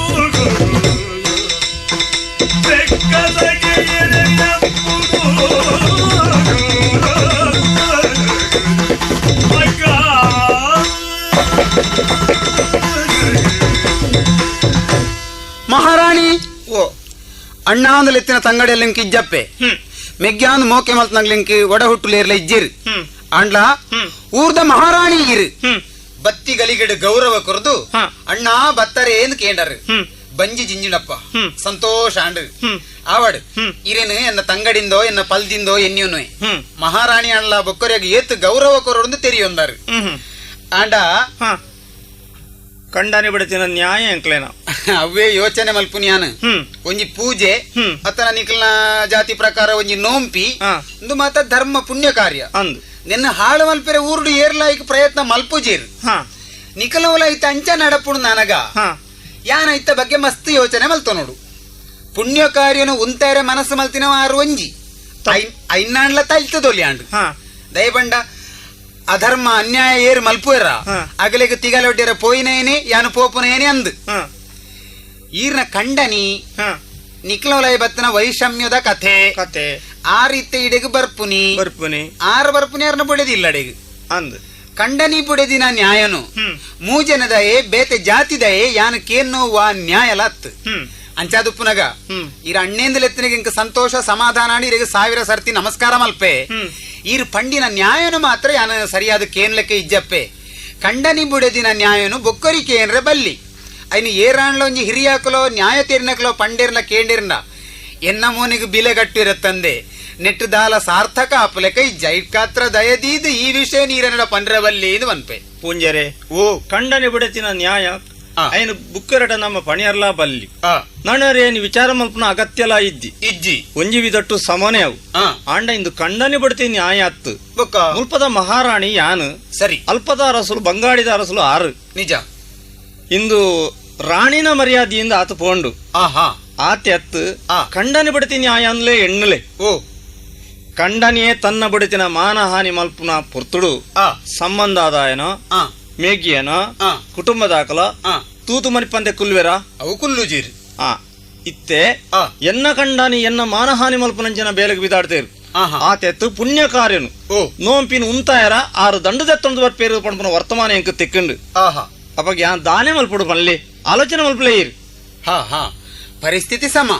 ಮಹಾರಾಣಿ ಓ ಅಣ್ಣ ಅಂದಲೆತ್ತಿನ ತಂಗಡಿಯಲ್ಲಿ ಇಜ್ಜಪ್ಪೆ ಮೆಗ್ಯಾನ್ ಮೋಕೆ ಮಲ್ತನಗ್ಲಿಂಕ್ ಒಡ ಹುಟ್ಟುಲೇರ್ಲ ಇಜ್ಜಿರು ಹ್ಮ್. ಅಂಡ್ಲ ಹ್ಮ್. ಊರ್ದ ಮಹಾರಾಣಿ ಇರು ಹ್ಮ್ ಬತ್ತಿ ಗಲಿಗಿಡು ಗೌರವ ಕೊರದು ಹಾ. ಅಣ್ಣ ಬತ್ತರೆ ಎಂದು ಕೇಂಡರು ಹ್ಮ್. ಬಂಜಿ ಜಿಂಜಿನಪ್ಪ ಸಂತೋಷ ಅಂಡ್ ಆವಡ್ ಇರೇನು ಎನ್ನ ತಂಗಡಿಂದೋ ಎನ್ನ ಪಲ್ದಿಂದೋ ಎನ್ನಿಯನು ಮಹಾರಾಣಿ ಅಣ್ಲ ಬೊಕ್ಕರಿಯಾಗ ಏತ್ ಗೌರವ ಕೊರೊಂದು ತೆರಿಯೊಂದಾರು ಆಂಡ ಕಂಡಾನಿ ಬಿಡ್ತಿನ ನ್ಯಾಯ ಅಂಕ್ಲೇನ ಅವೇ ಯೋಚನೆ ಮಲ್ಪುನಿಯಾನ ಒಂಜಿ ಪೂಜೆ ಅತನ ನಿಖಲ್ನ ಜಾತಿ ಪ್ರಕಾರ ಒಂಜಿ ನೋಂಪಿ ಒಂದು ಮಾತ ಧರ್ಮ ಪುಣ್ಯ ಕಾರ್ಯ ಅಂದು ನಿನ್ನ ಹಾಳು ಮಲ್ಪೆರೆ ಊರುಡು ಏರ್ಲಾಯ್ಕ ಪ್ರಯತ್ನ ಮಲ್ಪುಜೀರ್ ನಿಖಲವಲ ಐತ ಅಂಚ ನಡಪುಡು ನನಗ ಯಾನ ಇತ್ತ ಬಗ್ಗೆ ಮಸ್ತ್ ಯೋಚನೆ ಮಲ್ತ ನೋಡು ಪುಣ್ಯ ಕಾರ್ಯನು ಉಂತಾರೆ ಮನಸ್ಸು ಮಲ್ತಿನವ ಆರು ಒಂಜಿ ಐನಾಂಡ್ಲ ತಲ್ತದೊಲಿ ಆಂಡ್ ದಯಬಂಡ ಅಧರ್ಮ ಅನ್ಯಾಯ ಏರು ಮಲ್ಪುವೆರ ಅಗಲಿಗೆ ತಿಗಲೊಡ್ಡಿರ ಪೋಯಿನೇನೆ ಯಾನು ಪೋಪುನೇನೆ ಅಂದು ಈರ್ನ ಕಂಡನಿ ನಿಕ್ಲೋಲಯ ಬತ್ತನ ವೈಷಮ್ಯದ ಕಥೆ ಕಥೆ ಆ ರೀತಿ ಇಡೆಗೆ ಬರ್ಪುನಿ ಬರ್ಪುನಿ ಆರು ಬರ್ಪುನಿ ಆರ್ನ ಬುಡೆದಿಲ್ಲ ಅಡೆಗೆ ಅಂದು ಕಂಡನಿ ಬುಡೆದಿನ ನ್ಯಾಯನು ಮೂಜನದಯೇ ಬೇತೆ ಜಾತಿದಯೇ ಯಾನು ಕೇನ್ನೋ ವಾ ನ್ಯಾಯಲತ್ ಅಂಚಾದುಪ್ಪುನಗ ಈರ ಅಣ್ಣೇಂದಲೆತ್ತನಿಗೆ ಇಂಕ ಸಂತೋಷ ಸಮಾಧಾನ ಇರಗೆ ಸಾವಿರ ಸರ್ತಿ ನಮಸ್ಕಾರ ಮಲ್ಪೆ ಈರ್ ಪಂಡಿನ ನ್ಯಾಯನು ಮಾತ್ರ ಯಾನ ಸರಿಯಾದ ಕೇನ್ಲಕ್ಕೆ ಇಜ್ಜಪ್ಪೆ ಕಂಡನಿ ಬುಡೆದಿನ ನ್ಯಾಯನು ಬೊಕ್ಕರಿ ಕೇನ್ರೆ ಬಲ್ಲಿ ಐನು ಏರಾಣ್ಲ ಒಂಜಿ ಹಿರಿಯಾಕಲೋ ನ್ಯಾಯ ತೀರ್ನಕಲೋ ಪಂಡೇರ್ನ ಕೇಂಡಿರ್ನ ಎನ್ನ ಮೋನಿಗೆ ಬಿಲೆ ಗಟ್ಟಿರತ್ತಂದೆ ನೆಟ್ಟು ದಾಲ ಸಾರ್ಥಕ ಆಪಲೆಕ ಈ ಜೈಕಾತ್ರ ದಯದೀದು ಈ ವಿಷಯ ನೀರನ್ನಡ ಪಂಡ್ರೆ ಬಲ್ಲಿ ಇದು ಮನ್ಪೆ ಪೂಂಜರೆ ಓ ಕಂಡನಿ ಬಿಡತಿನ ನ್ಯಾಯ ಐನು ಬುಕ್ಕರಟ ನಮ್ಮ ಪಣಿಯರ್ಲಾ ಬಲ್ಲಿ ನಣರೇನು ವಿಚಾರ ಮಲ್ಪನ ಅಗತ್ಯಲ ಇದ್ದಿ ಇಜ್ಜಿ ಒಂಜಿ ವಿದಟ್ಟು ಸಮನೆ ಅವು ಆಂಡ ಇಂದು ಕಂಡನಿ ಬಿಡ್ತಿ ನ್ಯಾಯ ಅತ್ತು ಮುಲ್ಪದ ಮಹಾರಾಣಿ ಯಾನು ಸರಿ ಅಲ್ಪದ ಅರಸಲು ಬಂಗಾಡಿದ ಅರಸಲು ಆರು ನಿಜ ಇಂದು ರಾಣಿನ ಮರ್ಯಾದೆಯಿಂದ ಆತ ಪೋಂಡು ಆತೆ ಅತ್ತು ಕಂಡನಿ ಬಿಡ್ತಿ ನ್ಯಾಯ ಅನ್ಲೇ ಎಣ್ಣಲೆ ಓ ಕಂಡನಿಯೇ ತನ್ನ ಬಿಡತಿನ ಮಾನಹಾನಿ ಮಲ್ಪುನ ಪೊರ್ತುಡು ಸಂಬಂಧ ಆದಾಯನೋ ಮೇಗಿಯನೋ ಕುಟುಂಬದಾಕಲ ತೂತು ಮನಿಪಂದೆ ಕುಲ್ವೆರ ಅವು ಕುಲ್ಲುಜೀರ್ ಇತ್ತೆ ಎನ್ನ ಕಂಡನಿ ಎನ್ನ ಮಾನಹಾನಿ ಮಲ್ಪನಂಜನ ಬೇಲೆಗೆ ಬಿದಾಡ್ತೇರು ಆತೆತ್ತು ಪುಣ್ಯ ಕಾರ್ಯನು ನೋಂಪಿನ ಉಂತಾಯರ ಆರು ದಂಡದೆತ್ತೊಂದು ಬರ್ಪೇರು ಪಂಪನ ವರ್ತಮಾನ ಎಂಕ ತಿಕ್ಕಂಡು ಅಪ್ಪ ಯಾನ್ ದಾನೆ ಮಲ್ಪುಡು ಪನ್ಲಿ ಆಲೋಚನೆ ಮಲ್ಪಲೇ ಇರು ಹಾ ಹಾ ಪರಿಸ್ಥಿತಿ ಸಮ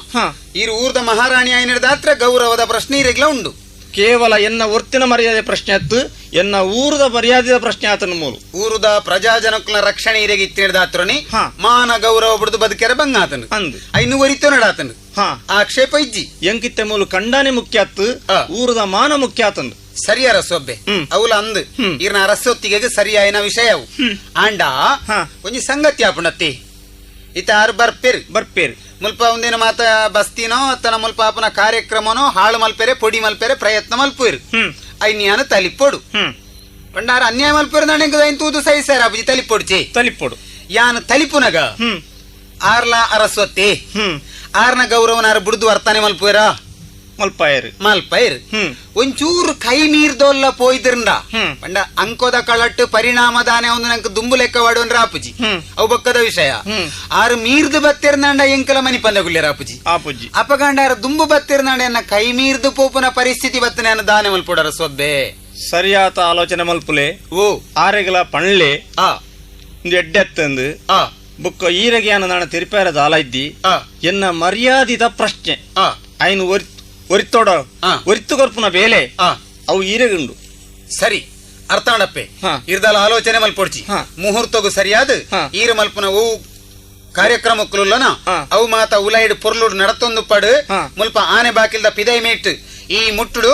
ಈರು ಊರ್ದ ಮಹಾರಾಣಿ ಆಯ್ನದಾತ್ರ ಗೌರವದ ಪ್ರಶ್ನೆ ಇರಗ್ಲ ಉಂಡು ಕೇವಲ ಎನ್ನ ಒರ್ತಿನ ಮರ್ಯಾದೆ ಪ್ರಶ್ನೆ ಆತು ಎನ್ನ ಊರದ ಮರ್ಯಾದೆಯ ಪ್ರಶ್ನೆ ಆತನ ಮೂಲು ಊರುದ ಪ್ರಜಾಜನಕ್ಕನ ರಕ್ಷಣೆ ಇರಗಿ ಇತ್ತಿನದಾತ್ರನಿ ಮಾನ ಗೌರವ ಬಿಡುದು ಬದುಕೆರ ಬಂಗಾತನು ಅಂದು ಐನು ಒರಿತೋ ನಡಾತನು ಆಕ್ಷೇಪ ಇಜ್ಜಿ ಎಂಕಿತ್ತೆ ಮೂಲು ಕಂಡಾನೆ ಮುಖ್ಯ ಆತು ಊರದ ಮಾನ ಮುಖ್ಯ ಆತಂದು ಸರಿಯಾರ ಸೊಬ್ಬೆ ಅವಲ ಅಂದು ಈರ್ನ ಅರಸೊತ್ತಿಗೆ ಸರಿಯಾಯಿನ ವಿಷಯ ಅವು ಆಂಡ ಒಂಜಿ ಸಂಗತಿ ಆಪುಣತ್ತಿ ಇತ ಆರು ಬರ್ಪೇರು ಬರ್ಪೇರು ಮುಲ್ಪ ಒಂದಿನ ಮಾತ ಬಸ್ತಿನೋ ಅತ್ತನ ಮುಲ್ಪ ಆಪನ ಕಾರ್ಯಕ್ರಮನೋ ಹಾಳು ಮಲ್ಪೆರೆ ಪೊಡಿ ಮಲ್ಪೆರೆ ಪ್ರಯತ್ನ ಮಲ್ಪೇರು ಐನ್ಯಾನ ತಲಿಪೊಡು ಪಂಡಾರ ಅನ್ಯಾಯ ಮಲ್ಪೇರು ನನಗೆ ಐನ್ ತೂದು ಸಹಿಸಾರ ಅಬುಜಿ ತಲಿಪೊಡು ಚೇ ತಲಿಪೊಡು ಯಾನ ತಲಿಪುನಗ ಆರ್ಲ ಅರಸ್ವತಿ ಆರ್ನ ಗೌರವನಾರ ಬುಡ್ದು ವರ್ತನೆ ಮಲ್ಪೇರ ಮಲ್ಪಾಯರು ಮಲ್ಪೈರ್ ಒಂಚೂರು ಕೈ ಮೀರ್ದೋಲ್ಲ ಪೋಯ್ದಿರಂಡ ಪಂಡ ಅಂಕೋದ ಕಳಟ್ಟು ಪರಿಣಾಮದಾನೆ ಒಂದು ನಂಗೆ ದುಂಬು ಲೆಕ್ಕ ವಾಡುವನ್ರ ಆಪುಜಿ ಅವು ಬೊಕ್ಕದ ವಿಷಯ ಆರು ಮೀರ್ದು ಬತ್ತಿರ್ನಾಂಡ ಎಂಕಲ ಮನಿ ಪಂದ ಆಪುಜಿ ಆಪುಜಿ ಅಪಗಾಂಡ ಆರು ದುಂಬು ಬತ್ತಿರ್ನಾಂಡ ಎನ್ನ ಕೈ ಮೀರ್ದು ಪೋಪುನ ಪರಿಸ್ಥಿತಿ ಬತ್ತನೆ ದಾನೆ ಮಲ್ಪುಡರ ಸೊಬ್ಬೆ ಸರಿಯಾದ ಆಲೋಚನೆ ಮಲ್ಪುಲೆ ಓ ಆರೆಗಲ ಪಣ್ಲೆ ಎಡ್ಡೆತ್ತಂದು ಬುಕ್ಕ ಈರಗೆ ನಾನು ತಿರುಪಾರ ದಾಲ ಇದ್ದಿ ಎನ್ನ ಮರ್ಯಾದಿತ ಪ್ರಶ್ನೆ ಐನು ಒರಿತೋಡ ಒರಿತು ಕೊರ್ಪುನ ಬೇಲೆ ಅವು ಈರೆಗುಂಡು ಸರಿ ಅರ್ಥಾಣಪ್ಪೆ ಇರ್ದಲ ಆಲೋಚನೆ ಮಲ್ಪೊಡ್ಚಿ ಮುಹೂರ್ತಗು ಸರಿಯಾದ ಈರ ಮಲ್ಪುನ ಅವು ಕಾರ್ಯಕ್ರಮಕ್ಕುಲ್ಲನ ಅವು ಮಾತ ಉಲೈಡ್ ಪೊರ್ಲುಡು ನಡತೊಂದು ಪಡು ಮುಲ್ಪ ಆನೆ ಬಾಕಿಲ್ದ ಪಿದೈ ಮೇಟ್ ಈ ಮುಟ್ಟುಡು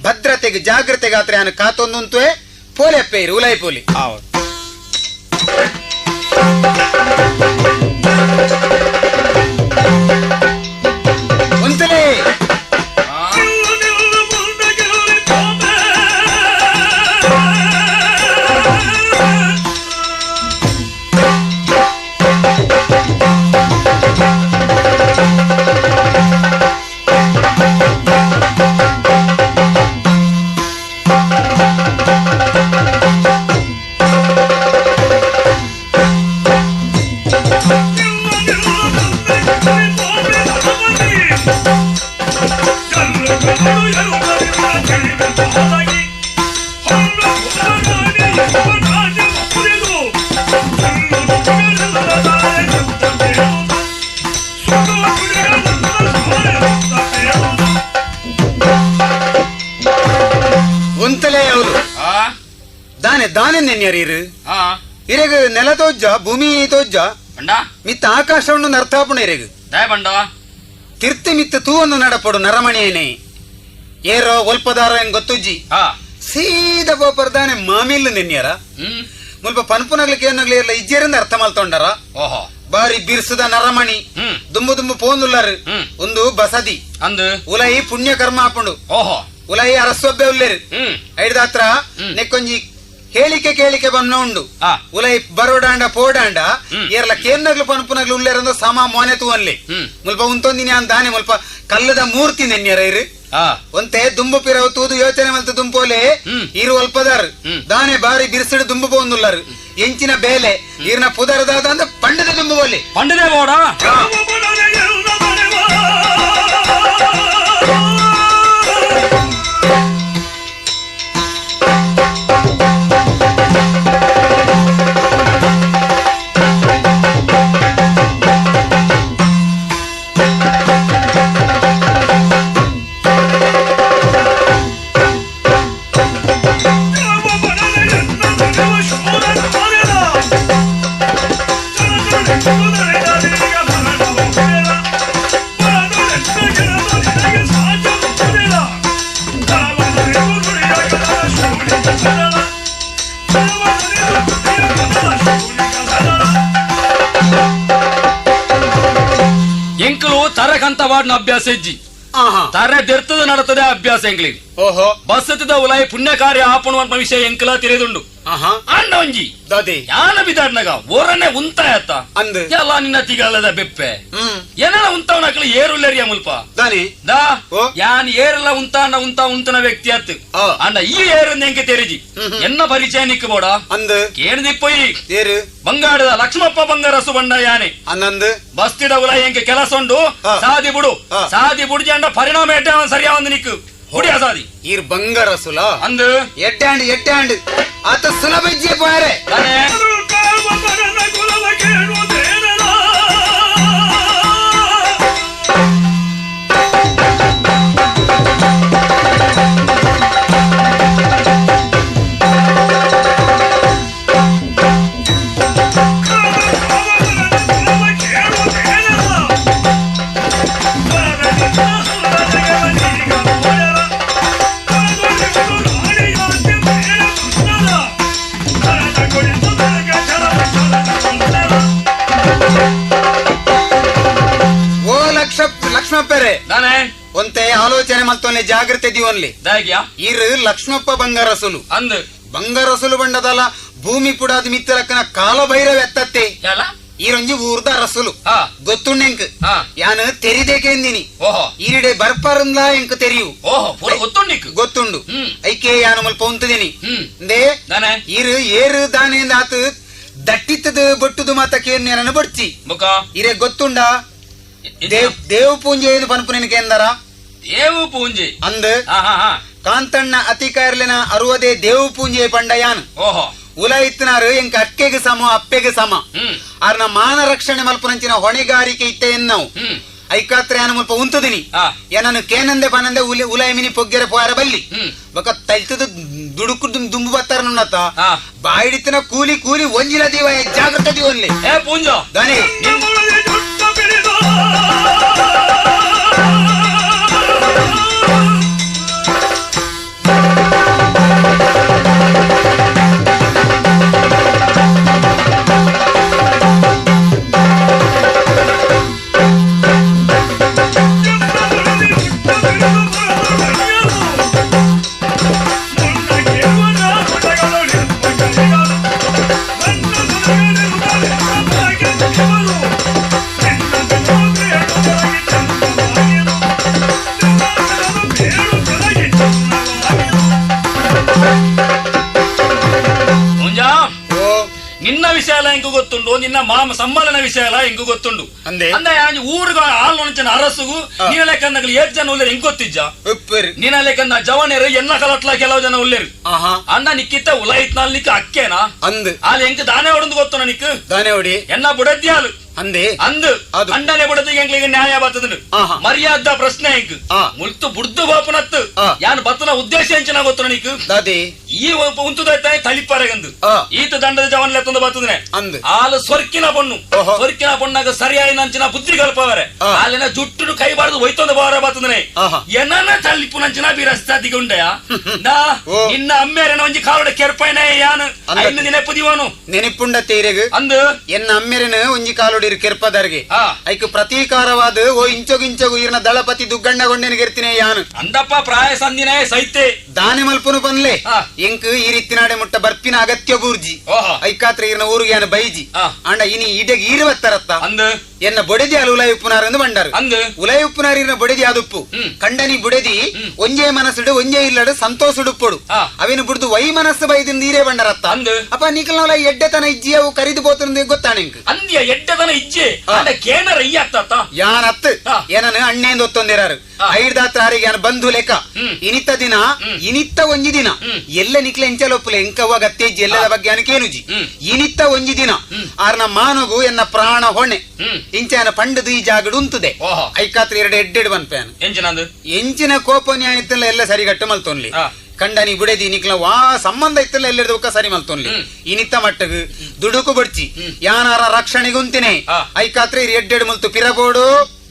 ಭದ್ರತೆಗೆ ಜಾಗ್ರತೆಗಾತ್ರೆ ಆನೆ ಕಾತೊಂದುಂತುವೆ ಪೋಲೆ ಅಪ್ಪೆ ಇರು ಉಲೈ ಪೋಲಿ ಉಂತಲೇ ಉಂತಲೇ ಅವರು ದಾನೆ ದಾನೆ ನೆನ್ಯರೀರು ಇರೆಗ್ ನೆಲ ತೋಜ್ಜ ಭೂಮಿ ತೋಜ್ಜ ಮಿತ್ತ ಆಕಾಶವನ್ನು ಅರ್ಥಾಪುಣೆರೆಗು ಬಂಡ ತಿರ್ತಿ ಮಿತ್ತ ತೂವನ್ನು ನಡಪಡು ನರಮಣಿಯೇನೆ ಏರೋ ಒಲ್ಪದಾರ ಹೆಂಗ್ ಗೊತ್ತುಜ್ಜಿ ಸೀದಾ ಬೋಪರ್ದಾನೆ ಮಾಮಿಲ್ಲು ನಿನ್ಯರ ಮುಲ್ಪ ಪನ್ಪುನಗ್ಲಿಕ್ಕೆ ಏನಾಗ್ಲಿ ಇರಲ್ಲ ಇಜ್ಜೇರಿಂದ ಅರ್ಥ ಮಲ್ತೊಂಡರ ಬಾರಿ ಬಿರ್ಸುದ ನರಮಣಿ ದುಂಬು ದುಂಬು ಪೋಂದುಲ್ಲಾರು ಒಂದು ಬಸದಿ ಅಂದು ಉಲೈ ಪುಣ್ಯ ಕರ್ಮ ಆಪುಂಡು ಉಲೈ ಅರಸೊಬ್ಬೆ ಉಲ್ಲೇರು ಐಡ್ದಾತ್ರ ನೆಕ್ಕೊಂಜಿ ಹೇಳಿಕೆ ಕೇಳಿಕೆ ಬನ್ನ ಉಂಡು ಉಲೈ ಬರೋಡಾಂಡ ಪೋಡಾಂಡ ಏರ್ಲ ಕೇನ್ನಗ್ಲು ಪನ್ಪುನಗ್ಲು ಉಲ್ಲೇರಂದು ಸಮ ಮೋನೆ ತೂವನ್ಲಿ ಮುಲ್ಪ ಉಂತೊಂದಿನಿ ಅಂದಾನೆ ಮುಲ್ಪ ಕಲ್ಲದ ಮೂರ್ತಿ ನೆನ್ಯರ ಇರು ಒಂತೆ ದುಂಬು ಪಿರವು ತೂದು ಯೋಚನೆ ಮಲ್ತ ದುಂಪೋಲೆ ಇರು ಅಲ್ಪದಾರು ದಾನೆ ಬಾರಿ ಬಿರ್ಸಿಡು ದುಂಬು ಪೋಂದುಲ್ಲಾರು ಎಂಚಿನ ಬೇಲೆ ಈರ್ನ ಪುದರದಾದ ಅಂದ ಪಂಡದ ದುಂಬು ಬೋಲೆ ಪಂಡದೇ ಬೋಡ ತರಕಂತ ವಾರ್ಡ್ನ ಅಭ್ಯಾಸ ಇಜ್ಜಿ ತರ ದೆರ್ತದ ನಡತದೆ ಅಭ್ಯಾಸ ಎಂಕ್ಲಿ ಓಹೋ ಬಸ್ಸದ ಉಲಾಯಿ ಪುಣ್ಯ ಕಾರ್ಯ ಆಪಣುವಂತ ವಿಷಯ ಎಂಕಲ ತಿಳಿದುಂಡು ಅಂಡ ಒಂಜಿ ಯಾನ ಬಿದಾಡ್ನಾಗ ಓರನೆ ಉಂತಾಯತ್ತ ಅಂದು ಎಲ್ಲ ನಿನ್ನ ತಿಗಳದ ಬೆಪ್ಪೆ ಏನಾರ ಉಂತವನಕ್ಲಿ ಏರುಲ್ಲರಿಯ ಮುಲ್ಪ ದಾ ಯಾನ್ ಏರಲ್ಲ ಉಂತಾನ ಉಂತ ಉಂತನ ವ್ಯಕ್ತಿ ಅತ್ತು ಅಂಡ ಈ ಏರು ಎಂಕೆ ತೆರಿಜಿ ಎನ್ನ ಪರಿಚಯ ನಿಕ್ಕ ಬೋಡ ಅಂದು ಕೇಣದಿಪ್ಪೊಯಿ ಏರು ಬಂಗಾಡದ ಲಕ್ಷ್ಮಪ್ಪ ಬಂಗಾರಸು ಬಂಡ ಯಾನೆ ಅನ್ನಂದು ಬಸ್ತಿದ ಉಲಾಯಿ ಎಂಕೆ ಕೆಲಸ ಉಂಡು ಸಾದಿ ಬುಡು ಸಾದಿ ಬುಡ್ಜಿ ಅಂಡ ಪರಿಣಾಮ ಎಡ್ಡೆ ಸರಿಯಾವಂದು ನಿಕ್ಕು ಹುಡಿಯ ಸಾದಿ ಈರ್ ಬಂಗಾರಸುಲ ಅಂದು ಎಡ್ಡಾಂಡ್ ಎಡ್ಡಾಂಡ್ ಆತ ಸುಲಭ ಇಜ್ಜೆ ಪೋಯಾರೆ ಲಕ್ಷ್ಮಪ್ಪರೇ ಒಂತೆ ಆಲೋಚನೆ ಮಲ್ತೊನ್ನೆ ಜಾಗ್ರತೆ ದಿವನ್ಲಿ ಇರು ಲಕ್ಷ್ಮಪ್ಪ ಬಂಗಾರಸುಲು ಅಂದ್ ಬಂಗಾರಸುಲು ಬಂಡದಲ್ಲ ಭೂಮಿ ಪುಡಾದ ಮಿತ್ತಲಕ್ಕನ ಕಾಲಭೈರವ ಎತ್ತತ್ತೆ ಈರೊಂಜಿ ಊರ್ದ ಅರಸುಲು ಗೊತ್ತುಂಡೆಂಕ್ ಯಾನು ತೆರಿದೇಕೆ ಎಂದಿನಿ ಈರಿಡೆ ಬರ್ಪರಂದ ಎಂಕ್ ತೆರಿಯು ಗೊತ್ತುಂಡು ಐಕೆ ಯಾನು ಮುಲ್ಪ ಉಂತದಿನಿ ಅಂದೇ ಇರು ಏರು ದಾನೆಂದ ಆತು ದಟ್ಟಿತ್ತದು ಬೊಟ್ಟುದು ಮಾತಕ್ಕೆ ನೆನನು ಬಡ್ಚಿ ಇರೆ ಗೊತ್ತುಂಡ ದೇವ್ ಪೂಂಜೆ ಪನ್ಪುನಿನಕ್ಕೆ ಎಂದರ ದೇವು ಪೂಂಜೆ ಅಂದ್ ಕಾಂತಣ್ಣ ಅತಿಕಾರ್ಲಿನ ಅರುವದೇ ದೇವು ಪೂಂಜೆ ಪಂಡಯಾನ್ ಓಹೋ ಉಲ ಇತ್ತನಾರು ಎಂಕ ಅಕ್ಕೆಗೆ ಸಮ ಅಪ್ಪೆಗೆ ಸಮ ಆರ್ನ ಮಾನ ರಕ್ಷಣೆ ಮಲ್ಪುನಂಚಿನ ಹೊಣೆಗಾರಿಕೆ ಇತ್ತೆ ಎನ್ನವು ಐಕಾತ್ರ ಯಾನ ಮುಲ್ಪ ಉಂತುದಿನಿ ಏನನು ಕೇನಂದೆ ಪನಂದೆ ಉಲೆ ಉಲಾಯಮಿನಿ ಪೊಗ್ಗೆರೆ ಪೋಯಾರ ಬಲ್ಲಿ ಬೊಕ ತಲ್ತದ ದುಡುಕು ದುಂಬು ಬತ್ತಾರ ನುಣ್ಣತ ಬಾಯಿಡಿತನ ಕೂಲಿ ಕೂಲಿ ಒಂಜಿಲ ದೀವ ಜಾಗ್ರತೆ ದೀವನ್ಲಿ ಏ ಪೂಂಜೋ ದಾನಿ ನಿನ್ನ ವಿಷಯ ಎಲ್ಲ ಎಂಕು ಗೊತ್ತುಂಡು, ನಿನ್ನ ಮಾಮ ಸಮ್ಮಲನ ವಿಷಯ ಎಲ್ಲ ಎಂಕು ಗೊತ್ತುಂಡು. ಅಂದ್ರೆ ಊರುಗ ಆಳು ಅರಸುಗು ನೀನ ಲೆಕ್ಕಂದಾಗಲಿ ಏಟ್ ಜನ ಉಲ್ಲೇರು ಎಂಕ್ ಗೊತ್ತಿಜ್ಜ? ನೀನ ಲೆಕ್ಕಂದ ಜವನೇರು ಎನ್ನ ಕಲಟ್ಲ ಕೆಲವು ಜನ ಉಲ್ಲೇರು. ಅಂದ ನಿಕ್ಕಿತ್ತ ಉಲೈತ್ನಾಲ್ ನಿಕ್ ಅಕ್ಕೇನಾ ಅಂದ್ ಆಲ್ ಎಂಕ್ ದಾನೆ ಹೊಡಂದು ಗೊತ್ತುನ ನಿಕ್ ದಾನೆ ಹೊಡಿ ಎನ್ನ ಬುಡದ್ಯಾಲು ಅಂದೆ ಅಂದು ಅಂಡನೆ ಬಡದು ಎಂಕ್ಲಿಗೆ ನ್ಯಾಯ ಬರ್ತದ ಮರ್ಯಾದ ಪ್ರಶ್ನೆ ಎಂಕ್ ಮುಲ್ತು ಬುಡ್ದು ಬಾಪುನತ್ತು ಯಾನ್ ಬತ್ತನ ಉದ್ದೇಶ ಎಂಚಿನ ಗೊತ್ತು ನೀಕು ಈ ಉಂತುದ ತಳಿಪಾರಗಂದು ಈತ ದಂಡದ ಜವನ್ ಲೆತ್ತಂದು ಬರ್ತದನೆ ಆಲು ಸೊರ್ಕಿನ ಪೊಣ್ಣು ಸೊರ್ಕಿನ ಪೊಣ್ಣಾಗ ಸರಿಯಾಗಿ ನಂಚಿನ ಬುದ್ಧಿ ಕಲ್ಪವರೆ ಆಲಿನ ಜುಟ್ಟು ಕೈ ಬಾರದು ಒಯ್ತೊಂದು ಬಾರ ಬರ್ತದನೆ ಏನನ್ನ ತಳಿಪು ನಂಚಿನ ಬಿರಸ್ತಾದಿಗೆ ಉಂಡಯ ನಾ ನಿನ್ನ ಅಮ್ಮೇರನ ಒಂಜಿ ಕಾಲೋಡ ಕೆರ್ಪೈನ ಯಾನು ಐನು ನೆನಪು ದಿವನು ನೆನಪುಂಡ ತೀರೆಗು ಅಂದು ಎನ್ನ ಅಮ್ಮೇರನ ಒಂಜಿ ಕಾಲೋಡಿರು ಕೆರ್ಪದರ್ಗೆ ಐಕ್ ಪ್ರತೀಕಾರವಾದ ಓ ಇಂಚಗು ಇಂಚಗು ಇರ್ನ ದಳಪತಿ ದುಗ್ಗಣ್ಣಗೊಂಡೆನಿಗಿರ್ತೀನಿ ಯಾನು ಅಂದಪ್ಪ ಪ್ರಾಯ ಸಂದಿನೇ ಸೈತೆ ದಾನಿ ಮಲ್ಪುನು ಪನ್ಲೆ ಎಂಕ್ ಈ ರೀತಿನಾಡೆ ಮುಟ್ಟ ಬರ್ಪಿನ ಅಗತ್ಯ ಬೂರ್ಜಿ ಐಕಾತ್ರ ಇರ್ನ ಊರಿಗೆ ಯಾನು ಬೈಜಿ ಅಂಡ ಇನಿ ಇಡೆಗೆ ಈರುವತ್ತರತ್ತ ಅಂದು ಎನ್ನ ಬೊಡೆದಿ ಅಲ್ಲ ಉಲಾಯಿ ಉಪ್ಪುನಾರ್ ಎಂದು ಬಂಡಾರು ಅಂದು ಉಲಾಯಿ ಉಪ್ಪುನಾರ್ ಇರ್ನ ಬೊಡೆದಿ ಆದುಪ್ಪು ಕಂಡನಿ ಬುಡೆದಿ ಒಂಜೇ ಮನಸ್ಸುಡು ಒಂಜೇ ಇಲ್ಲಡು ಸಂತೋಷುಡುಪ್ಪೊಡು ಅವಿನ ಬುಡ್ದು ವೈ ಮನಸ್ಸು ಬೈದಿನ ನೀರೇ ಬಂಡರತ್ತ ಅಪ್ಪ ನಿಕಲ್ನವಲ ಎಡ್ಡೆತನ ಇಜ್ಜಿ ಅವು ಕರಿದು ಪೋತನ ಗೊತ್ತಾಣ ಇಂಕ್ ಅಂದ್ಯ ಎಡ್ಡೆತನ ಇಜ್ಜೆ ಅಂಡ ಕೇನರ ಇಯ್ಯತ್ತ ಯಾನತ್ ಏನನ ಅಣ್ಣೇಂದು ಒತ್ತೊಂದಿರಾರು ಐಡ್ದಾತ್ರ ಆರಿಗೆ ಯಾನ ಬಂಧು ಲೆಕ್ಕ ಇನಿತ ದಿನ ಇನಿತ್ತ ಒಂಜಿ ದಿನ ಎಲ್ಲ ನಿಕ್ಲೆ ಎಂಚಲೊಪ್ಪುಲೆ ಎಂಕವ್ವ ಗತ್ತೇಜಿ ಎಲ್ಲದ ಬಗ್ಗೆ ಅನಕೇನುಜಿ ಇನಿತ್ತ ಒಂಜಿ ದಿನ ಆರ್ನ ಮಾನಗು ಎನ್ನ ಪ್ರಾಣ ಹೊಣೆ ಇಂಚಾನ ಪಂಡದು ಈ ಜಾಗಡು ಉಂತುದೆ ಐಕಾತ್ರ ಎರಡು ಎಡ್ಡೆಡು ಬನ್ಪೇನು ಎಂಚಿನ ಕೋಪ ನ್ಯಾಯ ಇತ್ತಲ್ಲ ಎಲ್ಲ ಸರಿಗಟ್ಟು ಮಲ್ತೊನ್ಲಿ ಕಂಡನಿ ಬುಡೆದಿ ನಿಕ್ಲ ವಾ ಸಂಬಂಧ ಇತ್ತಲ್ಲ ಎಲ್ಲೆರ್ದು ಸರಿ ಮಲ್ತೊನ್ಲಿ ಇನಿತ್ತ ಮಟ್ಟಗು ದುಡುಕು ಬಡ್ಚಿ ಯಾನಾರ ರಕ್ಷಣೆಗುಂತಿನೇ ಐಕಾತ್ರ ಎಡ್ಡೆಡು ಮುಲ್ತು ಪಿರಬೋಡು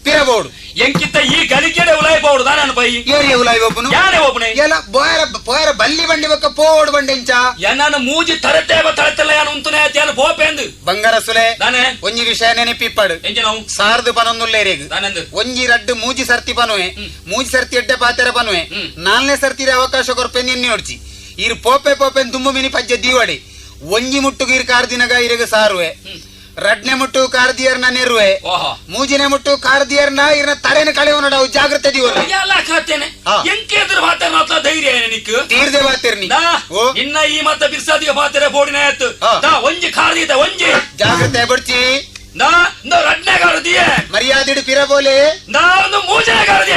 ಪಿರಬೋಡು ಎಂಕಿತ್ತ ಈ ಗಲಿಕೆಡೆ ಉಲಾಯಿ ಬೋಡು ದಾನ ಪೈ ಏರಿಯ ಉಲಾಯಿ ಒಬ್ಬನು ಯಾನೇ ಒಬ್ಬನೇ ಎಲ್ಲ ಬೋಯರ ಪೋಯರ ಬಲ್ಲಿ ಬಂಡಿ ಬಕ್ಕ ಪೋಡು ಬಂಡೆ ಇಂಚ ಎನ್ನಾನ ಮೂಜಿ ತರತೆ ತರತೆಲ್ಲ ಯಾನು ಉಂತುನೆ ಯಾನು ಪೋಪೆಂದು ಬಂಗಾರ ಸುಲೆ ದಾನೆ ಒಂಜಿ ವಿಷಯ ನೆನಪಿಪ್ಪಾಡು ಎಂಚಿನವು ಸಾರ್ದು ಪನೊಂದುಲ್ಲೇರೇಗು ದಾನೆಂದು ಒಂಜಿ ರಡ್ಡು ಮೂಜಿ ಸರ್ತಿ ಪನುವೆ ಮೂಜಿ ಸರ್ತಿ ಎಡ್ಡೆ ಪಾತೆರ ಪನುವೆ ನಾಲ್ನೇ ಸರ್ತಿ ಅವಕಾಶ ಕೊರ್ಪೆ ನಿನ್ನೆ ಹೊಡ್ಚಿ ಇರು ಪೋಪೆ ಪೋಪೆ ತುಂಬು ಮಿನಿ ಪಜ್ಜೆ ದೀವಡಿ ಒಂಜಿ ಮುಟ್ಟುಗು ಇರು ಕಾರ್ದಿನಗ ಇರಗು ಸಾರುವೆ ರಡ್ನೆ ಮುಟ್ಟು ಕಾರ್ದಿಯರ್ನ ನೆರುವೆ ಮೂಜಿನೆ ಮುಟ್ಟು ಕಾರ್ದಿಯರ್ನ ಇರ್ನ ತಲೆನ ಕಳೆವು ನೋಡ ಜಾಗ್ರತೆ ದಿವಲ್ಲ ಎಲ್ಲ ಕಾತೇನೆ ಎಂಕೆ ಎದುರು ಬಾತೇನೆ ಮಾತ್ರ ಧೈರ್ಯ ನಿಕ್ ತೀರ್ದೆ ಬಾತಿರ್ನಿ ಇನ್ನ ಈ ಮತ್ತ ಬಿರ್ಸಾದಿಗೆ ಬಾತೆರೆ ಬೋಡಿನ ಆಯ್ತು ದಾ ಒಂಜಿ ಕಾರ್ದಿತ ಒಂಜಿ ಜಾಗ್ರತೆ ಬಡ್ಚಿ ನಾ ರಡ್ನೆ ಕಾರ್ದಿಯೇ ಮರ್ಯಾದಿಡು ಪಿರಬೋಲೆ ನಾ ಒಂದು ಮೂಜನೆ ಕಾರ್ದಿಯೇ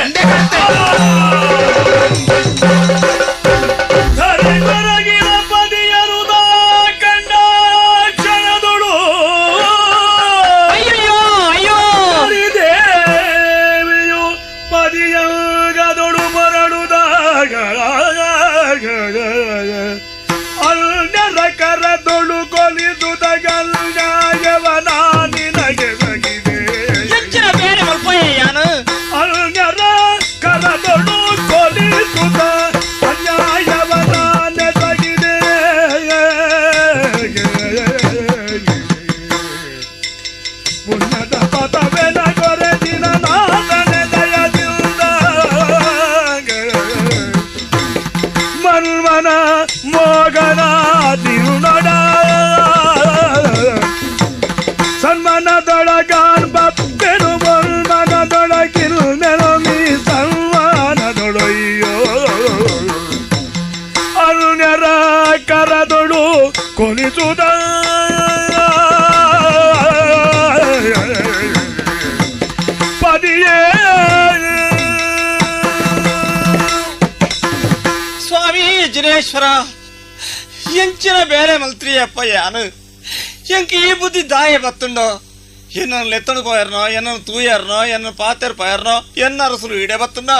ಸ್ವಾಮಿ ಜಿನೇಶ್ವರ ಎಂಚಿನ ಬೇರೆ ಮಲ್ತ್ರಿಯಪ್ಪ ಯಾನು ಎಂಕ್ ಈ ಬುದ್ಧಿ ದಾಯ ಬತ್ತುಂಡೋ ಎನ್ನ ಲೆತ್ತಣು ಪೋಯರ್ನೋ ಎನ್ನ ತೂಯರ್ನೋ ಎನ್ನ ಪಾತೆರ್ ಪೋಯರ್ನೋ ಎನ್ನ ಅರಸುಲು ಇಡೆ ಬತ್ತುಂಡ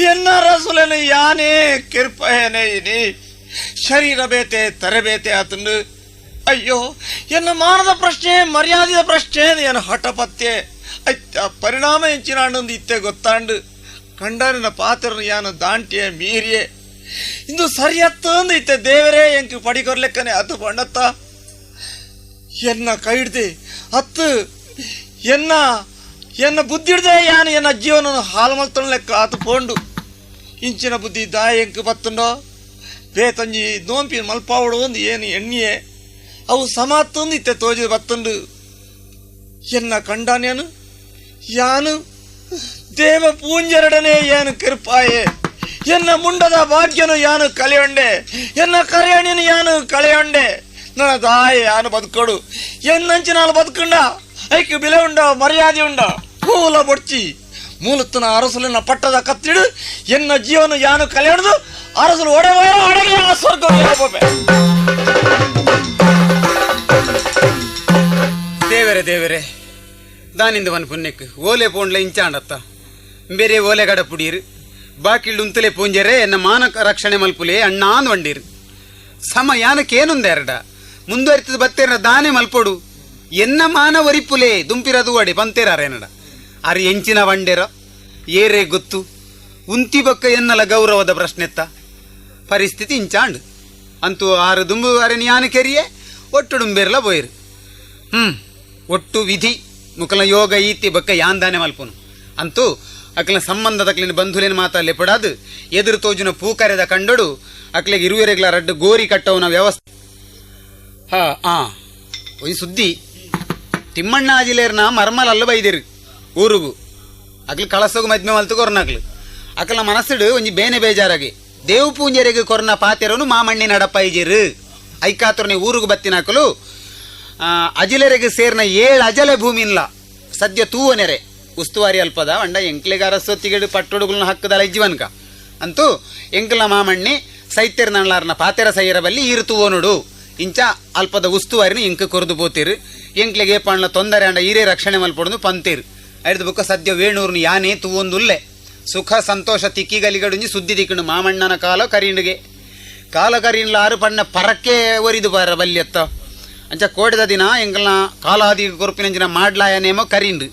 ಎನ್ನ ಅರಸುలను ಯಾನೇ ಕಿರ್ಪಯನೇ ಇನಿ ಶರೀರ ಬೇತೆ ತರಬೇತೆ ಆತುಂಡು ಅಯ್ಯೋ ಎನ್ನ ಮಾನದ ಪ್ರಶ್ನೆ ಮರ್ಯಾದೆಯ ಪ್ರಶ್ನೆ ಏನು ಹಠಪತ್ತೆ ಐತ ಪರಿಣಾಮ ಎಂಚಿನಾಂಡೊಂದು ಇತ್ತೆ ಗೊತ್ತಾಂಡು ಕಂಡನಿನ ಪಾತ್ರನು ಯಾನ ದಾಂಟಿಯೇ ಮೀರಿಯೇ ಇಂದು ಸರಿಯತ್ತಂದು ಇತ್ತೆ ದೇವರೇ ಎಂಕ್ ಪಡಿಕೊರ್ಲೆಕ್ಕನೆ ಅದು ಬಣ್ಣತ್ತ ಎನ್ನ ಕೈ ಹಿಡ್ದೆ ಹತ್ತು ಎನ್ನ ಎನ್ನ ಬುದ್ಧಿ ಹಿಡ್ದೆ ಯಾನು ಎನ್ನ ಜೀವನ ಹಾಲು ಮಲ್ತೊಣ ಲೆಕ್ಕ ಆತು ಪೋಂಡು ಇಂಚಿನ ಬುದ್ಧಿ ದಾಯ ಎಂಕ್ ಬತ್ತುಂಡೋ ಬೇತಂಜಿ ನೋಂಪಿ ಮಲ್ಪಾವಡು ಒಂದು ಏನು ಎಣ್ಣಿಯೇ ಅವು ಸಮಾತ್ತೊಂದು ಇತ್ತೆ ತೋಜಿ ಬತ್ತುಂಡು ಎನ್ನ ಕಂಡಾನೇನು ಯಾನು ದೇವ ಪೂಂಜರಡನೆ ಏನು ಕಿರ್ಪಾಯೆ ಎನ್ನ ಮುಂಡದ ಭಾಗ್ಯನು ಯಾನು ಕಳೆಯೊಂಡೆ ಎನ್ನ ಕರೆಯಣಿನ ಯಾನು ಕಳೆಯೊಂಡೆ ನನ್ನ ದಾಯ ಯಾನು ಬದುಕೊಡು ಎನ್ನಂಚಿ ನಾನು ಬದುಕುಂಡ ಐಕ್ ಬಿಲೆ ಉಂಡ ಮರ್ಯಾದೆ ಉಂಡ ಹೂಲ ಬೊಡ್ಚಿ ಮೂಲತನ ಅರಸುಲನ್ನ ಪಟ್ಟದ ಕತ್ತಿಡು ಎನ್ನ ಜೀವನ ಯಾನು ಕಳೆಯೊಂಡು ಅರಸುಲು ಒಡೆ ಒಡೆಗೆ ಆ ಸ್ವರ್ಗ ದೇವರೇ ದೇವರೇ ದಾನಿಂದ ವನ್ ಪುಣ್ಯಕ್ಕೆ ಓಲೆ ಪೋಂಡ್ಲ ಇಂಚಾಂಡತ್ತ ಬೇರೆ ಓಲೆ ಗಡ ಪುಡೀರು ಬಾಕಿಲ್ಡು ಉಂತಲೆ ಪೂಂಜರೆ ಎನ್ನ ಮಾನ ರಕ್ಷಣೆ ಮಲ್ಪುಲೆ ಅಣ್ಣಾಂದ್ ವಂಡೀರು ಸಮ ಯಾನಕ್ಕೇನುಂದ ಎರಡ ಮುಂದುವರಿತದ ಬತ್ತೇರ ದಾನೆ ಮಲ್ಪೊಡು ಎನ್ನ ಮಾನ ಒರಿಪುಲೆ ದುಂಪಿರದು ಅಡೆ ಪಂತೇರಾರೇನಡ ಅರೆ ಎಂಚಿನ ವಂಡೇರ ಏರೇ ಗೊತ್ತು ಉಂತಿ ಬಕ್ಕ ಎನ್ನಲ ಗೌರವದ ಪ್ರಶ್ನೆತ್ತ ಪರಿಸ್ಥಿತಿ ಇಂಚಾಂಡ್ ಅಂತೂ ಆರು ದುಂಬು ಅರೆ ಯಾನ ಕೆರಿಯೇ ಒಟ್ಟು ಡುಂಬೇರ್ಲ ಬೋಯಿರು ಒಟ್ಟು ವಿಧಿ ಮುಕಲ ಯೋಗ ಈತಿ ಬಕ್ಕ ಯಾಂದಾನೆ ಮಲ್ಪುನು ಅಂತೂ ಅಕ್ಲ ಸಂಬಂಧದ ಬಂಧುಲೇನ ಮಾತಲ್ಲೇ ಪಡಾದು ಎದುರು ತೋಜುನ ಪೂಕರೆದ ಕಂಡೊಡು ಅಕ್ಲೆಗೆ ಇರುವೆರೆಗ್ಲ ರಡ್ಡು ಗೋರಿ ಕಟ್ಟವನ ವ್ಯವಸ್ಥೆ. ಹಾ ಆ ಒಂಜಿ ಸುದ್ದಿ ತಿಮ್ಮಣ್ಣ ಆಜಿಲೇರ್ನ ಮರ್ಮಲಲ್ಲ ಬೈದಿರು ಊರುಗು ಅಕ್ಲು ಕಳಸೋಗು ಮದ್ಮೆ ಮಲ್ತು ಕೊರ್ನಕ್ಲು ಅಕ್ಲ ಮನಸ್ಸುಡು ಒಂಜಿ ಬೇನೆ ಬೇಜಾರಾಗಿ ದೇವು ಪೂಂಜೆರೆಗ್ ಕೊರ್ನ ಪಾತೆರನು ಮಾಮಣ್ಣಿ ನಡಪ ಇಜಿರು ಐಕಾತುರನೆ ಊರುಗು ಬತ್ತಿನಕಲು ಅಜಿಲೆರೆಗ್ ಸೇರ್ನ 7 ಅಜಲೆ ಭೂಮಿನ್ಲ ಸದ್ಯ ತೂವನೆರೆ ಉಸ್ತುವಾರಿ ಅಲ್ಪದ ಅಂಡ ಎಂಕ್ಲೆಗಾರ ಸೊತ್ತಿಗೆಡು ಪಟ್ಟೊಡುಗುಲ್ನ ಹಕ್ಕದಲ್ಲ ಇಜ್ಜಿವನ್ಕ ಅಂತೂ ಎಂಕ್ಲ ಮಾಮಣ್ಣಿ ಸೈತ್ಯರ್ ನಳ್ಳಾರ್ನ ಪಾತೆರ ಸೈಯರ ಬಲ್ಲಿ ಈರು ತೂವನುಡು ಇಂಚ ಅಲ್ಪದ ಉಸ್ತುವಾರಿನ ಇಂಕ್ ಕೊರ್ದು ಪೋತಿರು ಎಂಕ್ಲೆಗೆ ಏಪಾಣ್ಲ ತೊಂದರೆ ಅಂಡ ಈರೇ ರಕ್ಷಣೆ ಮಲ್ಪೊಡುದು ಪಂತೀರು ಐದು ಬುಕ್ಕ ಸದ್ಯ ವೇಣೂರ್ನು ಯಾನೇ ತೂವೊಂದುಲ್ಲೆ ಸುಖ ಸಂತೋಷ ತಿಕ್ಕಿಗಲಿಗಡುಂಜಿ ಸುದ್ದಿ ತಿಕ್ಕಂಡು ಮಾಮಣ್ಣನ ಕಾಲ ಕರೀಂಡುಗೆ ಕಾಲ ಕರೀಂಡ್ಲ ಆರು ಪಣ್ಣ ಪರಕ್ಕೆ ಒರಿದು ಬಾರ ಬಲ್ಯತ್ತ ಅಂಚ ಕೋಡಿದ ದಿನ ಎಂಕಲ್ನ ಕಾಲಾದಿ ಕೊರ್ಪಿನಂಚಿನ ಮಾಡ್ಲಾಯನೇಮೋ ಕರೀಂಡು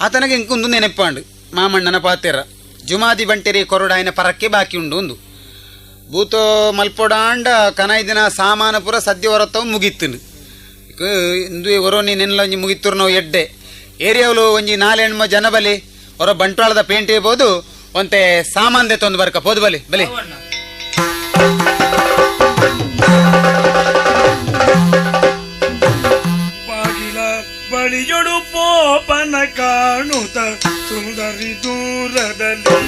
ಆತನಗೆ ಇಂಕೊಂದು ನೆನಪಾಂಡು ಮಾಮಣ್ಣನ ಪಾತೆರ ಜುಮಾದಿ ಬಂಟೆರಿ ಕೊರಡಾಯನ ಪರಕ್ಕೆ ಬಾಕಿ ಉಂಡು ಒಂದು ಭೂತೋ ಮಲ್ಪೊಡಾಂಡ ಕನೈದಿನ ಸಾಮಾನ ಪೂರ ಸದ್ಯ ಹೊರತವು ಮುಗಿತ್ತುಂಡು ಇಂದು ಹೊರೋ ನೆನ್ಲ ಒಂಜಿ ಮುಗಿತ್ತುರು ನಾವು ಎಡ್ಡೆ ಏರಿಯಾವಲು ಒಂಜಿ ನಾಲೆಣ್ಮ ಜನ ಬಲಿ ಹೊರ ಬಂಟ್ವಾಳದ ಪೇಂಟ್ ಇರ್ಬೋದು ಒಂತೆ ಸಾಮಾನ್ ತೊಂದು ಬರ್ಕ ಪೋದು ಬಲಿ ಬಲಿ ಬಾಗಿಲ ಬಳಿಯೊಡು ಪೋಪನ ಕಾಣುತ್ತ ಸುಂದರಿ ದೂರದಲ್ಲಿ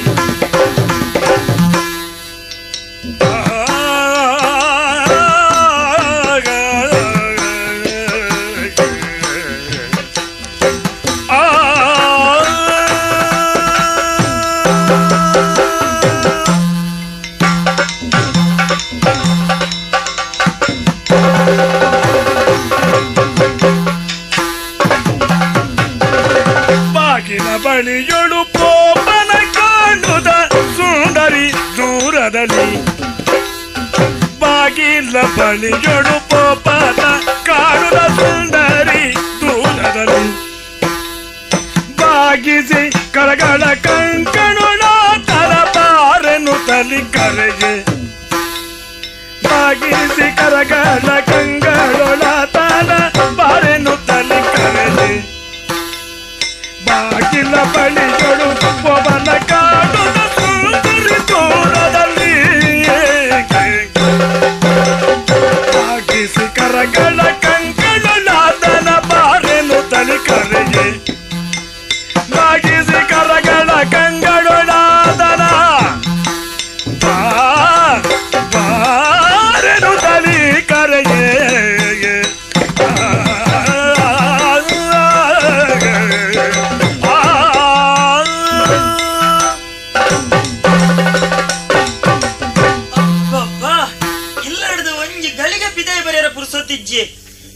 ಬಳಿಯೊಳು ಪೋಪನ ಕಾಣುದ ಸುಂದರಿ ದೂರದಲ್ಲಿ ಬಾಗಿಲ ಬಳಿಯೊಳು ಪೋಪನ ಕಾಣುದ ಸುಂದರಿ ದೂರದಲ್ಲಿ ಬಾಗಿಸಿ ಕರಗಳ ಕಂಕಣುಳ ತರಬಾರನು ತಲಿ ಕರೆಗೆ ಬಾಗಿಸಿ ಕರಗಳ ಕಂಗಳೊಳ ತಲ ಬಾರೆನು ತಲಿ ಕರೆಗೆ ಬಾಗಿಲ ಬಳಿಯೊಳು ಪೋಪನ ಕಾಣುದ ಸುಂದರಿ ದೂರದಲ್ಲಿ ಬಾಗಿಸಿ ಕರಗಳ ಕಂಕಣುಳಾದನ ಬಾರೆನು ತಲಿ ಕರೆಗೆ ಬಾಗಿಸಿ ಕರಗಳ ಕಂಗಳೊಳಾದನ ಬಾರೆನು ತಲಿ ಕರೆಗೆ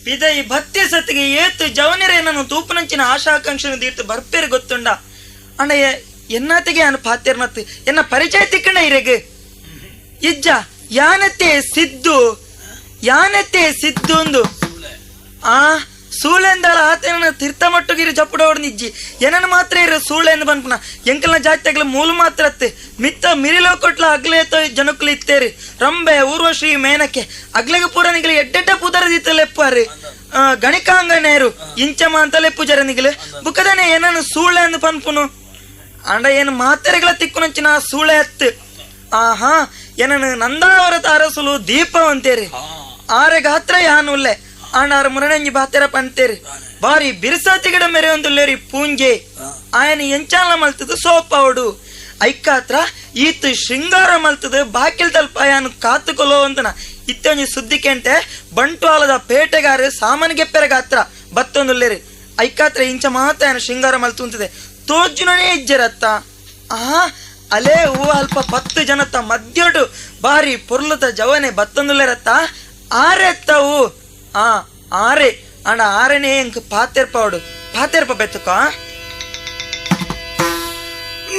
ಪಿದೈ ಭಕ್ತಿ ಸತ್ತಿಗೆ ಏತು ಜವನರೇ ನಾನು ತೂಪನಂಚಿನ ಆಶಾಕಾಂಕ್ಷೆನ ದೀರ್ತು ಬರ್ಪೇರು ಗೊತ್ತುಂಡ ಅಣ್ಣ ಎನ್ನಾತಿಗೆ ಅನು ಪಾತೇರ್ನತ್ತು ಎನ್ನ ಪರಿಚಯ ತಿಕ್ಕಣ ಇರೆಗ್ ಇಜ್ಜ ಯಾನತೆ ಸಿದ್ದು ಯಾನತೆ ಸಿದ್ದು ಒಂದು ಆ ಸೂಳೆಂದಾಳ ಆತನ ತೀರ್ಥ ಮಟ್ಟುಗಿರಿ ಜಪ್ಪುಡೋಡ್ ನಿಜ್ಜಿ ಏನನ್ನ ಮಾತ್ರ ಇರ ಸೂಳೆಂದು ಬನ್ಪುನ ಎಂಕಲ್ನ ಜಾತ್ರೆಗಳ ಮೂಲ ಮಾತ್ರ ಅತ್ತೆ ಮಿತ್ತ ಮಿರಿಲೋ ಕೊಟ್ಲ ಅಗ್ಲೇತೋ ಜನಕ್ಕಲು ಇತ್ತೇರಿ ರಂಬೆ ಊರ್ವಶ್ರೀ ಮೇನಕ್ಕೆ ಅಗ್ಲೆಗೆ ಪೂರ ನಿಗಲಿ ಎಡ್ಡೆಡ್ಡ ಪುದರದಿತ್ತಲೆಪ್ಪಾರಿ ಗಣಿಕಾಂಗನೇರು ಇಂಚಮ ಅಂತಲೆಪ್ಪು ಜರ ನಿಗಲು ಬುಕ್ಕದನೆ ಏನನ್ನು ಸೂಳೆ ಅಂದು ಪನ್ಪುನು ಅಂಡ ಏನು ಮಾತೆರೆಗಳ ತಿಕ್ಕುನಂಚಿನ ಸೂಳೆ ಹತ್ತು ಆಹಾ ಏನನ್ನು ನಂದಾವರ ಅರಸುಲು ದೀಪ ಅಂತೇರಿ ಆರೆ ಗಾತ್ರ ಯಾನುಲ್ಲೆ ಆಣಾರ ಮುರಣಂಜಿ ಬಾತೆರ ಪಂತೇರಿ ಬಾರಿ ಬಿರುಸಾತಿಗಡ ಮೇರೆ ಒಂದುಲ್ಲೇರಿ ಪೂಂಜೆ ಆಯನ ಎಂಚಾಲ ಮಲ್ತದ ಸೋಪಾವಡು ಐಕಾತ್ರ ಈತ ಶೃಂಗಾರ ಮಲ್ತದ ಬಾಕಿಲ್ ತಲ್ಪ ಯಾನು ಕಾತುಕೊಲೋ ಅಂತನ ಇತ್ತೊಂಜಿ ಸುದ್ದಿ ಕೆಂಟೆ ಬಂಟ್ವಾಳದ ಪೇಟೆಗಾರ ಸಾಮಾನ್ಗೆ ಪೆರಗಾತ್ರ ಬತ್ತೊಂದುಲ್ಲೇರಿ ಐಕಾತ್ರ ಇಂಚ ಮಾತ ಯಾನು ಶೃಂಗಾರ ಮಲ್ತುಂತದೆ ತೋಜುನೇ ಇಜ್ಜರತ್ತ ಆ ಅಲೇ ಹೂವು ಅಲ್ಪ 10 ಜನತ್ತ ಮದ್ಯಡು ಬಾರಿ ಪೊರ್ಲುತ ಜವನೆ ಬತ್ತೊಂದುಲ್ಲೇರತ್ತ ಆರೆತ್ತವು ಆ ಆರೆ ಅಂಡ ಆರನೇ ಎಂಕ್ ಪಾತೆರ್ಪಾವಡು ಪಾತೆರ್ಪ ಬೆತ್ತಕ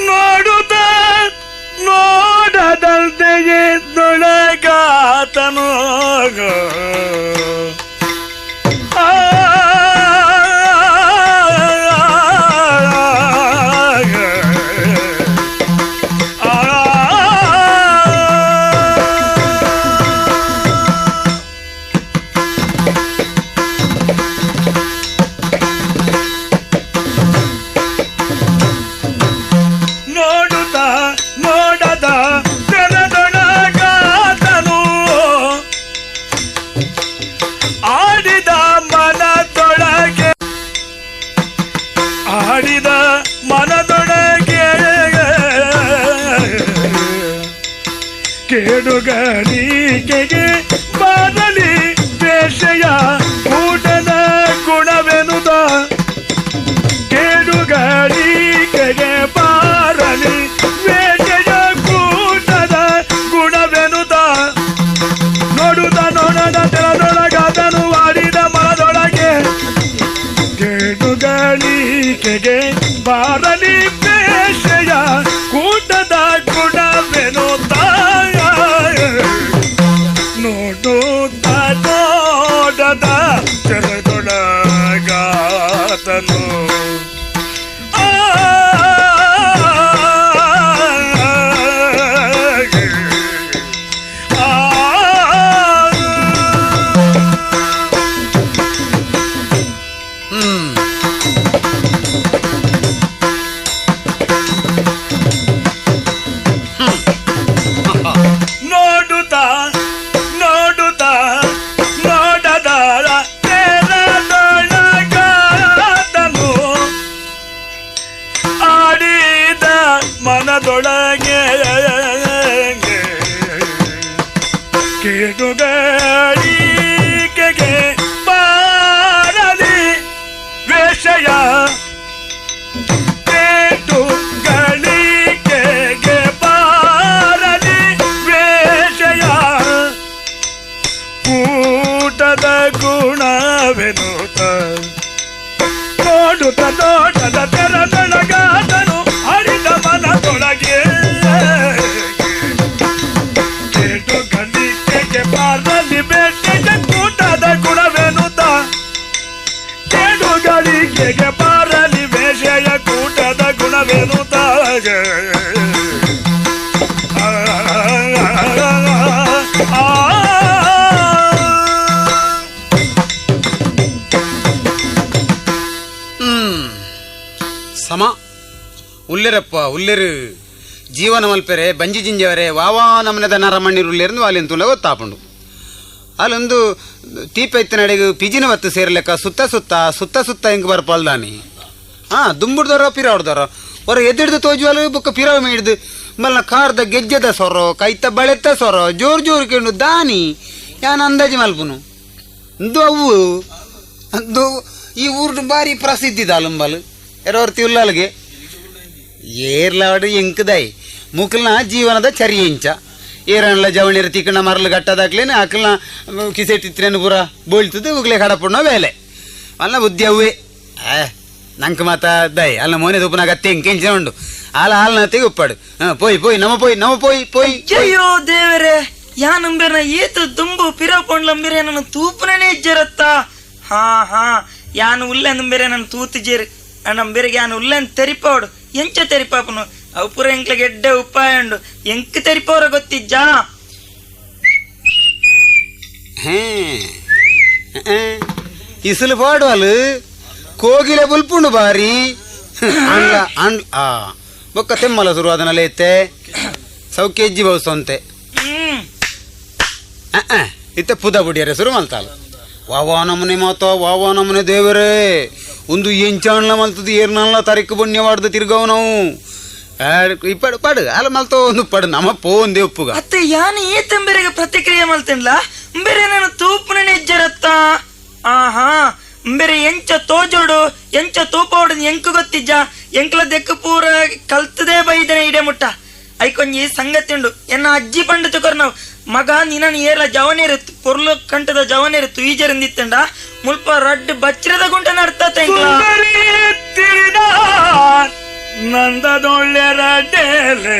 ನೋಡುತ್ತ ನೋಡದಂತೆಯೇ ದೊಳಗಾತನು ನೋಡದ ತೆರದೊಳಗಾತನು ಆಡಿದ ಮನದೊಳಗೆ ಆಡಿದ ಮನದೊಳಗೆ ಕೇಡುಗಳಿಕೆಗೆ ಬರಲಿ ವೇಷೆಯ ಕೂಟದ ಗುಣವೆನುದ ಕೇಡುಗಳಿಕೆಗೆ ಬಾರಲಿ ವೇಷೆಯ ಕೂಟದ ಗುಣವೆನುದ ನೋಡುತ್ತ ನೋಡದ ತೆರದೊಳಗಾದನು ಆಡಿದ ಮನದೊಳಗೆ ಕೇಡುಗಳಿಕೆಗೆ ಬಾರಲಿ ವೇಷೆಯ ಕೂಟದ ಗುಣವೆನುತ್ತ ನೋಡುತ್ತ ನೋಡದ ತೆರದೊಳಗಾತನು ನೋಡುತ್ತ ನೋಡುತ್ತ ನೋಡದ ತೆರದೊಳಗಾತನು ಆಡಿದ ಮನದೊಳಗೆ ಕೇಡುಗಳಿಕೆಗೆ ಬಾರಲಿ ವೇಷಯ ಕೇಡುಗಳಿಕೆಗೆ ಬಾರಲಿ ವೇಷಯ ಕೂಟದ ಗುಣವೆನುತ ನೋಡುತ್ತ ನೋಡದ ತೆರದೊಳಗಾದನು ಹರಿದ ಮನದೊಳಗೆ ಕೇಡುಗಳಿಕೆಗೆ ಬಾರಲಿ ಬೇಟೆಯ ಕೂಟದ ಗುಣವೆನುತ ಕೇಡುಗಳಿಕೆಗೆ ಬಾರಲಿ ವೇಷೆಯ ಕೂಟದ ಗುಣವೆನುತ ಸಮ ಉಲ್ಲೆರಪ್ಪ ಉಲ್ಲೆರು ಜೀವನ ಮಲ್ಪೆರೆ ಬಂಜಿ ಜಿಂಜವರೆ ವಾವಾ ನಮನದ ನರಮಣ್ಣಿರು ಉಲ್ಲೇರ್ದು ಅಲ್ಲಿಂದ ತುಲ ಗೊತ್ತಾಪುಂಡು ಅಲ್ಲೊಂದು ತೀಪೈತ್ತ ನಡೆಗೆ ಪಿಜಿನ ಒತ್ತು ಸೇರ್ಲೆಕ್ಕ ಸುತ್ತ ಸುತ್ತ ಸುತ್ತ ಸುತ್ತ ಹಿಂಗೆ ಬರ್ಪಲ್ದಾನಿ ಹಾಂ ದುಂಬುಡ್ದರೋ ಪಿರಾಡ್ದಾರೋ ಹೊರ ಎದ್ದಿಡ್ದು ತೋಜುವಲು ಬುಕ್ಕ ಪಿರಾವ್ ಹಿಡ್ದು ಮಲ್ಲ ಕಾರ್ದ ಗೆಜ್ಜೆದ ಸೊರೋ ಕೈತ ಬಳೆತ್ತ ಸೊರೋ ಜೋರು ಜೋರು ಕೇಂಡು ದಾನಿ ಯಾನ್ ಅಂದಾಜು ಮಲ್ಪುನು ಇಂದು ಅವು ಅಂದು ಈ ಊರು ಬಾರಿ ಪ್ರಸಿದ್ಧಿ ದಾಲುಂಬಲ್ ಎರವರ್ತಿ ಉಲ್ಲಾಲ್ಗೆ ಏರ್ಲಾವಡು ಎಂಕದಾಯಿ ಮುಕಲ್ನ ಜೀವನದ ಚರಿಯಂಚ ಏರನ್ಲ ಜವಣಿರ ತಿಕ್ಕಣ ಮರಲು ಗಟ್ಟದಾಕ್ಲೇನೆ ಆಕಲ್ನ ಕಿಸೆಟ್ಟಿತ್ರೇನು ಪೂರ ಬೋಳ್ತದೆ ಉಗ್ಲೆ ಕಡಪುಣ್ಣ ಬೇಲೆ ಅಲ್ಲ ಬುದ್ಧಿ ಅವೇ ನಂಗೆ ಮಾತ ದಯ್ ಅಲ್ಲ ಮೋನೆ ತುಪ್ಪನಾಗ ತೆಂಕೆಂಚಿನ ಉಂಡು ಆಲ ಹಾಲ್ನ ಉಪ್ಪಾಡು ಹಾಂ ಪೋಯ್ ಪೋಯ್ ನಮ ಪೋಯ್ ನಮ ಪೋಯ್ ಪೋಯ್. ಅಯ್ಯೋ ದೇವರೇ, ಯಾನಂಬಿರ್ನ ಏತು ದುಂಬು ಪಿರಪೊಂಡ್ಲಂಬಿರೆ ನನ್ನ ತೂಪುನೇ ಇಜ್ಜರತ್ತ. ಹಾ ಹಾ ಯಾನು ಉಲ್ಲೆಂದಂಬಿರೆ ನನ್ನ ತೂತಿಜೇರು ನಂಬಿರಿಗೆ ಯಾನು ಉಲ್ಲೆನ್ ತೆರಿಪೋಡು ಎಂಚ ತೆರಿಪಾಪನು ಅವು ಪೂರ ಎಂಕ್ಲ ಗೆಡ್ಡೆ ಉಪಾಯ ಉಂಡು ಎಂಕ್ ತೆರಿಪೋರ ಗೊತ್ತಿಜ್ಜಾ. ಇಸಲು ಪಾಡುವಲು ಕೋಗಿಲೆ ಬುಲ್ಪುಂಡು ಬಾರಿ ಅಂಡ್ಲ ಅಂಡ್ ಆ ಬೊಕ್ಕ ತೆಮ್ಮಲ ಶುರು ಅದನ್ನೆಲ್ಲ ಇತ್ತೆ ಸೌಖ್ಯ ಬಹು ಸೊಂತೆ ಇತ್ತೆ ಪುದ ಬುಡಿಯರೆ ಶುರು ಮಲ್ತಾಲ ವಾವಾ ನಮನೆ ಮಾತ ವಾವಾ ನಮನೆ ದೇವರೇ ಒಂದು ಎಂಚಾಣ್ಲ ಮಲ್ತದ ಏರ್ನಲ್ಲ ತರಿಕು ಪುಣ್ಯವಾಡ್ದು ತಿರ್ಗವು ನಾವು ಇಪ್ಪಡು ಪಡು ಅಲ್ಲ ಮಲ್ತೋ ಒಂದು ಪಡು ನಮ್ಮ ಪೋಂದೆ ಉಪ್ಪುಗ ಅತ್ತೆ ಯಾನು ಏತಂಬೆರೆಗೆ ಪ್ರತಿಕ್ರಿಯೆ ಮಲ್ತಿನ್ಲ ಬೇರೆ ನಾನು ತೂಪುನ ಇಜ್ಜರತ್ತ. ಆಹಾ ಬೇರೆ ಎಂಚ ತೋಜೋಡು ಎಂಚ ತೂಪೋಡು ಎಂಕು ಗೊತ್ತಿಜ್ಜ ಎಂಕ್ಲ ದೆಕ್ಕು ಪೂರ ಕಲ್ತದೇ ಬೈದನೆ ಇಡೆ ಮುಟ್ಟ ಐಕೊಂಜಿ ಸಂಗತಿ ಉಂಡು ಎನ್ನ ಅಜ್ಜಿ ಪಂಡಿತ ಕೊರ್ ನಾವು ಮಗ ನಿನ್ನ ಏರ್ಲ ಜವನೇರು ಪೊರ್ಲು ಕಂಠದ ಜವನೇರು ತುಯಿಜರಿಂದಿತ್ತಂಡ ಮುಲ್ಪ ರಡ್ಡ್ ಬಚ್ಚಿರದ ಗುಂಟ ನಡ್ತಾ ತಿಳಿದ ನಂದದೊಳ್ಳೆರಡೇಲೆ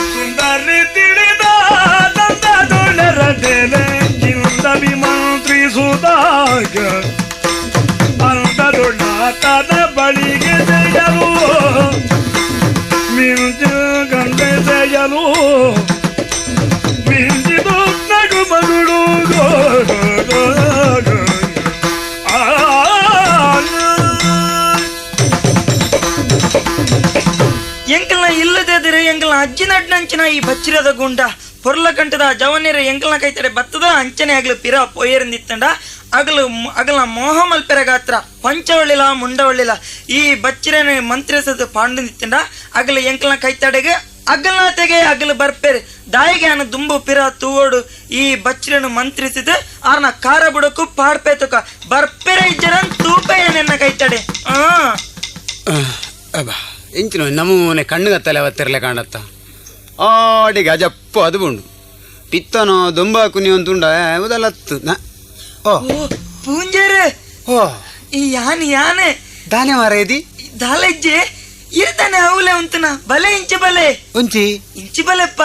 ಸುಂದರಿ ತಿಳಿದ ನಂದದೊಳ್ಳೆರಡೇಲೆ ಮಂತ್ರಿಸುದಾಗ ಅಂತದೊಳ್ಳಾತನ ಬಳಿಗೆ ಜಯಲು ಮಿಂಚು ಗಂಡೆ ಜಯಲು ಮಿಂಚಿದು ನಗು ಮಗುಳು ಎಂಕಲ್ನ ಇಲ್ಲದಿದ್ರೆ ಎಂಕಲ್ನ ಅಜ್ಜಿ ನಡ್ನಂಚಿನ ಈ ಬಚ್ಚಿರದ ಗುಂಡ ಪೊರ್ಲ ಕಂಠದ ಜವನೇರ ಎಂಕಲ್ನ ಕೈತಡೆ ಬತ್ತದ ಅಂಚನೆ ಆಗ್ಲು ಪಿರ ಪೊಯ್ಯರಿಂದಿತ್ತಂಡ ಅಗಲು ಅಗಲ ಮೋಹ ಮಲ್ಪೆರಗಾತ್ರ ಪಂಚವಳ್ಳಿಲ ಮುಂಡವಳ್ಳಿಲ ಈ ಬಚ್ಚಿರನೆ ಮಂತ್ರಿಸದ ಪಾಂಡಂದಿತ್ತಂಡ ಅಗಲು ಎಂಕಲ್ನ ಕೈತಡೆಗೆ ಅಗಲ್ನಾತೆಗೆ ಅಗಲು ಬರ್ಪೇರು ದಾಯಿಗೆ ಅನ ದುಂಬು ಪಿರ ತೂವೋಡು ಈ ಬಚ್ಚಿರನು ಮಂತ್ರಿಸಿದ ಆರ್ನ ಖಾರ ಬುಡಕು ಪಾಡ್ಪೇತಕ ಬರ್ಪೆರೆ ಇಜ್ಜರನ್ ತೂಪೆ ನೆನ್ನ ಕೈತಡೆ. ಎಂಚಿನ ನಮೂನೆ ಕಣ್ಣುಗತ್ತಲೆ ಅವತ್ತಿರಲೆ ಕಾಣತ್ತ ಆಡಿಗೆ ಅಜಪ್ಪು ಅದು ಉಂಡು ಪಿತ್ತನೋ ದೊಂಬಾಕು ನೀವಂತುಂಡ ಯಾವುದಲ್ಲತ್ತು ಓ ಪೂಂಜರು ಓ ಈ ಯಾನೆ ಯಾನೆ ದಾನೆ ಮಾರೇದಿ ದಾಲೆಜ್ಜೆ ಇರ್ತಾನೆ ಅವಲೆ ಉಂತನ ಬಲೆ ಇಂಚಿ ಬಲೆ ಒಂಚಿ ಇಂಚಿ ಬಲೆಪ್ಪ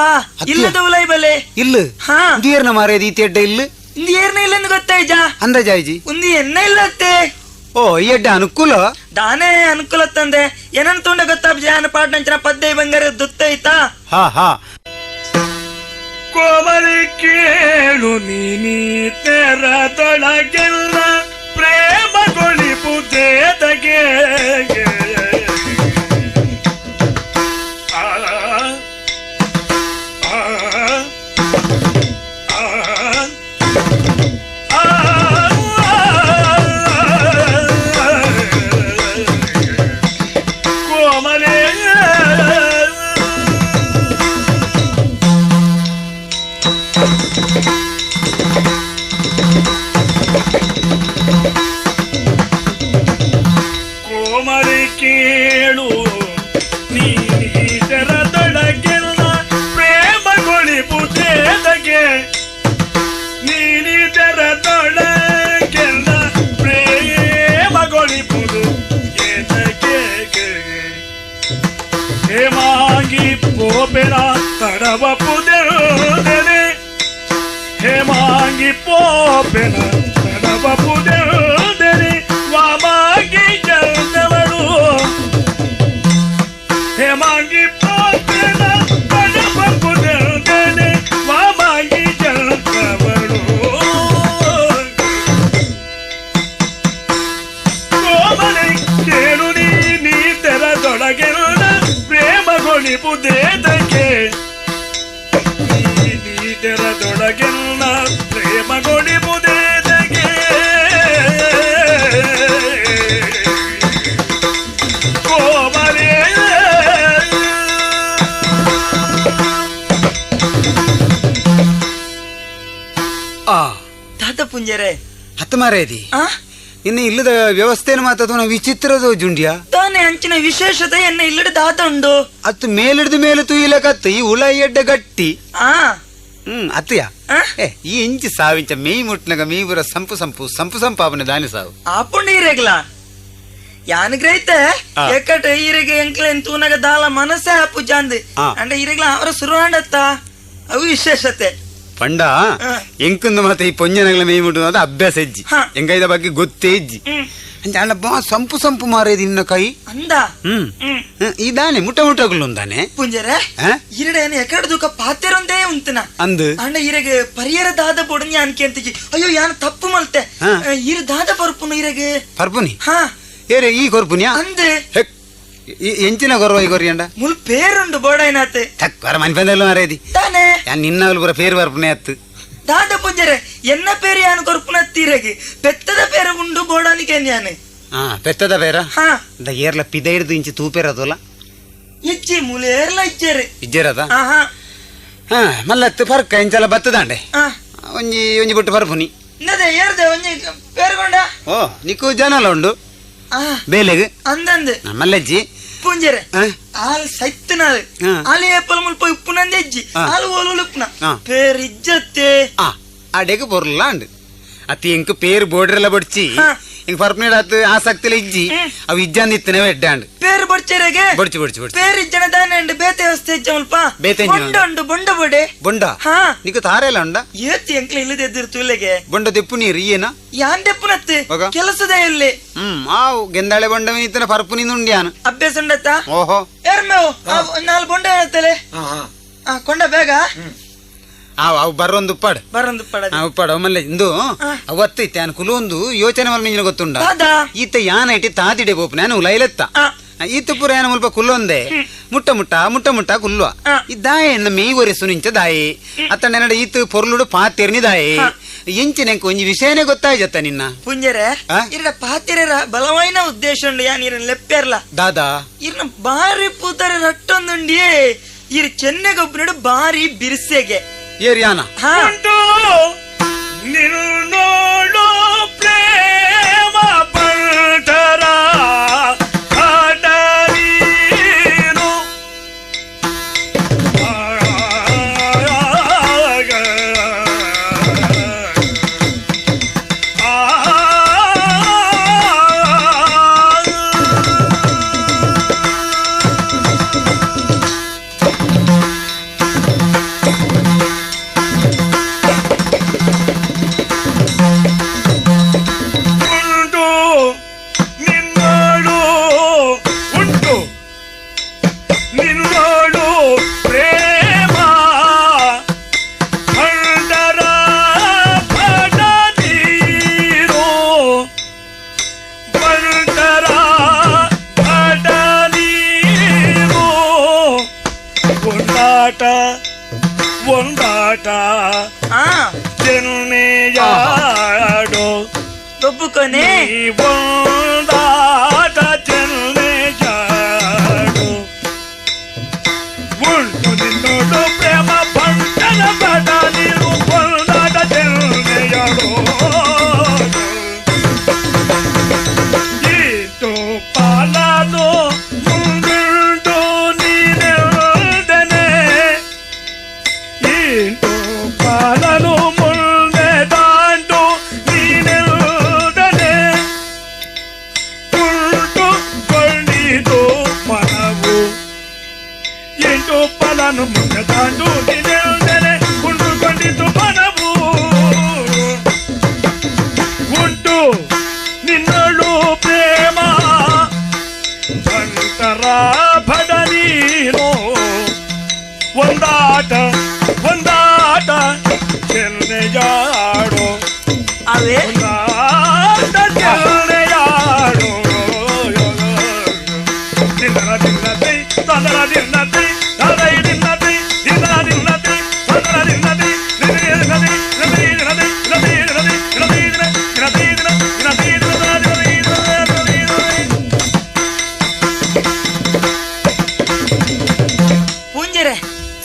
ಇಲ್ಲದ ಉಲೈ ಬಲೆ ಇಲ್ಲ ಹಾ ಏರ್ನ ಮಾರೇದಿ ಎಡ್ಡ ಇಲ್ಲ ಇಂದು ಏರ್ನ ಇಲ್ಲಂದು ಗೊತ್ತಾಯ್ಜಾ ಅಂದಾಜಾಯ್ಜಿ ಒಂದು ಎನ್ನ ಇಲ್ಲತ್ತೆ ಓ ಈ ಎಡ್ಡ ಅನುಕೂಲ ದಾನೆ ಅನುಕೂಲ ತಂದೆ ಏನಂತ ಉಂಡ ಗೊತ್ತಾಬ್ಜಿ ಯಾನ ಪಾಟ್ನಂಚಿನ ಪದ್ದೆ ಬಂಗಾರ ದುತ್ತೈತಾ ಹಾ ಹಾ ಕೋಮಲಿ ಕೇಳು ನೀನಿ ತೆರದೊಳಗೆಲ್ಲ ಪ್ರೇಮಗೊಳಿಪುದೇದಗೆ ಕೋಮಲೆ ಕೋಮಲಿ ಕೇಳು ನೀನಿದರದೊಳಗೆಲ್ಲ ಪ್ರೇಮಗೊಳಿಪುದೇದಗೆ ನೀನಿದರದೊಳಗೆಲ್ಲ ಪ್ರೇಮಗೊಳಿಪುದು ಏತಕ್ಕೆ ಹೇಮಾಂಗಿ ಪೋಪೆನ ತಡವ ಪುದೆನೆ ಹೇಮಾಂಗಿ ಪೋಪೆನ ತಡವ ಪುದೆನೆ ವಾಮಾಂಗಿ ಜಲ್ದವಳು ಹೇಮಾಂಗಿ ಪೋಪೆನ ತಡವ ಪುದೆನೆ ವಾಮಾಂಗಿ ಜಲ್ದವಳು ಕೋಮಲೆ ಕೇಳು ನೀ ತೆರದೊಳಗೆಲ್ಲ ಪ್ರೇಮಗೊಳಿಪುದೇದಕ್ಕೆ ನೀ ತೆರದೊಳಗೆಲ್ಲ ಪ್ರೇಮಗೊಳಿಪುದೇದಕ್ಕೆ ಕೋಮಲೆ ಆ ತಾತ ಪುಂಜರೆ ಹತ್ತು ಮಾರೇದಿ ಆ ಇನ್ನು ಇಲ್ಲದ ವ್ಯವಸ್ಥೆಯನ್ನು ಮಾತಾದ ವಿಚಿತ್ರದ ಜುಂಡಿಯ ತಾನೆ ಅಂಚಿನ ವಿಶೇಷತೆ ಎನ್ನ ಇಲ್ಲದ ದಾತ ಉಂಡು ಅತ್ತು ಮೇಲಿಡ್ದು ಮೇಲೆ ತುಯ್ಯಲಕತ್ತು ಈ ಉಳ ಎಡ್ಡ ಗಟ್ಟಿ ಆ ಅತ್ತಯ್ಯ ಆ? ಏ ಈ ಇಂಚಿ ಸಾವಿಂಚ ಮೇಯ್ ಮುಟ್ನಗ ಮೇಯ್ ಬರ ಸಂಪು ಸಂಪು ಸಂಪು ಸಂಪಾಪನೆ ದಾನಿ ಸಾವು ಆಪುಂಡು ಈರೆಗ್ಲ ಯಾನ್ ಗ್ರಹಿತ ಆ. ಎಕ್ಕಟ ಈರೆಗೆ ಎಂಕ್ಲೆನ್ ತೂನಗ ದಾಲ ಮನಸ್ಸೇ ಆಪು ಜಾಂದ್ ಆ. ಅಂಡ ಈರೆಗ್ಲ ಅವರ ಸುರುವಾಂಡತ್ತ ಅವು ವಿಶೇಷತೆ ಪಂಡ ಆ. ಎಂಕುಂದು ಮತ್ತೆ ಈ ಪೊಂಜನಗಳ ಮೇಯ್ ಮುಟ್ಟು ಅದು ಅಭ್ಯಾಸ ಹೆಜ್ಜಿ ಹಾ. ಎಂಕೈದ ಬಗ್ಗೆ ಗೊತ್ತೇ ಹೆಜ್ಜಿ ಹ್ಮ್ ಅಂಚ ಅಣ್ಣ ಬಾ ಸಂಪು ಸಂಪು ಮಾರೇದಿ ನಿನ್ನ ಕೈ ಅಂದ ಹ್ಮ್ ಹ್ಮ್ ಹ್ಮ್, ಈ ದಾನೆ ಮುಟ್ಟ ಮುಟ್ಟಗುಲು ಅಂದಾನೆ ಪುಂಜರೆ ಆ? ಈರಡೆ ಎಕಡ ದೂಕ ಪಾತೆರೊಂದೇ ಉಂತನ ಅಂದು ಅಂಡ ಈರೆಗೆ ಪರಿಯರ ದಾದ ಬೋಡನ್ ಯಾನ್ ಕೇಂತಿಜಿ ಅಯ್ಯೋ ಯಾನ್ ತಪ್ಪು ಮಲ್ತೆ ಹಾ. ಈರ ದಾದ ಪರ್ಪುನು ಈರೆಗೆ ಪರ್ಪುನಿ ಹಾ ಏರೆ ಈ ಕೊರ್ಪುನಿಯಾ ಅಂದ್ ಹೆಕ್ ಎಂಚಿನ ಕೊರ್ವ ಈ ಕೊರಿಯಂಡ ಮುಲ್ ಪೇರುಂಡು ಬೋಡೈನಾತೆ ತಕ್ ವರ ಮನ್ಪಂದಲ್ಲ ಮಾರೇದಿ ತಾನೆ ಯಾನ್ ನಿನ್ನವಲ್ ಪೂರ ಪೇರು ಬರ್ಪುನೆ ಅತ್ತು ದಾದ ಪುಂಜರೆ ಎನ್ನ ಪೇರು ಯಾನ್ ಕೊರ್ಪುನ ತೀರೆಗೆ ಪೆತ್ತದ ಪೇರು ಉಂಡು ಬೋಡಾನಿಕೆ ಯಾನ್ ಹಾ ಪೆತ್ತದ ಪೇರ ಹಾ the ಏರ್ಲ ಪಿದ ಹಿಡ್ದು ಇಂಚಿ ತೂಪೇರದಲ್ಲ ಇಜ್ಜಿ ಮುಲೇರ್ಲ ಇಜ್ಜೆರೆ ಇಜ್ಜೇರದ ಆಹಾ ಹಾ ಮಲ್ಲತ್ತು ಪರ್ಕ ಇಂಚಲ ಬತ್ತದಾಂಡೆ ಒಂಜಿ ಒಂಜಿ ಬುಟ್ಟು ಪರ್ಪುನಿ ನದೆ ಏರ್ದೆ ಒಂಜಿ ಪೇರ್ಗೊಂಡ ಓ ನಿಕ್ಕು ಜನಲ ಉಂಡು ಬೇಲೆಗ್ ಅಂದಂದು ಮಲ್ಲಜ್ಜಿ ಪುಂಜರೆ ಆಲ್ ಸೈತ್ತನಾಲ್ ಆಲ್ ಏಪಲ್ ಮುಲ್ಪ ಉಪ್ಪುನಂದೆ ಅಜ್ಜಿ ಆಲ್ ಓಲು ಉಪ್ಪುನ ಪೇರ್ ಇಜ್ಜತ್ತೆ ಅಡೆಗ್ ಬೊರ್ಲ ಅಂಡ್ ಅತಿ ಎಂಕ್ ಪೇರ್ ಬೋರ್ಡ್ರೆಲ್ಲ ಬೊಡ್ಚಿ ಇಂಕ್ ಪರ್ಪನೇಡಾತ್ ಆಸಕ್ತಿಲ ಇಜ್ಜಿ ಅವು ಇಜ್ಜಂದ ಇತ್ತನೆ ಎಡ್ಡಾಂಡ್ ಪೇರ್ ಬೊಡ್ಚೆರೆಗೆ ಬೊಡ್ಚಿ ಬೊಡ್ಚಿ ಬೊಡ್ಚಿ ಪೇರ್ ಇಜ್ಜನ ದಾನೆ ಅಂಡ್ ಬೇತೆ ವ್ಯವಸ್ಥೆ ಇಜ್ಜ ಮುಲ್ಪ ಬೇತೆ ಬೊಂಡ ಉಂಡು ಬೊಂಡ ಬೊಡೆ ಬೊಂಡ ಹಾ ನಿಕ್ಕು ತಾರೆಲ್ಲ ಉಂಡ ಏತಿ ಎಂಕ್ಲ ಇಲ್ಲದೆ ಎದ್ದಿರು ತುಲೆಗೆ ಬೊಂಡ ದೆಪ್ಪು ನೀರು ಏನ ಯಾನ್ ದೆಪ್ಪುನತ್ತೆ ಕೆಲಸದ ಇಲ್ಲಿ ಆವು ಗೆಂದಾಳೆ ಬೊಂಡ ಇತ್ತನ ಪರ್ಪು ನೀನು ಉಂಡ್ಯಾನು ಅಭ್ಯಾಸ ಉಂಡತ್ತ ಓಹೋ ಏರ್ಮೇವು ನಾಲ್ ಬೊಂಡ ಏನತ್ತಲೆ ಕೊಂಡ ಬೇಗ ಅವು ಬರ್ರೊಂದು ಉಪ್ಪಾಡು ಬರ್ರೊಂದು ಉಪ್ಪಾಡ ಉಪ್ಪಾಡು ಮಲ್ಲೆ ಇಂದು ಅವತ್ತು ಇತ್ತೆ ಯಾನ್ ಕುಲೊಂದು ಯೋಚನೆ ಮಲ್ ಮಿಂಜಿನ ಗೊತ್ತುಂಡ ಈತ ಯಾನ ಇಟ್ಟಿ ತಾದಿಡೆ ಬೋಪು ನಾನು ಉಲೈಲೆತ್ತ ಈತ ಪೂರ ಯಾನ ಮುಲ್ಪ ಕುಲ್ಲೊಂದೆ ಮುಟ್ಟ ಮುಟ್ಟ ಮುಟ್ಟ ಮುಟ್ಟ ಕುಲ್ಲುವ ಈ ದಾಯೆ ಎನ್ನ ಮೇಯ್ ಒರೆಸು ನಿಂಚ ದಾಯಿ ಅತ್ತಂಡ ಎನ್ನಡ ಈತ ಪೊರ್ಲುಡು ಪಾತೆರ್ನಿ ದಾಯಿ ಎಂಚಿನ ಒಂಜಿ ವಿಷಯನೇ ಗೊತ್ತಾಯ್ಜತ್ತ ನಿನ್ನ ಪುಂಜರೆ ಇರಡ ಪಾತೆರ ಬಲವಾಯಿನ ಉದ್ದೇಶ ಉಂಡು ಯಾನ್ ಇರನ್ ಲೆಪ್ಪೆರ್ಲ ದಾದಾ ಇರ್ನ ಬಾರಿ ಪೂತಾರೆ ರಟ್ಟೊಂದುಂಡಿಯೇ ಇರ್ ಚೆನ್ನೆಗೊಬ್ಬನಡು ಬಾರಿ ಬಿರ್ಸೆಗೆ ಏರಿಯಾನ ಉಂಟು ನಿನ್ನೋಡು ಪ್ರೇಮ ಬಂಟರ ಕಾಟನೀನು ಒಂದಾಟ ಚೆನ್ನೆಯಾಡೋ ಒಬ್ಬುಕೊನೆ ಒಂದಾಟ ಚೆನ್ನೆಯಾಡೋ ಉಂಟು ನಿನ್ನೋಡು ಪ್ರೇಮ ಬಂಟನ ಬಡ ನೀರು ಒಂದಾಟ ಚೆನ್ನೆಯಾಡೋ ಇಟ್ಟು ಪಾಲನು ಮುಂದುಂಟು ನೀನೆಲ್ದನೆ ಇಂಟು ಪಾಲನು ಮುಂದೆ ದಾಂಡು ನೀನೆಲ್ದನೆ ಉಂಟು ಮನವು ಎಂಟು ಪಾಲನು ಮುಂದೆ ದಾಂಡು ನೀನೆಲ್ದನೆ ಉಂಟುಕೊಂಡಿತು ಮನವು ಉಂಟು ನಿನ್ನಳು ಪ್ರೇಮ ಬಂಟರ ಬಡ ನೀನು ಒಂದಾಟ ಒಂದಾಟ ಚೆನ್ನೆಯಾಡೋ ಅವೇ ಒಂದಾಟ ಚೆನ್ನೆಯಾಡೋ ದಿನ ದಿನತಿ ತಂದರ ದಿನತಿ ತದೈ ದಿನತಿ ದಿನ ದಿನತಿ ತಂದರ ದಿನತಿ ದಿನ ದಿನತಿ ದಿನ ದಿನತಿ ದಿನ ದಿನತಿ ದಿನ ದಿನ ದಿನ ದಿನ ದಿನ ಪೂಂಜರೆ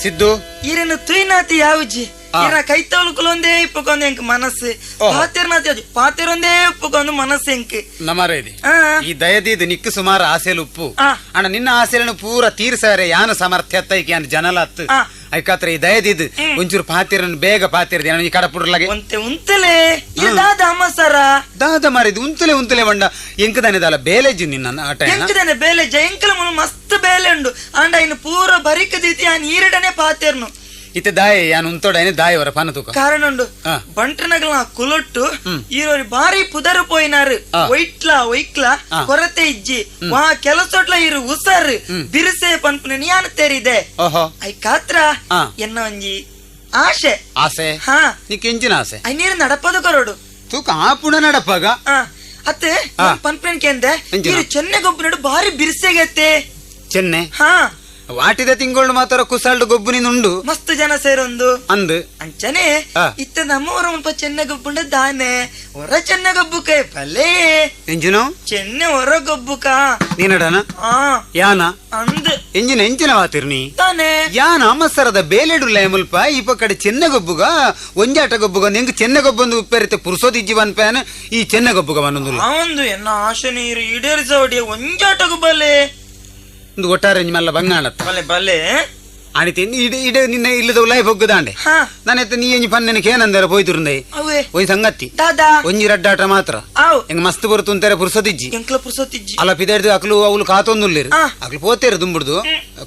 ಸಿದ್ದು ಇರನು ತುಯ್ನಾತಿ ಯಾವುಜಿ ಇರ ಕೈತೋಲ್ಕುಲೊಂದೇ ಇಪ್ಪುಕೊಂದು ಎಂಕ್ ಮನಸ್ಸು ಪಾತಿರ್ನಾತಿ ಯಾವ್ಜಿ ಪಾತಿರೊಂದೇ ಉಪ್ಪುಕೊಂದು ಮನಸ್ಸು ಎಂಕ್ ನಮರ ಇದೆ ಈ ದಯದಿದ್ದು ನಿಕ್ಕು ಸುಮಾರು ಆಸೆಲು ಉಪ್ಪು ಅಣ್ಣ ನಿನ್ನ ಆಸೆలను ಪೂರ ತೀರ್ಸಾರೆ ಯಾನ ಸಮರ್ಥ್ಯ ಅತ್ತೈಕೆ ಯಾನ ಜನಲ ಅತ್ತು ಐಕಾತ್ರ ಈ ದಯದಿದ್ದು ಒಂಚೂರು ಪಾತಿರನ್ನು ಬೇಗ ಪಾತಿರ್ದೆ ಈ ಕಡಪುಡ್ಲಾಗೆ ಒಂತೆ ಉಂತಲೆ ದಾದ ಅಮ್ಮಸರ ದಾದ ಮಾರಿದ್ ಉಂತಲೆ ಉಂತಲೆ ಬಂಡ ಎಂಕದಾನೆ ದಾಲ ಬೇಲೆಜು ನಿನ್ನ ಆಟ ಎಂಕದಾನೆ ಬೇಲೆಜ ಎಂಕಲ ಮುನು ಮಸ್ತ್ ಬೇಲೆ ಉಂಡು ಅಂಡ ಇನ್ನು ಪೂರ ಬರಿಕ ದೀತಿ ಆ ನೀರಡನೆ ಪಾತಿರ್ನು ಇತ್ತೆ ದಾಯ ಯಾನ್ ಉಂತೋಡೈನೆ ದಾಯವರ ಪನ ತೂಕ ಕಾರಣ ಉಂಡು ಬಂಟನಗಳ ಕುಲೊಟ್ಟು ಈರೋರಿ ಬಾರಿ ಪುದರು ಪೋಯಿನಾರು ಒಯ್ಟ್ಲಾ ಒಯ್ಕ್ಲಾ ಕೊರತೆ ಇಜ್ಜಿ ವಾ ಕೆಲಸೊಟ್ಲ ಇರು ಉಸರ್ ಬಿರುಸೆ ಪನ್ಪುನ ಯಾನ್ ತೆರಿದೆ ಐಕಾತ್ರ ಎನ್ನ ಒಂಜಿ ಆಶೆ ಆಸೆ ಹಾ ನಿಕ್ ಎಂಚಿನ ಆಸೆ I ನೀರು ನಡಪದು ಕೊರಡು ತೂಕ ಆ ಪುಣ ನಡಪಾಗ ಅತ್ತೆ ಪನ್ಪುನ ಕೇಂದೆ ನೀರು ಚೆನ್ನೆ ಗೊಬ್ಬರ ಬಾರಿ ಬಿರುಸೆಗತ್ತೆ ಚೆನ್ನೆ ಹಾ ವಾಟಿದ ತಿಂಗಳು ಮಾತ್ರ ಕುಸಾಲ್ಡು ಗೊಬ್ಬು ಉಂಡು ಮಸ್ತ್ ಜನ ಸೇರೊಂದು ಅಂದು ಅಂಚನೆ ಇತ್ತ ನಮ್ಮೂರ ಮುಲ್ಪ ಚೆನ್ನ ಗೊಬ್ಬುಂಡ ದಾನೆ ಹೊರ ಚೆನ್ನ ಗೊಬ್ಬುಕ ಬಲೆ ಎಂಜಿನೋ ಚೆನ್ನೆ ಹೊರ ಗೊಬ್ಬುಕ ನೀನಡನ ಯಾನ ಅಂದ್ ಎಂಜಿನ ಎಂಚಿನ ವಾತಿರ್ ನೀ ತಾನೆ ಯಾನ್ ಅಮಸರದ ಬೇಲೆಡುಲ್ಲ ಮುಲ್ಪ ಈ ಪಕ್ಕಡೆ ಚೆನ್ನಗೊಬ್ಬುಗ ಒಂಜಾಟ ಗೊಬ್ಬುಗ ನಿಂಗೆ ಚೆನ್ನಗೊಬ್ಬೊಂದು ಉಪ್ಪೆರಿತೆ ಪುರುಸೋದಿಜ್ಜಿ ಪನ್ಪೇನ ಈ ಚೆನ್ನಗೊಬ್ಬುಗ ಬನ್ನೊಂದುಲ್ಲ ಅವಂದು ಎನ್ನ ಆಶೆ ನೀರು ಈಡೇರಿಸೋಡಿ ಒಂಜಾಟ ಗುಬ್ಬಲೆ ಒಂದು ಒಟ್ಟಾರೆ ಮಲ್ಲ ಬಂಗಾಣತ್ತ ಬಲೆ ಬಲೆ ಅಣಿತಿ ಇಡ ಇಡ ನಿನ್ನ ಇಲ್ಲದ ಉಲಾಯ್ ಬೊಗ್ಗುದಾಂಡೆ ನಾನೆತ್ತ ನೀ ಎಂಜಿ ಪನ್ನೆನಕ್ಕೆ ಏನಂದರೆ ಪೋಯ್ತಿರುಂದೆ ಅವೇ ಒಂಜಿ ಸಂಗತಿ ದಾದಾ ಒಂಜಿ ರಡ್ಡಾಟ ಮಾತ್ರ ಆವ್ ಎಂಗ್ ಮಸ್ತ್ ಬರುತ್ತುಂತಾರೆ ಪುರುಸೋದಿಜ್ಜಿ ಎಂಕ್ಲ ಪುರುಸೋತಿಜ್ಜಿ ಅಲ್ಲ ಪಿದಾಡ್ದು ಅಕ್ಲು ಅವಳು ಕಾತೊಂದುಲ್ಲೇರು ಅಕ್ಲು ಪೋತೇರು ದುಂಬುಡ್ದು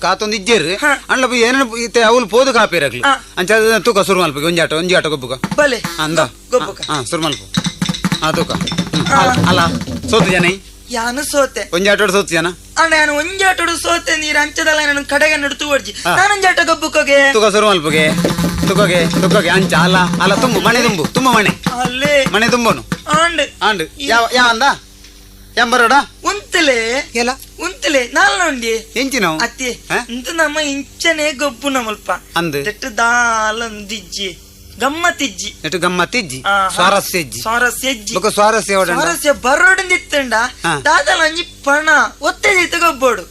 ಕಾತೊಂದು ಇಜ್ಜೇರು ಅಂಡ್ಲ ಏನೇನು ಇತ್ತೆ ಅವಳು ಪೋದು ಕಾಪೇರು ಅಕ್ಲು ಅಂಚ ತೂಕ ಸುರು ಮಲ್ಪಗೆ ಒಂಜಾಟ ಒಂಜಾಟ ಗೊಬ್ಬುಗ ಬಲೆ ಅಂದ ಗೊಬ್ಬುಗ ಹಾ ಸುರು ಮಲ್ಪ ಹಾ ತೂಕ ಅಲ್ಲ ಸೋತು ಜನ ಯಾನು ಸೋತೆ ಒಂಜಾಟೋಡು ಸೋತು ಜನ ಅಣ್ಣ ನಾನು ಒಂಜಾಟೋಡು ಸೋತೆ ನೀರು ಅಂಚದಲ್ಲ ನಾನು ಕಡೆಗೆ ನಡುತು ಓಡ್ಜಿ ನಾನೊಂಜಾಟ ಗೊಬ್ಬುಕೋಗೆ ತುಕ ಸುರು ಮಲ್ಪಗೆ ತುಕೋಗೆ ತುಕೋಗೆ ಅಂಚ ಅಲ್ಲ ಅಲ್ಲ ತುಂಬು ಮಣೆ ತುಂಬು ತುಂಬ ಮಣೆ ಅಲ್ಲೇ ಮಣೆ ತುಂಬನು ಆಂಡ್ ಆಂಡ್ ಯಾವ ಯಾವ ಅಂದ ಎಂಬರೋಡ ಉಂತಲೆ ಎಲ್ಲ ಉಂತಲೆ ನಾಲ್ನೊಂಡಿ ಎಂಚಿನ ಅತ್ತಿ ಇಂತ ನಮ್ಮ ಇಂಚನೆ ಗೊಬ್ಬು ನಮ್ಮಲ್ಪ ಅಂದ್ ತೆಟ್ಟು ದಾಲಂದಿಜ್ಜಿ ಗಮ್ಮತ್ತಿಜ್ಜಿ ನೆಟ್ಟು ಗಮ್ಮತ್ತಿಜ್ಜಿ ಸ್ವಾರಸ್ಯ ಇಜ್ಜಿ ಸ್ವಾರಸ್ಯ ಇಜ್ಜಿ ಬೊಕ ಸ್ವಾರಸ್ಯ ಸ್ವಾರಸ್ಯ ಬರೋಡಂದಿತ್ತಂಡ ದಾದಲ ಅಂಜಿ ಪಣ ಒತ್ತೆದಿತ್ತು ಗೊಬ್ಬೋಡು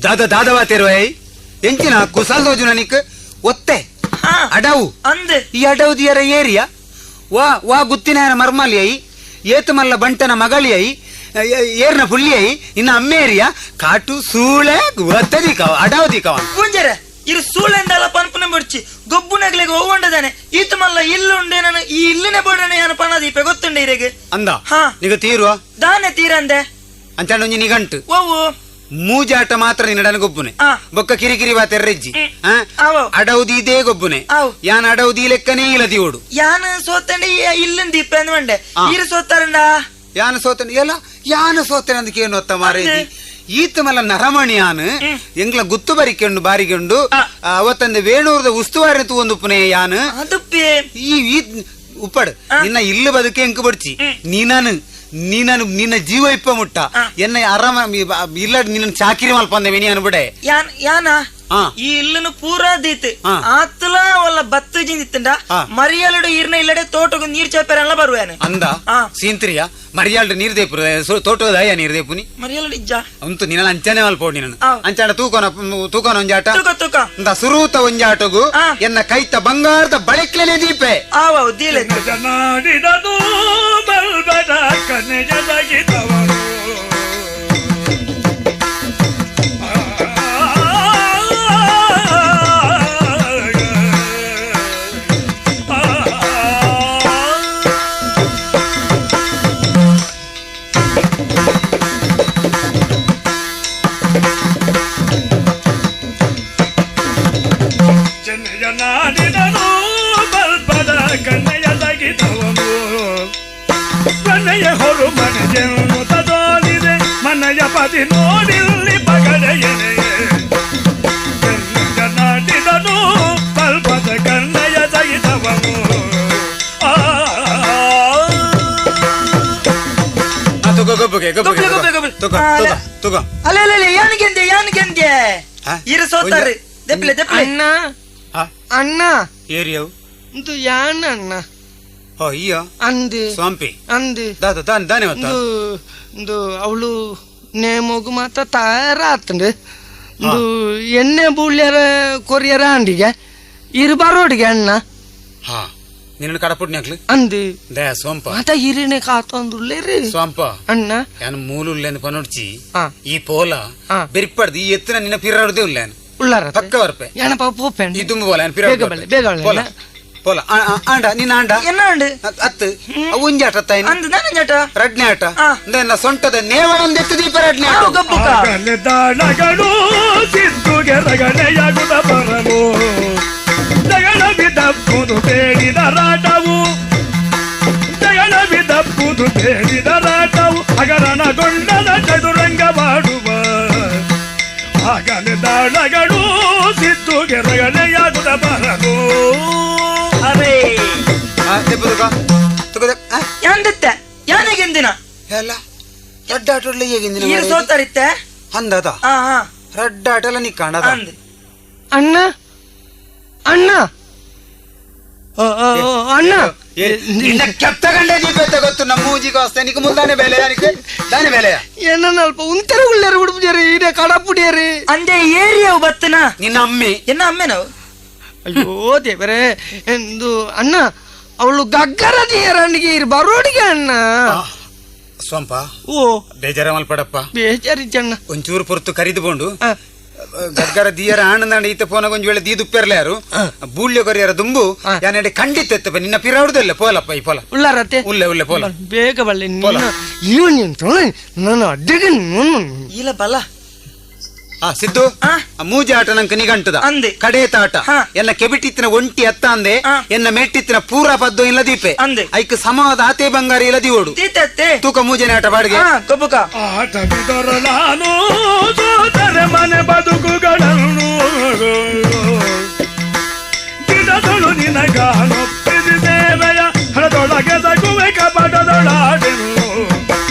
ದಾದ ದಾದವಾ ತೆರುವೈ ಎಂಚಿನ ಕುಸಾಲ್ ದೋಜುನ ನಿಕ್ ಒತ್ತೆ ಅಡವು ಅಂದ್ ಈ ಅಡವು ದಿಯರ ಏರಿಯಾ ವಾ ವಾ ಗುತ್ತಿನ ಮರ್ಮಲಿ I ಏತು ಮಲ್ಲ ಬಂಟನ ಮಗಳಿ I ಏರ್ನ ಪುಳ್ಳಿ I ಇನ್ನ ಅಮ್ಮೇರಿಯಾ ಕಾಟು ಸೂಳೆ ಒತ್ತೆ ದಿಕವ ಅಡವು ದಿಕವ ಪುಂಜರೆ ಇರು ಸೂಳೆಂದಲ್ಲ ಪನ್ಪುನ ಬಿಡ್ಚಿ ಗೊಬ್ಬುನಗ್ಲಿಗೆ ಹೋಗೊಂಡದಾನೆ ಈತು ಮಲ್ಲ ಇಲ್ಲುಂಡೆ ನಾನು ಈ ಇಲ್ಲಿನ ಬೋಡನೆ ಏನು ಪಣದೀಪೆ ಗೊತ್ತುಂಡೆ ಇರೆಗೆ ಅಂದ ನಿಗ ತೀರುವ ದಾನೆ ತೀರಂದೆ ಅಂಚಾಂಡ ನಿಗಂಟು ಓವು ಮೂಜಾಟ ಮಾತ್ರ ನಿನ್ನಡನ ಗೊಬ್ಬುನೆ ಬೊಕ್ಕ ಕಿರಿಕಿರಿ ಬಾ ತೆರ್ರೆಜ್ಜಿ ಅಡೌದಿ ಇದೇ ಗೊಬ್ಬುನೆ ಯಾನ್ ಅಡೌದಿ ಲೆಕ್ಕನೇ ಇಲ್ಲ ದಿವೋಡು ಯಾನ್ ಸೋತಂಡೆ ಇಲ್ಲಿನ ದೀಪ ಅಂದ್ ಇರು ಸೋತಾರಂಡ ಯಾನ್ ಸೋತಂಡೆ ಎಲ್ಲ ಯಾನ್ ಸೋತನೆ ಅಂದಕ್ಕೆ ಏನು ಒತ್ತ ಮಾರೇಜಿ ಈತ ಮಲ್ಲ ನರಮಣಿಯಾನ್ ಎಂಗ್ಲ ಗುತ್ತು ಬರಿಕೆಂಡು ಬಾರಿಗೆಂಡು ಅವತ್ತಂದೆ ವೇಣೂರದ ಉಸ್ತುವಾರಿ ತೂವೊಂದು ಪುನೆ ಯಾನ್ ಈ ಉಪ್ಪಡ್ ನಿನ್ನ ಇಲ್ಲು ಬದುಕೆ ಎಂಕು ಬಡ್ಚಿ ನೀನಾನು ನೀನನು ನಿನ್ನ ಜೀವ ಇಪ್ಪ ಮುಟ್ಟ ಎನ್ನ ಆರಾಮ ಇಲ್ಲ ನಿನ್ನ ಚಾಕಿರಿ ಮಲ್ಪಂದೆ ಮಿನಿ ಅನ್ಬಿಡೆ ಯಾನ್ ಯಾನ ಈ ಇಲ್ಲನು ಪೂರಾ ದೀತ್ ಆತಲ ಒಲ್ಲ ಬತ್ತು ಜಿಂದಿತ್ತಂಡ ಮರಿಯಾಲಡು ಈರ್ನ ಇಲ್ಲಡೆ ತೋಟకు ನೀರ್ ಚಾಪೆರಲ್ಲ ಬರುವೇನು ಅಂದ ಸೀಂತ್ರಿಯ ಮರಿಯಾಲ್ಡು ನೀರ್ ದೇಪುರ ತೋಟದ ಅಯ್ಯ ನೀರ್ ದೇಪುನಿ ಮರಿಯಾಲಡು ಇಜ್ಜ ಅಂತು ನಿನ್ನ ಅಂಚನೆ ಮಲ್ಪೋಡು ನಿನ್ನ ಅಂಚಾಣ ತೂಕೋನ ತೂಕೋನ ಒಂಜಾಟ ತೂಕ ಅಂದ ಸುರೂತ ಒಂಜಾಟಗು ಎನ್ನ ಕೈತ ಬಂಗಾರದ ಬಳೆಕ್ಲೆನೆ ದೀಪೆ ಆವ ದೀಲೆ ನಾಡಿದದು ಬಲ್ಬದ ಕನೆಜದಗಿದವರು ನಾಡಿದನು ಬಲ್ಪದ ಕಣ್ಣೆಯದಗಿದವನು ಮನೆಯ ಹೊರು ಮನೆಯನ್ನು ತದೋಲಿದೆ ಮನೆಯ ಪದಿ ನೋಡಿಲ್ಲಿ ಪಗಡೆಯನೆ ನಾಡಿದನು ಬಲ್ಪದ ಕಣ್ಣೆಯದಗಿದವನು ಅಲ್ಲ ಅಲ್ಲ ಯಾನಿಗೆಂದೆ ಯಾನಿಗೆಂದೆ ಇರು ಸೋತಾರೆ ದೆಪ್ಲೆ ದೆಪ್ಲೆ ಅಣ್ಣ ಅಣ್ಣ ಏರಿಯವು ಇಂದು ಯಾನ ಅಣ್ಣ ಓ ಅಯ್ಯೋ ಅಂದು ಸ್ವಾಂಪಿ ಅಂದು ದಾದ ದಾನೆ ದಾನೆ ಮತ್ತ ಇಂದು ಅವಳು ನೇಮೋಗು ಮಾತ ತಯಾರಾತಂಡು ಇಂದು ಎಣ್ಣೆ ಬೂಳ್ಯರ ಕೊರಿಯರ ಅಂಡಿಗೆ ಇರು ಬರೋಡಿಗೆ ಅಣ್ಣ ಹಾ ನಿನ್ನ ಕಡಪುಟ್ನಿ ಹಾಕ್ಲಿ ಅಂದು ದಯ ಸೋಂಪ ಮಾತ ಹಿರಿನೆ ಕಾತೊಂದುಲ್ಲೇರು ಸ್ವಾಂಪ ಅಣ್ಣ ಯಾನ್ ಮೂಲುಲ್ಲೇನು ಪನೊಡ್ಚಿ ಈ ಪೋಲ ಬೆರಿಪಡ್ದು ಈ ಎತ್ತಿನ ನಿನ್ನ ಪಿರಾಡ್ದೇ ಉಲ್ಲೇನು ಉಳ್ಳಾರ ಪಕ್ಕ ಬರ್ಪೆ ಏನಪ್ಪ ಪೋಪೆ ಈ ತುಂಬ ಬೋಲ ಬೇಗ ಬಲ್ಲೆ ಬೇಗ ಪೋಲ ಪೋಲ ಆಂಡ ನಿನ್ನ ಆಂಡ ಎನ್ನ ಆಂಡ ಅತ್ತು ಒಂಜಾಟ ತಾಯಿ ಅಂದ ನಾನು ಆಟ ರಡ್ನೆ ಆಟ ನನ್ನ ಸೊಂಟದ ನೇವಣೊಂದು ಎತ್ತು ದೀಪ ರಡ್ನೆ ಆಟ ದಾಳಗಳು ಸಿದ್ದುಗೆ ರಗಳೆಯಾಗುದ ಬರಲು ಜಗಳ ಬಿದ್ದಪ್ಪುದು ಬೇಡಿದ ರಾಟವು ಜಗಳ ಬಿದ್ದಪ್ಪುದು ಬೇಡಿದ ರಾಟವು ಹಗರಣಗೊಂಡದ ಚದುರಂಗವಾಡುವ ಆಗಲೆ ದಾಳಗಳು ಸಿದ್ದುಗೆ ರಗಳೆಯಾಗುದ ಬರಲು ಅರೇ ಯಾಂದಿತ್ತೆ ಯಾನಿಗೆಂದಿನ ಎಲ್ಲ ರಡ್ಡಾಟೊಡ್ಲೆ ಹೇಗೆಂದಿನ ಈರು ಸೋತಾರಿತ್ತೆ ಅಂದದ ರಡ್ಡಾಟಲ ನೀ ಕಾಣದ ಅಣ್ಣ ಅಣ್ಣ ಅಣ್ಣ ಕೆತ್ತಗಂಡೆ ಜೀಪೆತ್ತ ಗೊತ್ತು ನಮ್ಮ ಮೂಜಿಗೆ ವಸ್ತೆ ನಿಕ್ ಮುಲ್ದಾನೆ ಬೆಲೆ ಅನಿಕೆ ದಾನೆ ಬೆಲೆಯ ಏನನ್ನ ಅಲ್ಪ ಉಂತರ ಉಳ್ಳೇರು ಉಡುಪುಜೇರಿ ಇದೇ ಕಡಪುಡಿಯರಿ ಅಂದೆ ಏರಿಯವು ಬತ್ತನ ನಿನ್ನ ಅಮ್ಮಿ ಎನ್ನ ಅಮ್ಮೆನವು. ಅಯ್ಯೋ ದೇವರೇ ಎಂದು ಅಣ್ಣ ಅವಳು ಗಗ್ಗರ ತೀರನಿಗೆ ಇರು ಬರೋಡಿಗೆ ಅಣ್ಣ. ಸ್ವಂಪ ಓ ಬೇಜಾರ ಮಲ್ಪಡಪ್ಪ. ಬೇಜಾರಿ ಜಣ್ಣ ಒಂಚೂರು ಪೊರ್ತು ಕರಿದು ಬೋಂಡು ಗಗ್ಗರ ದಿಯರ ಆನಂದ ಈತ ಪೋನಾಗ ಒಂಜಿ ವೇಳೆ ದೀದುಪ್ಪೆರ್ಲ ಯಾರು ಬೂಳ್ಯ ಕೊರಿಯರ ದುಂಬು ಯಾನೆಡೆ ಖಂಡಿತ ಎತ್ತಪ್ಪ ನಿನ್ನ ಪಿರಾಡುದಿಲ್ಲ ಪೋಲಪ್ಪ ಈ ಪೋಲ ಉಳ್ಳಾರತ್ತೆ ಉಲ್ಲೆ ಉಲ್ಲೆ ಪೋಲ ಬೇಗ ಬಲ್ಲೆ ನಿನ್ನ ಇವನ್ ನನ್ನ ಅಡ್ಡಗೆ ಇಲ್ಲ ಬಲ ಆ ಸಿದ್ದು ಮೂಜೆ ಆಟ ನಂಗೆ ನಿಗಂಟದ ಅಂದೆ ಕಡೇತ ಆಟ ಎನ್ನ ಕೆಬಿಟಿತ್ತಿನ ಒಂಟಿ ಅತ್ತ ಅಂದೆ ಎನ್ನ ಮೆಟ್ಟಿತ್ತಿನ ಪೂರ ಪದ್ದು ಇಲ್ಲ ದೀಪೆ ಅಂದೆ ಐಕ್ ಸಮವಾದ ಆತೆ ಬಂಗಾರ ಇಲ್ಲ ದಿವೋಡು ತೂಕ ಮೂಜೆನೆ ಆಟ ಬಾಡಿಗೆ ಕಬ್ಬುಕ ಆಟ ಬಿದರಲಾನು ಸೋದರ ಮನೆ ಬದುಕುಗಳನ್ನು ಗಿಡದಳು ನಿನಗಾನೊಪ್ಪಿಸಿ ದೇವಯ ಹಣದೊಳಗೆ ತಗುವೆ ಕಪಟದೊಳಾಡೆನು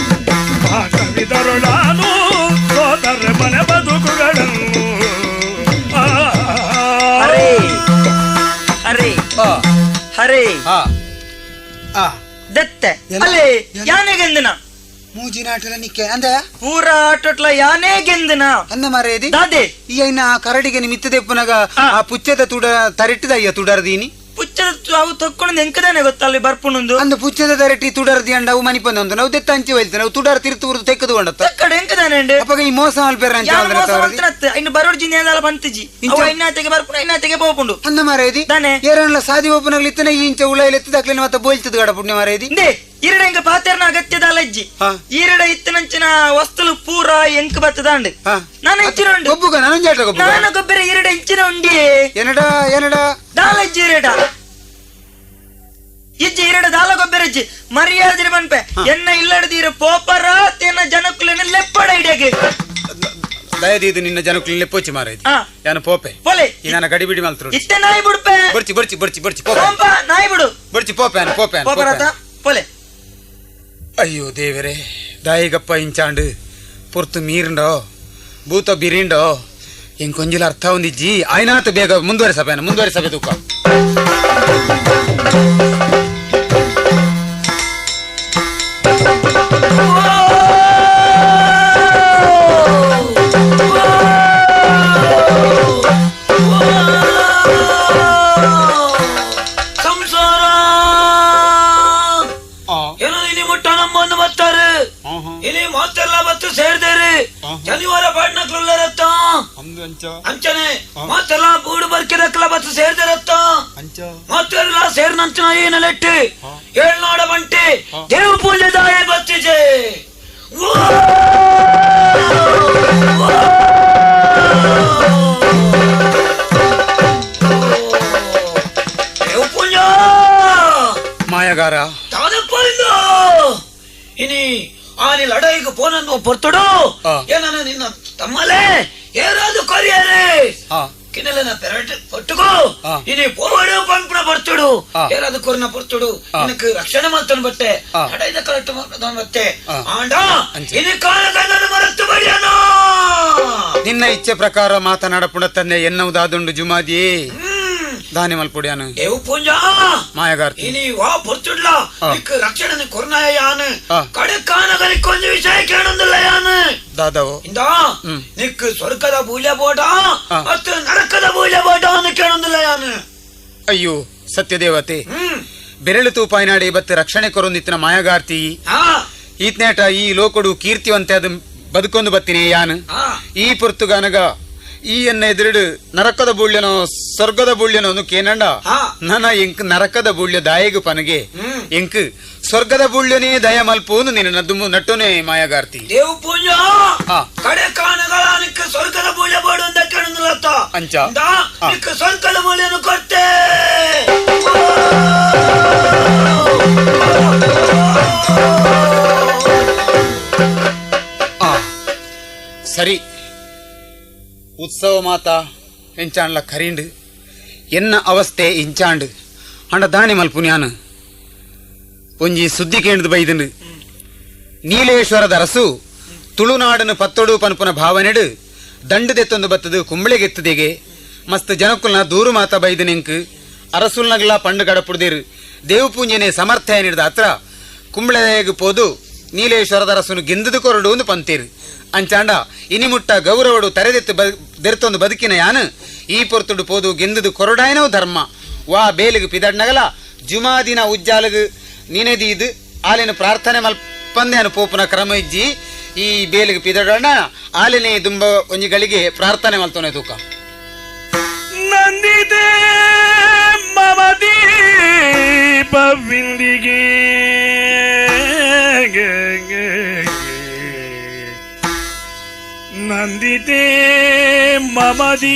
ಆಟ ಬಿದರಲಾನು ಸೋದರ ಮನೆ ಬದುಕುಗಳನ್ನು. ಹರೇ ಹರೇ ಹರೇ ದತ್ತೆ ಅಲ್ಲೇ ಯಾನೆ ಗೆಂದನ ಮೂಜಿನ ಆಟಲ ನಿಕ್ಕೆ ಅಂದ ಪೂರ ಆಟೋಟ್ಲ ಯಾನೇ ಗೆಂದನ ಅಂದ ಮಾರೇದಿ ದಾದೆ ಈ ಐನ ಆ ಕರಡಿಗೆ ನಿಮಿತ್ತದೆಪ್ಪನಾಗ ಆ ಪುಚ್ಚದ ತುಡ ತರಿಟ್ಟದ ಅಯ್ಯ ತುಡರ್ದೀನಿ ಪುಚ್ಚದ ಅವು ತಕ್ಕೊಂಡು ಎಂಕದಾನೆ ಗೊತ್ತ ಅಲ್ಲಿ ಬರ್ಪುಣೊಂದು ಅಂದ ಪುಚ್ಚದ ತರಟಿ ತುಡರ್ದಿ ಅಂಡ ಅವು ಮನಿಪಂದ ನಾವು ದೆತ್ತ ಅಂಚಿ ಹೋಯ್ತು ನಾವು ತುಡರ್ ತಿರುತು ಉರ್ದು ತೆಕ್ಕದು ಕೊಂಡತ್ತ ತಕ್ಕಡೆ ಎಂಕದಾನೆ ಅಂಡೆ ಅಪ್ಪಗ ಈ ಮೋಸ ಅಲ್ಪೆರ ಅಂಚೆ ಯಾನ್ ಮೋಸ ಮಲ್ತನತ್ತೆ ಇನ್ನು ಬರೋಡ್ ಜಿಂದ ಏನಾಲ ಬಂತಿಜಿ ಅವು ಐನಾತೆಗೆ ಬರ್ಪುಣ ಐನಾತೆಗೆ ಪೋಪುಂಡು ಅಂದ ಮಾರೇದಿ ದಾನೆ ಏರನ್ಲ ಸಾದಿ ಓಪನಾಗ್ಲಿ ಇತ್ತನೆ ಈ ಇಂಚ ಉಳೈಲ್ ಎತ್ತದಾಕ್ಲೇನೆ ಮತ್ತೆ ಬೋಲ್ತದ ಗಡ ಪುಣ್ಯ ಮಾರೇದಿ ಇಂದೇ ಈರಡ ಎಂಕ ಪಾತೆರ್ನ ಅಗತ್ಯದ ಅಲಜ್ಜಿ ಈರಡ ಇತ್ತನಂಚಿನ ವಸ್ತುಲು ಪೂರ ಎಂಕ್ ಬತ್ತದಾಂಡ್ ನಾನು ಇಂಚಿನ ಉಂಡು ಗೊಬ್ಬುಗ ನಾನೊಂಜಾಟ ಗೊಬ್ಬುಗ ನಾನು ಗೊಬ್ಬರ ಈರಡ ಇಂಚಿನ ಉಂಡಿ ಎನಡ ಎನಡ ದಾಲಜ್ಜಿ ಈರಡ ಇಜ್ಜಿ ಈರಡ ದಾಲ ಗೊಬ್ಬರಜ್ಜಿ ಮರ್ಯಾದಿರ ಬನ್ಪೆ ಎನ್ನ ಇಲ್ಲಡದೀರ ಪೋಪರ ತೆನ್ನ ಜನಕುಲನ ಲೆಪ್ಪಡ ಇಡಿಯಾಗೆ ದಯದೀದು ನಿನ್ನ ಜನಕುಲನ ಲೆಪ್ಪೋಚಿ ಮಾರೇದಿ ಯಾನ ಪೋಪೆ ಪೋಲೆ ಈ ನನ್ನ ಗಡಿಬಿಡಿ ಮಲ್ತರು ಇತ್ತೆ ನಾಯಿ ಬಿಡ್ಪೆ ಬರ್ಚಿ ಬರ್ಚಿ ಬರ್ಚಿ ಬರ್ಚಿ ಪೋಪೆ ಸೋಂಪ ನಾಯಿ ಬಿಡು ಬರ್ಚಿ ಪೋಪೆ ಅನ್ನ ಪೋಪೆ ಅನ್ನ ಪೋಪರಾತ ಪೋಲೆ. ಅಯ್ಯೋ ದೇವರೇ ದಾಯಿಗಪ್ಪ ಇಂಚಾಂಡು ಪೊರ್ತು ಮೀರಿಂಡೋ ಭೂತ ಬಿರಿಂಡೋ ಇಂಕೊಂಜಿಲ ಅರ್ಥ ಒಂದಿಜ್ಜಿ ಆಯ್ನಾತ ಬೇಗ ಮುಂದುವರಿಸಬೇನ ಮುಂದುವರಿಸಬೆ ತೂಕ. ಶನಿವಾರ ಪಾಡ್ನಕ್ಲುಳ್ಳರತ್ತ ಅಂಚನೆ ಮಾತೆಲ್ಲ ಬೂಡು ಬರ್ಕಿರಕ್ಲ ಬತ್ತು ಸೇರ್ದಿರತ್ತ ಮಾತೆಲ್ಲ ಸೇರ್ನಂಚನ ಏನೆಲೆಟ್ಟಿ ಏಳ್ನಾಡ ಬಂಟಿ ದೇವ ಪೂಜೆ ದಾಯ ಬತ್ತಿಜೆ. ದೇವ ಪೂಜಾ ಮಾಯಗಾರ ತಾದಪ್ಪ ಇನಿ ಆನಿ ಲಡಾಯಿಗೆ ಪೋನನ್ನು ಪೊರ್ತುಡು ಏನ ನಿನ್ನ ತಮ್ಮಲೇ ಏರಾದು ಕೊರಿಯರೇ ಕಿನೆಲನ ಪೆರಟ್ ಪಟ್ಟುಕೋ ಇನಿ ಪೋವಡು ಪಂಪನ ಪರ್ತುಡು ಏರಾದು ಕೊರಿನ ಪೊರ್ತುಡು ನಿನக்கு ರಕ್ಷಣೆ ಮಾಡ್ತಾನೆ ಬಟ್ಟೆ ಲಡಾಯಿದ ಕರೆಕ್ಟ್ ಮತ್ತೆ ಆಂಡ ಇನಿ ಕಾಲದ ಮರೆತು ಬಡಿಯನು ನಿನ್ನ ಇಚ್ಛೆ ಪ್ರಕಾರ ಮಾತನಾಡಪುಣ ತಂದೆ ಎನ್ನುವುದಾದುಂಡು ಜುಮಾದಿಯೇ ದಾನಿ ಮಲ್ಪುಡಿಯಾನು ದೇವು ಪೂಂಜಾ ಮಾಯಗಾರ್ತಿ ಇನಿ ವಾ ಪೊರ್ತುಡ್ಲ ನಿಕ್ ರಕ್ಷಣೆ ಕೊರ್ನಾಯ ಯಾನು ಕಡೆ ಕಾನಗರಿ ಕೊಂಜ ವಿಷಯ ಕೇಳೊಂದಿಲ್ಲ ಯಾನು ದಾದಾವೋ ಇಂದ ನಿಕ್ ಸ್ವರ್ಗದ ಪೂಜೆ ಬೋಟ ಮತ್ತು ನರಕದ ಪೂಜೆ ಬೋಟ ಅನ್ನು ಕೇಳೊಂದಿಲ್ಲ ಯಾನು. ಅಯ್ಯೋ ಸತ್ಯದೇವತೆ ಬೆರಳು ತೂಪಾಯಿನಾಡಿ ಬತ್ತು ರಕ್ಷಣೆ ಕೊರೊಂದಿತ್ತಿನ ಮಾಯಗಾರ್ತಿ ಈತ್ನೇಟ ಈ ಲೋಕಡು ಕೀರ್ತಿವಂತೆ ಅದು ಬದುಕೊಂದು ಬತ್ತಿನಿ ಯಾನು ಈ ಪೊರ್ತುಗಾನಗ ಈ ಎನ್ನ ಎದುರುಡು ನರಕದ ಬೂಳ್ಯನೋ ಸ್ವರ್ಗದ ಬೂಳ್ಯನೋ ಕೇನಂಡ ನನ ಎಂಕ್ ನರಕದ ಬೂಳ್ಯ ದಾಯಗು ಪನಗೆ ಎಂಕ್ ಸ್ವರ್ಗದ ಬೂಳ್ಯನೇ ದಯ ಮಲ್ಪೂನು ನಿನ್ನ ದುಮ್ಮು ನಟ್ಟುನೇ ಮಾಯಗಾರ್ತಿ ದೇವು ಪೂಜಾ ಕಡೆ ಕಾನಗಳ ನಿಕ್ಕ ಸ್ವರ್ಗದ ಬೂಳ್ಯ ಬೋಡು ಅಂತ ಕೇಳಂದಿಲ್ಲತ್ತ ಅಂಚ ನಿಕ್ಕ ಸ್ವರ್ಗದ ಬೂಳ್ಯನು ಕೊಟ್ಟೆ. ಸರಿ ಉತ್ಸವ ಮಾತಾ ಎಂಚಾಂಡ್ಲ ಕರೀಂಡು ಎನ್ನ ಅವಸ್ಥೆ ಇಂಚಾಂಡು ಅಂಡ ದಾಣಿ ಮಲ್ಪುನ್ಯಾನು ಒಂಜಿ ಸುದ್ದಿ ಕೇಂದ್ರ ಬೈದಂಡು ನೀಲೇಶ್ವರದ ಅರಸು ತುಳುನಾಡನು ಪತ್ತೊಡು ಪನ್ಪುನ ಭಾವನೆಡು ದಂಡು ದೆತ್ತೊಂದು ಬತ್ತದು ಕುಂಬಳೆಗೆತ್ತದೆಗೆ ಮಸ್ತ್ ಜನಕ್ಕುಲ್ನ ದೂರು ಮಾತ ಬೈದನೆಂಕ್ ಅರಸುಲ್ನಗಲ ಪಂಡು ಕಡಪುಡ್ದಿರು ದೇವಪೂಂಜನೆ ಸಮರ್ಥ ಏನಿಡ್ದ ಹತ್ರ ಕುಂಬಳೆಗೆ ಪೋದು ನೀಲೇಶ್ವರದ ಅರಸುನು ಗೆಂದದು ಕೊರಡು ಒಂದು ಪಂತೀರು ಅಂಚಾಂಡ ಇನಿಮುಟ್ಟ ಗೌರವಡು ತರೆದೆತ್ತು ದೆರ್ತೊಂದು ಬದುಕಿನ ಯಾನು ಈ ಪೊರ್ತುಡು ಪೋದು ಗೆಂದದು ಕೊರಡಾಯನವು ಧರ್ಮ ವಾ ಬೇಲಿಗೆ ಪಿದಡ್ನಗಲ ಜುಮಾದಿನ ಉಜ್ಜಾಲಗು ನಿನೆದೀದು ಆಲಿನ ಪ್ರಾರ್ಥನೆ ಮಲ್ಪಂದೆ ಪೋಪುನ ಕ್ರಮ ಇಜ್ಜಿ ಈ ಬೇಲಿಗೆ ಪಿದಡೋಣ ಆಲಿನೇ ದುಂಬ ಒಂಜಿಗಳಿಗೆ ಪ್ರಾರ್ಥನೆ ಮಲ್ತೋನೆ ತೂಕ ನಂದಿದೆ ಮಮದೀಪವಿಂದಿಗೆ ನಂದಿತೆ ಮಮದೀಪವಿಂದಿಗೆ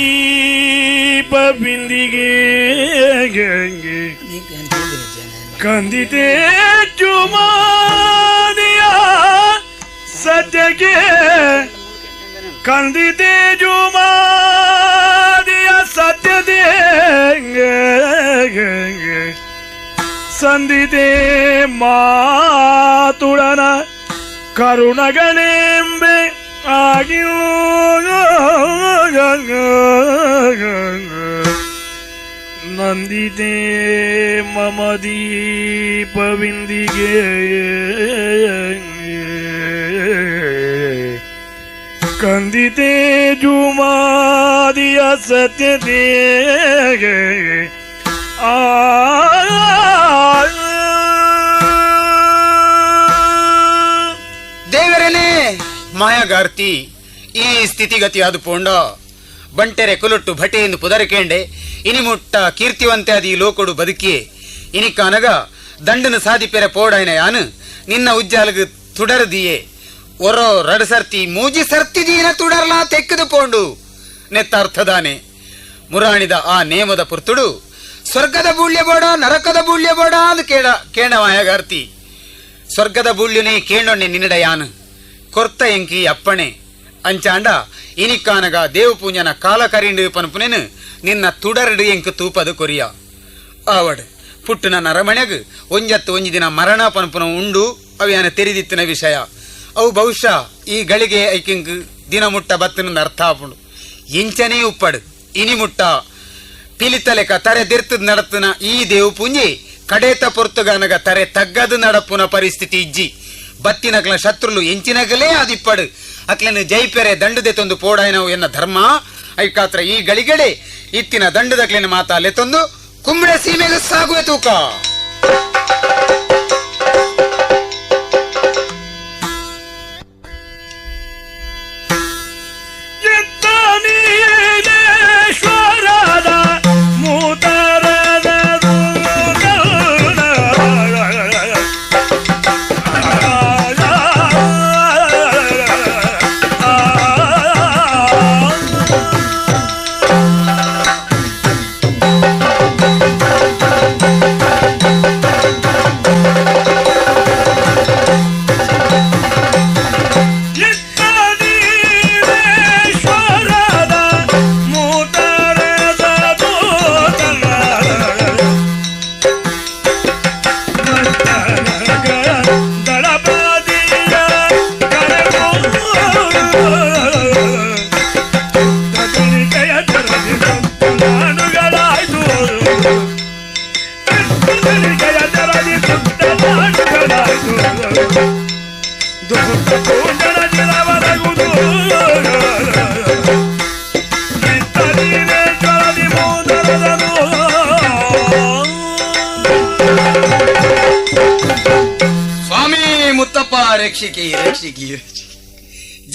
ಕಂದಿತೆ ಜುಮಾದಿಯ ಸತ್ಯಕ್ಕೆ ಕಂದಿತೆ ಜುಮಾದಿಯ ಸತ್ಯದೆ ಸಂದಿತೆ ಮಾತುಡನ ಕರುಣಗಳೆಂಬೆ ಆಗಿ ನಂದಿತೆ ಮಮದೀಪವಿಂದಿಗೆ ಕಂದಿತೆ ಜುಮಾದಿಯ ಸತ್ಯತೆ ಆ ದೇವರನೇ ಮಾಯಾಗಾರ್ತಿ ಈ ಸ್ಥಿತಿಗತಿ ಅದು ಪೋಂಡ ಬಂಟೆರೆ ಕುಲುಟ್ಟು ಭಟೆ ಎಂದು ಪುದರಿಕೇಂಡೆ ಇನಿಮುಟ್ಟ ಕೀರ್ತಿವಂತೆ ಅದು ಈ ಲೋಕೊಡು ಬದುಕಿಯೇ ಇನಿಕಾನಗ ದಂಡನ ಸಾಧಿಪೆರೆ ಪೋಡಾಯನ ಯಾನು ನಿನ್ನ ಉಜ್ಜಾಲಗು ತುಡರದಿಯೇ ಒರೋ ರಡು ಸರ್ತಿ ಮೂಜಿ ಸರ್ತಿ ದೀನ ತುಡರ್ಲಾ ತೆಕ್ಕದು ಪೋಂಡು ನೆತ್ತಾರ್ಥದಾನೆ ಮುರಾಣಿದ ಆ ನೇಮದ ಪುರ್ತುಡು ಸ್ವರ್ಗದ ಬೂಳ್ಯ ಬೋಡ ನರಕದ ಬೂಳ್ಯ ಬೋಡ ಅದು ಕೇಳ ಕೇಣ ಮಾಯಾಗಾರ್ತಿ ಸ್ವರ್ಗದ ಬೂಳ್ಯುನೇ ಕೇಳೊಣ್ಣೆ ನಿನ್ನಡ ಯಾನು ಕೊರ್ತ ಎಂಕಿ ಅಪ್ಪಣೆ ಅಂಚಾಂಡ ಇನಿಕಾನಗ ದೇವಪೂಂಜನ ಕಾಲ ಕರಿಂಡು ಪನ್ಪುನೇನು ನಿನ್ನ ತುಡರಡು ಎಂಕು ತೂಪದು ಕೊರಿಯ ಆವಡ್ ಪುಟ್ಟುನ ನರಮಣೆಗ್ ಒಂಜತ್ತು ಒಂಜಿ ದಿನ ಮರಣ ಪನ್ಪುನ ಉಂಡು ಅವ್ಯಾನ ತೆರಿದಿತ್ತಿನ ವಿಷಯ ಅವು ಬಹುಶಃ ಈ ಗಳಿಗೆ ಐಕಿಂಗ್ ದಿನ ಮುಟ್ಟ ಬತ್ತಿನ ಅರ್ಥ ಆಪುಂಡು ಇಂಚನೇ ಉಪ್ಪಡು ಇನಿ ಮುಟ್ಟ ಪಿಲಿತಲೆಕ ತರೆ ದಿರ್ತದ ನಡತನ ಈ ದೇವಪೂಂಜಿ ಕಡೇತ ಪೊರ್ತುಗಾನಗ ತರೆ ತಗ್ಗದು ನಡಪುನ ಪರಿಸ್ಥಿತಿ ಇಜ್ಜಿ ಬತ್ತಿನಕ್ಲ ಶತ್ರುಲು ಎಂಚಿನಗಲೇ ಅದಿಪ್ಪಡು ಅಕ್ಲನು ಜೈಪೆರೆ ದಂಡುದೆ ತಂದು ಪೋಡಾಯನವು ಎನ್ನ ಧರ್ಮ ಐಕಾತ್ರ ಈ ಗಳಿಗೆಡೆ ಇತ್ತಿನ ದಂಡದಕ್ಲಿನ ಮಾತಾಲೆ ತಂದು ಕುಂಬಳೆ ಸೀಮೆಗೆ ಸಾಗುವೆ ತೂಕ.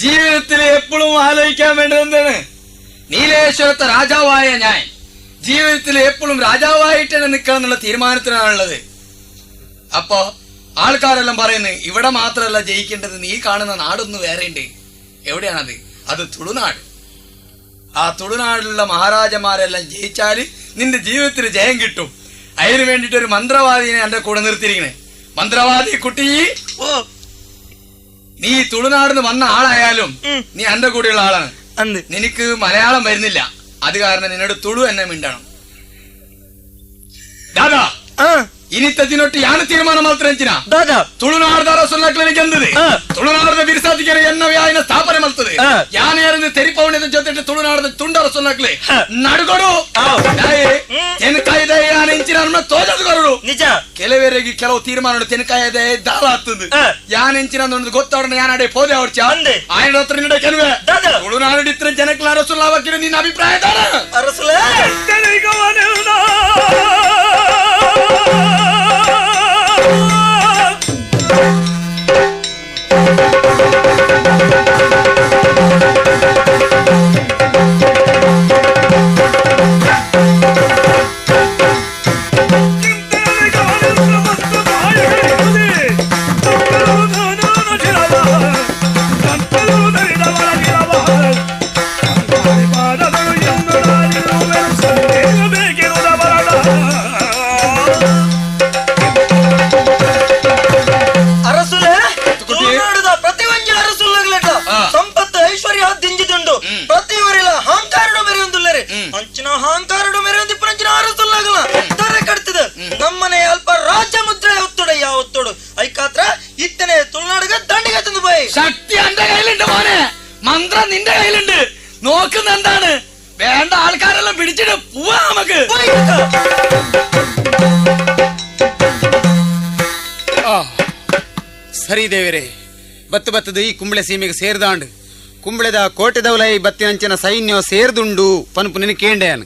ജീവിതത്തിൽ എപ്പോഴും ആലോചിക്കാൻ വേണ്ടത് എന്താണ്? നീലേശ്വരത്തെ രാജാവായ ഞാൻ ജീവിതത്തിൽ എപ്പോഴും രാജാവായിട്ടാണ് നിൽക്കണം എന്നുള്ള തീരുമാനത്തിനാണുള്ളത്. അപ്പോ ആൾക്കാരെല്ലാം പറയുന്നത് ഇവിടെ മാത്രമല്ല ജയിക്കേണ്ടത്, നീ കാണുന്ന നാടൊന്ന് വേറെയുണ്ട്. എവിടെയാണത്? അത് തുളുനാട്. ആ തുളുനാടിലുള്ള മഹാരാജന്മാരെല്ലാം ജയിച്ചാൽ നിന്റെ ജീവിതത്തിൽ ജയം കിട്ടും. അതിനു വേണ്ടിയിട്ട് ഒരു മന്ത്രവാദിനെ എന്റെ കൂടെ നിർത്തിയിരിക്കണേ. മന്ത്രവാദി കുട്ടി, നീ തുളുനാടിന്ന് വന്ന ആളായാലും നീ എന്റെ കൂടെയുള്ള ആളാണ്. നിനക്ക് മലയാളം വരുന്നില്ല, അത് കാരണം നിന്നോട് തുളു എന്നെ മിണ്ടണം. ദാദാ, ഇനിത്തതിനൊട്ട് യാണ് തീരുമാനം മാത്രം ತುಳುನಾಡದ ಸುನ್ನಕ್ಲನಿಗೆಂದದೆ ತುಳುನಾಡದ ಬಿರ್ಸಾತಿಗೆರೆ ಎನ್ನ ವ್ಯಾಯನ ಸ್ಥಾಪನೆ ಮಲ್ತದೆ ಯಾನೇರನ್ನು ತೆರಿಪವಣದ ಜೊತೆ ತುಳುನಾಡದ ತುಂಡರ ಸುನ್ನಕ್ಲೆ ನಡುಗೊಡು ತೆನ್ಕಾಯ್ದ ಯಾನಿಂಚ ತೋಜದು ನಿಜ ಕೆಲವರಿಗೆ ಕೆಲವು ತೀರ್ಮಾನ ತೆನಕಾಯದೆ ದಾಲ ಆಗ್ತದೆ ಯಾನೆಂಚಿನ ಗೊತ್ತವ್ರನ್ನ ಯಾನಡೆ ಪೋದೆ ಅವ್ರ ಅಂದೆ. ఆయన ಹತ್ರ ನಿನ್ನ ಕೆಲವೇ ತುಳುನಾಡು ಇತ್ರ ಜನಕ್ಕೆ ಅರಸುಲಾವಾಗಿರೋ ನಿನ್ನ ಅಭಿಪ್ರಾಯ ದಾನ ಅರಸುಲೇ ಅರಸುಲೇ ತುಳುನಾಡದ ಪ್ರತಿಯೊಂದು ಅರಸುಲ್ಲಗಲೆಟ ಸಂಪತ್ತು ಐಶ್ವರ್ಯ ದಿಂಜಿದುಂಡು ಪ್ರತಿಯವರಿಲ್ಲ ಅಹಂಕಾರಡು ಮೆರೆಯೊಂದುಲ್ಲರೆ ಅಂಚಿನ ಅಹಂಕಾರಡು ಮೆರೆಯೊಂದು ಪುರಂಚಿನ ಅರಸುಲ್ಲಾಗಲ ತರೆ ಕಟ್ತದ ನಮ್ಮನೆ ಅಲ್ಪ ರಾಜ್ಯ ಮುದ್ರೆ ಒತ್ತುಡಯ್ಯ ಒತ್ತುಡು ಐಕಾತ್ರ ಇತ್ತನೆ ತುಳುನಾಡಿಗೆ ದಂಡಿಗೆ ತಂದು പോയി ശക്തി എന്റെ കയ്യിലുണ്ട് മോനെ, മന്ത്രം നിന്റെ കയ്യിലുണ്ട്. നോക്കുന്ന എന്താണ് വേണ്ട ആൾക്കാരെല്ലാം പിടിച്ചിട്ട് പോവാ നമുക്ക്. ಸರಿ ದೇವರೇ, ಬತ್ತು ಬತ್ತದ ಈ ಕುಂಬಳೆ ಸೀಮೆಗೆ ಸೇರ್ದಾಂಡು ಕುಂಬಳೆದ ಕೋಟೆದವಲೈ ಬತ್ತಿನಂಚಿನ ಸೈನ್ಯ ಸೇರ್ದುಂಡು ಪನ್ಪು ನಿನ್ನ ಕೇಂಡೆಯಾನು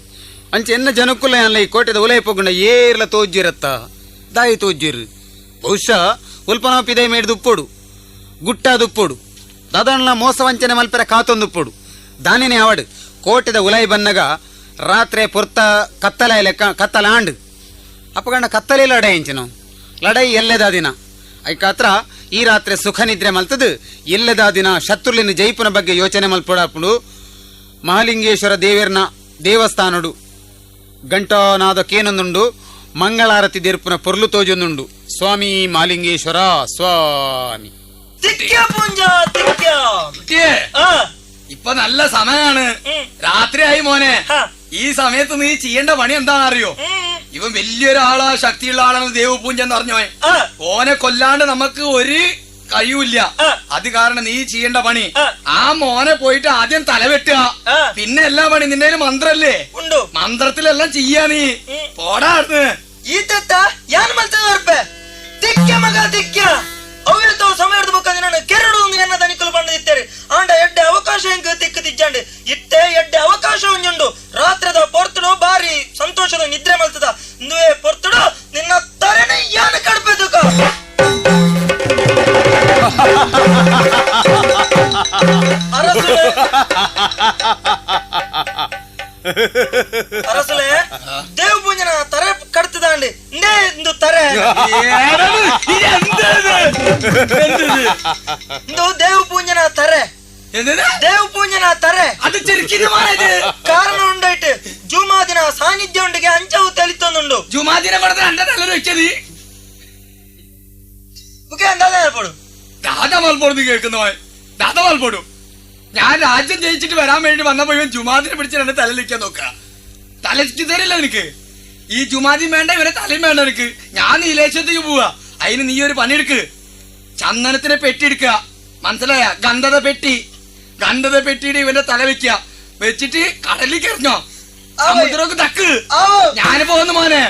ಅಂಚೆ ಎನ್ನ ಜನಕ್ಕುಲ್ಲ ಅಲ್ಲ ಈ ಕೋಟೆದ ಉಲೈ ಪೊಗ್ಗುಂಡ ಏರ್ಲ ತೋಜ್ಜಿರತ್ತ ದಾಯಿ ತೋಜ್ಜಿರು ಬಹುಶಃ ಉಲ್ಪನ ಪಿದೈ ಮೇಡ್ದುಪ್ಪೋಡು ಗುಟ್ಟಾದುಪ್ಪೋಡು ದಾದಣ್ಣ ಮೋಸ ವಂಚನೆ ಮಲ್ಪೆರ ಕಾತೊಂದುಪ್ಪೋಡು ದಾನಿನೇ ಅವಡು ಕೋಟೆದ ಉಲೈ ಬನ್ನಗ ರಾತ್ರೆ ಪೊರ್ತ ಕತ್ತಲ ಲೆಕ್ಕ ಕತ್ತಲಾಂಡು ಅಪ್ಪಗಂಡ ಕತ್ತಲೆ ಲಡೈ ಅಂಚಿನ ಲಡೈ ಎಲ್ಲೆದ ದಿನ ಐಕಾತ್ರ ಈ ರಾತ್ರಿ ಸುಖ ನಿದ್ರೆ ಮಲ್ತದು ಎಲ್ಲದ ದಿನ ಶತ್ರುಲಿನ ಜೈಪುನ ಬಗ್ಗೆ ಯೋಚನೆ ಮಲ್ಪಡಾಪುಡು ಮಹಾಲಿಂಗೇಶ್ವರ ದೇವರ್ನ ದೇವಸ್ಥಾನಡು ಗಂಟನಾದ ಕೇನೊಂದುಂಡು ಮಂಗಳಾರತಿ ದೇರ್ಪುನ ಪೊರ್ಲು ತೋಜೊಂದುಂಡು. ಸ್ವಾಮಿ ಮಹಾಲಿಂಗೇಶ್ವರ ಸ್ವಾಮಿ. ഇപ്പൊ നല്ല സമയമാണ്, രാത്രിയായി മോനെ. ഈ സമയത്ത് നീ ചെയ്യേണ്ട പണി എന്താണെന്നറിയോ? ഇവൻ വലിയൊരാളാ, ശക്തിയുള്ള ആളാണ് ദേവപൂഞ്ച എന്ന് പറഞ്ഞോൻ. ഓനെ കൊല്ലാണ്ട് നമുക്ക് ഒരു കഴിവില്ല. അത് കാരണം നീ ചെയ്യേണ്ട പണി ആ മോനെ പോയിട്ട് ആദ്യം തല വെട്ടുക, പിന്നെ എല്ലാ പണി നിന്റെ മന്ത്രല്ലേ, മന്ത്രത്തിലെല്ലാം ചെയ്യാ നീ. പോടാ ಸಮಯ ಕೆರಡು ಎನ್ನ ದನಿಕಲು ಬಂದಿದ್ದಾರೆ ಆಂಡ ಎಡ್ಡೆ ಅವಕಾಶ ಹೆಂಗ ತಿಕ್ಕು ತಿಜ್ಜಾಂಡು ಇತ್ತೆ ಎಡ್ಡೆ ಅವಕಾಶ ಒಂಜುಂಡು. ರಾತ್ರದ ಪೊರ್ತುಡು ಬಾರಿ ಸಂತೋಷದ ನಿದ್ರೆ ಮಲ್ತದ ಇಂದುವೆ ಪೊರ್ತುಡು ನಿನ್ನ ತರೆನೆ ಯಾನ ಕಡ್ಪೆದುಕ. ಅರಸುಲೆ ಅರಸುಲೆ ದೇವ ಪೂಂಜನ ತರೆ ಕಡ್ತದಾಂಡಿ ಇಂದೇ ಇಂದು ತರೆ ಇಂದು ದೇವ ಪೂಂಜನ ತರೆ ದೇವ ಪೂಂಜನ ತರೆ ಕಾರಣ ಉಂಡಾಯ್ತು ಜುಮಾದಿನ ಸಾನ್ನಿಧ್ಯ ಉಂಡಿಗೆ ಅಂಚವು ತೆಲಿತೊಂದುಂಡು. ಜುಮಾದಿನ ദാദ മൽപ്പോട് കേൾക്കുന്നോ? ദാദ മൽപ്പോടു ഞാൻ രാജ്യം ജയിച്ചിട്ട് വരാൻ വേണ്ടി വന്നപ്പോ ഇവൻ ജുമാദിനെ പിടിച്ച് എന്നെ തലയിലിരിക്കാൻ നോക്ക. തലയ്ക്ക് തരില്ല എനിക്ക് ഈ ജുമാദിയും വേണ്ട, ഇവനെ തലയും വേണ്ട എനിക്ക്. ഞാൻ നീലേശ്വരത്തേക്ക് പോവാ, അതിന് നീ ഒരു പണിയെടുക്ക്. ചന്ദനത്തിനെ പെട്ടി എടുക്കുക, മനസ്സിലായ? ഗന്ധത പെട്ടി, ഗന്ധത പെട്ടിയുടെ ഇവന്റെ തല വെക്കുക, വെച്ചിട്ട് കടലിലേക്ക് എറിഞ്ഞോ, സമുദ്രമൊക്കെ തക്ക്. ഞാന് പോകുന്നു മോനെ.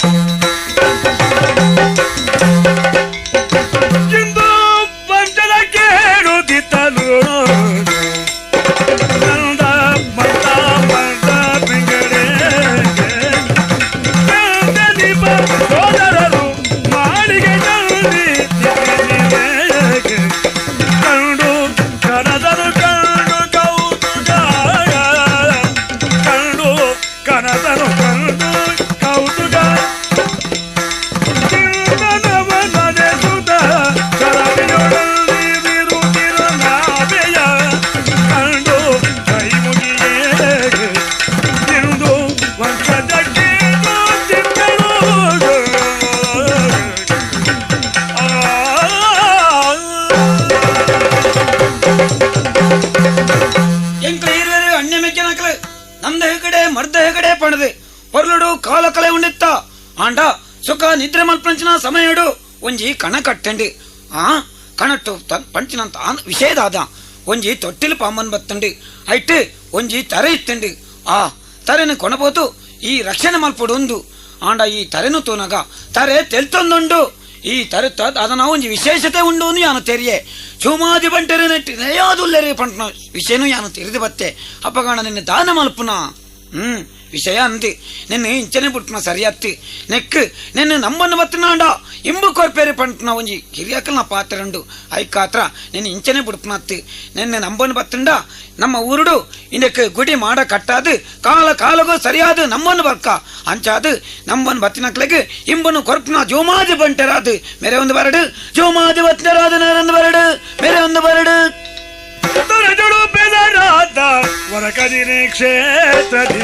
ಆಂಡ ಸುಖ ನಿದ್ರೆ ಮಲ್ಪಂಚಿನ ಸಮಯಡು ಒಂಜಿ ಕಣ ಕಟ್ಟಂಡಿ ಆ ಕಣಟ್ಟು ಪಂಚಿನಂತ ವಿಷಯದಾದ ಒಂಜಿ ತೊಟ್ಟಿಲು ಪಾಂಬನ್ ಬತ್ತಂಡಿ ಐಟ್ ಒಂಜಿ ತರೆ ಇತ್ತಂಡಿ ಆ ತರೆನ ಕೊಣಬೋದು ಈ ರಕ್ಷಣೆ ಮಲ್ಪಡು ಒಂದು ಆಂಡ ಈ ತರೆನು ತೂನಗ ತರೆ ತೆಲ್ತೊಂದುಂಡು. ಈ ತರೆತ ಅದನ್ನ ಒಂಜಿ ವಿಶೇಷತೆ ಉಂಡು ಯಾನು ತೆರಿಯೆ. ಚುಮಾದಿ ಬಂಟೆರೆ ನೆಟ್ಟಿ ನೇಯಾದುಲ್ಲೆರೆ ಪಂಟ್ನ ವಿಷಯನು ಯಾನು ತೆರೆದು ಬತ್ತೆ. ಅಪ್ಪಗಾಣ ನಿನ್ನ ದಾನ ಮಲ್ಪುನ ವಿಷಯ ಅಂತಿ ನಿನ್ನ ಇಂಚನೆ ಪುಟ್ಟನ ಸರಿಯತ್ತಿ ನೆಕ್ ನಿನ್ನ ನಮ್ಮನ್ನು ಬತ್ತಿನಾಂಡ ಇಂಬು ಕೊರ್ಪೇರಿ ಪಂಟ್ನ ಒಂಜಿ ಹಿರಿಯಕಲ್ನ ಪಾತ್ರ ಉಂಡು. ಐಕಾತ್ರ ನಿನ್ನ ಇಂಚನೆ ಪುಡ್ಪನತ್ತಿ ನಿನ್ನ ನಂಬನ್ನು ಬತ್ತುಂಡ ನಮ್ಮ ಊರುಡು ಇಂದಕ್ಕೆ ಗುಡಿ ಮಾಡ ಕಟ್ಟಾದು ಕಾಲ ಕಾಲಗೂ ಸರಿಯಾದ ನಮ್ಮನ್ನು ಬರ್ಕ ಅಂಚಾದು ನಮ್ಮನ್ನು ಬತ್ತಿನಕ್ಲೆಗೆ ಇಂಬನು ಕೊರ್ಪುನ ಜೋಮಾದಿ ಬಂಟರಾದು ಮೇರೆ ಒಂದು ಬರಡು ಜೋಮಾದಿ ಬತ್ತರಾದ ನೇರೊಂದು ಬರಡು ಮೇರೆ ಒಂದು ಬರಡು. ತೊರೆದಳು ಬೆದರಾದ ವರಕದಿರಿ ಕ್ಷೇತ್ರದಿ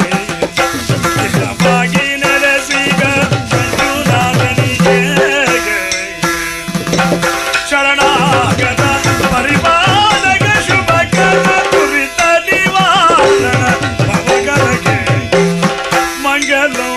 ಸ್ಥಿರವಾಗಿ ನೆಲೆಸಿಗ ಮಂಜುನಾಥನಿಗೆ ಶರಣಾಗತ ಪರಿಪಾಲಕ ಶುಭಕರ ಕುರಿತ ನಿವಾರಣ ಭವಗರಗೆ ಮಂಗಲೋ.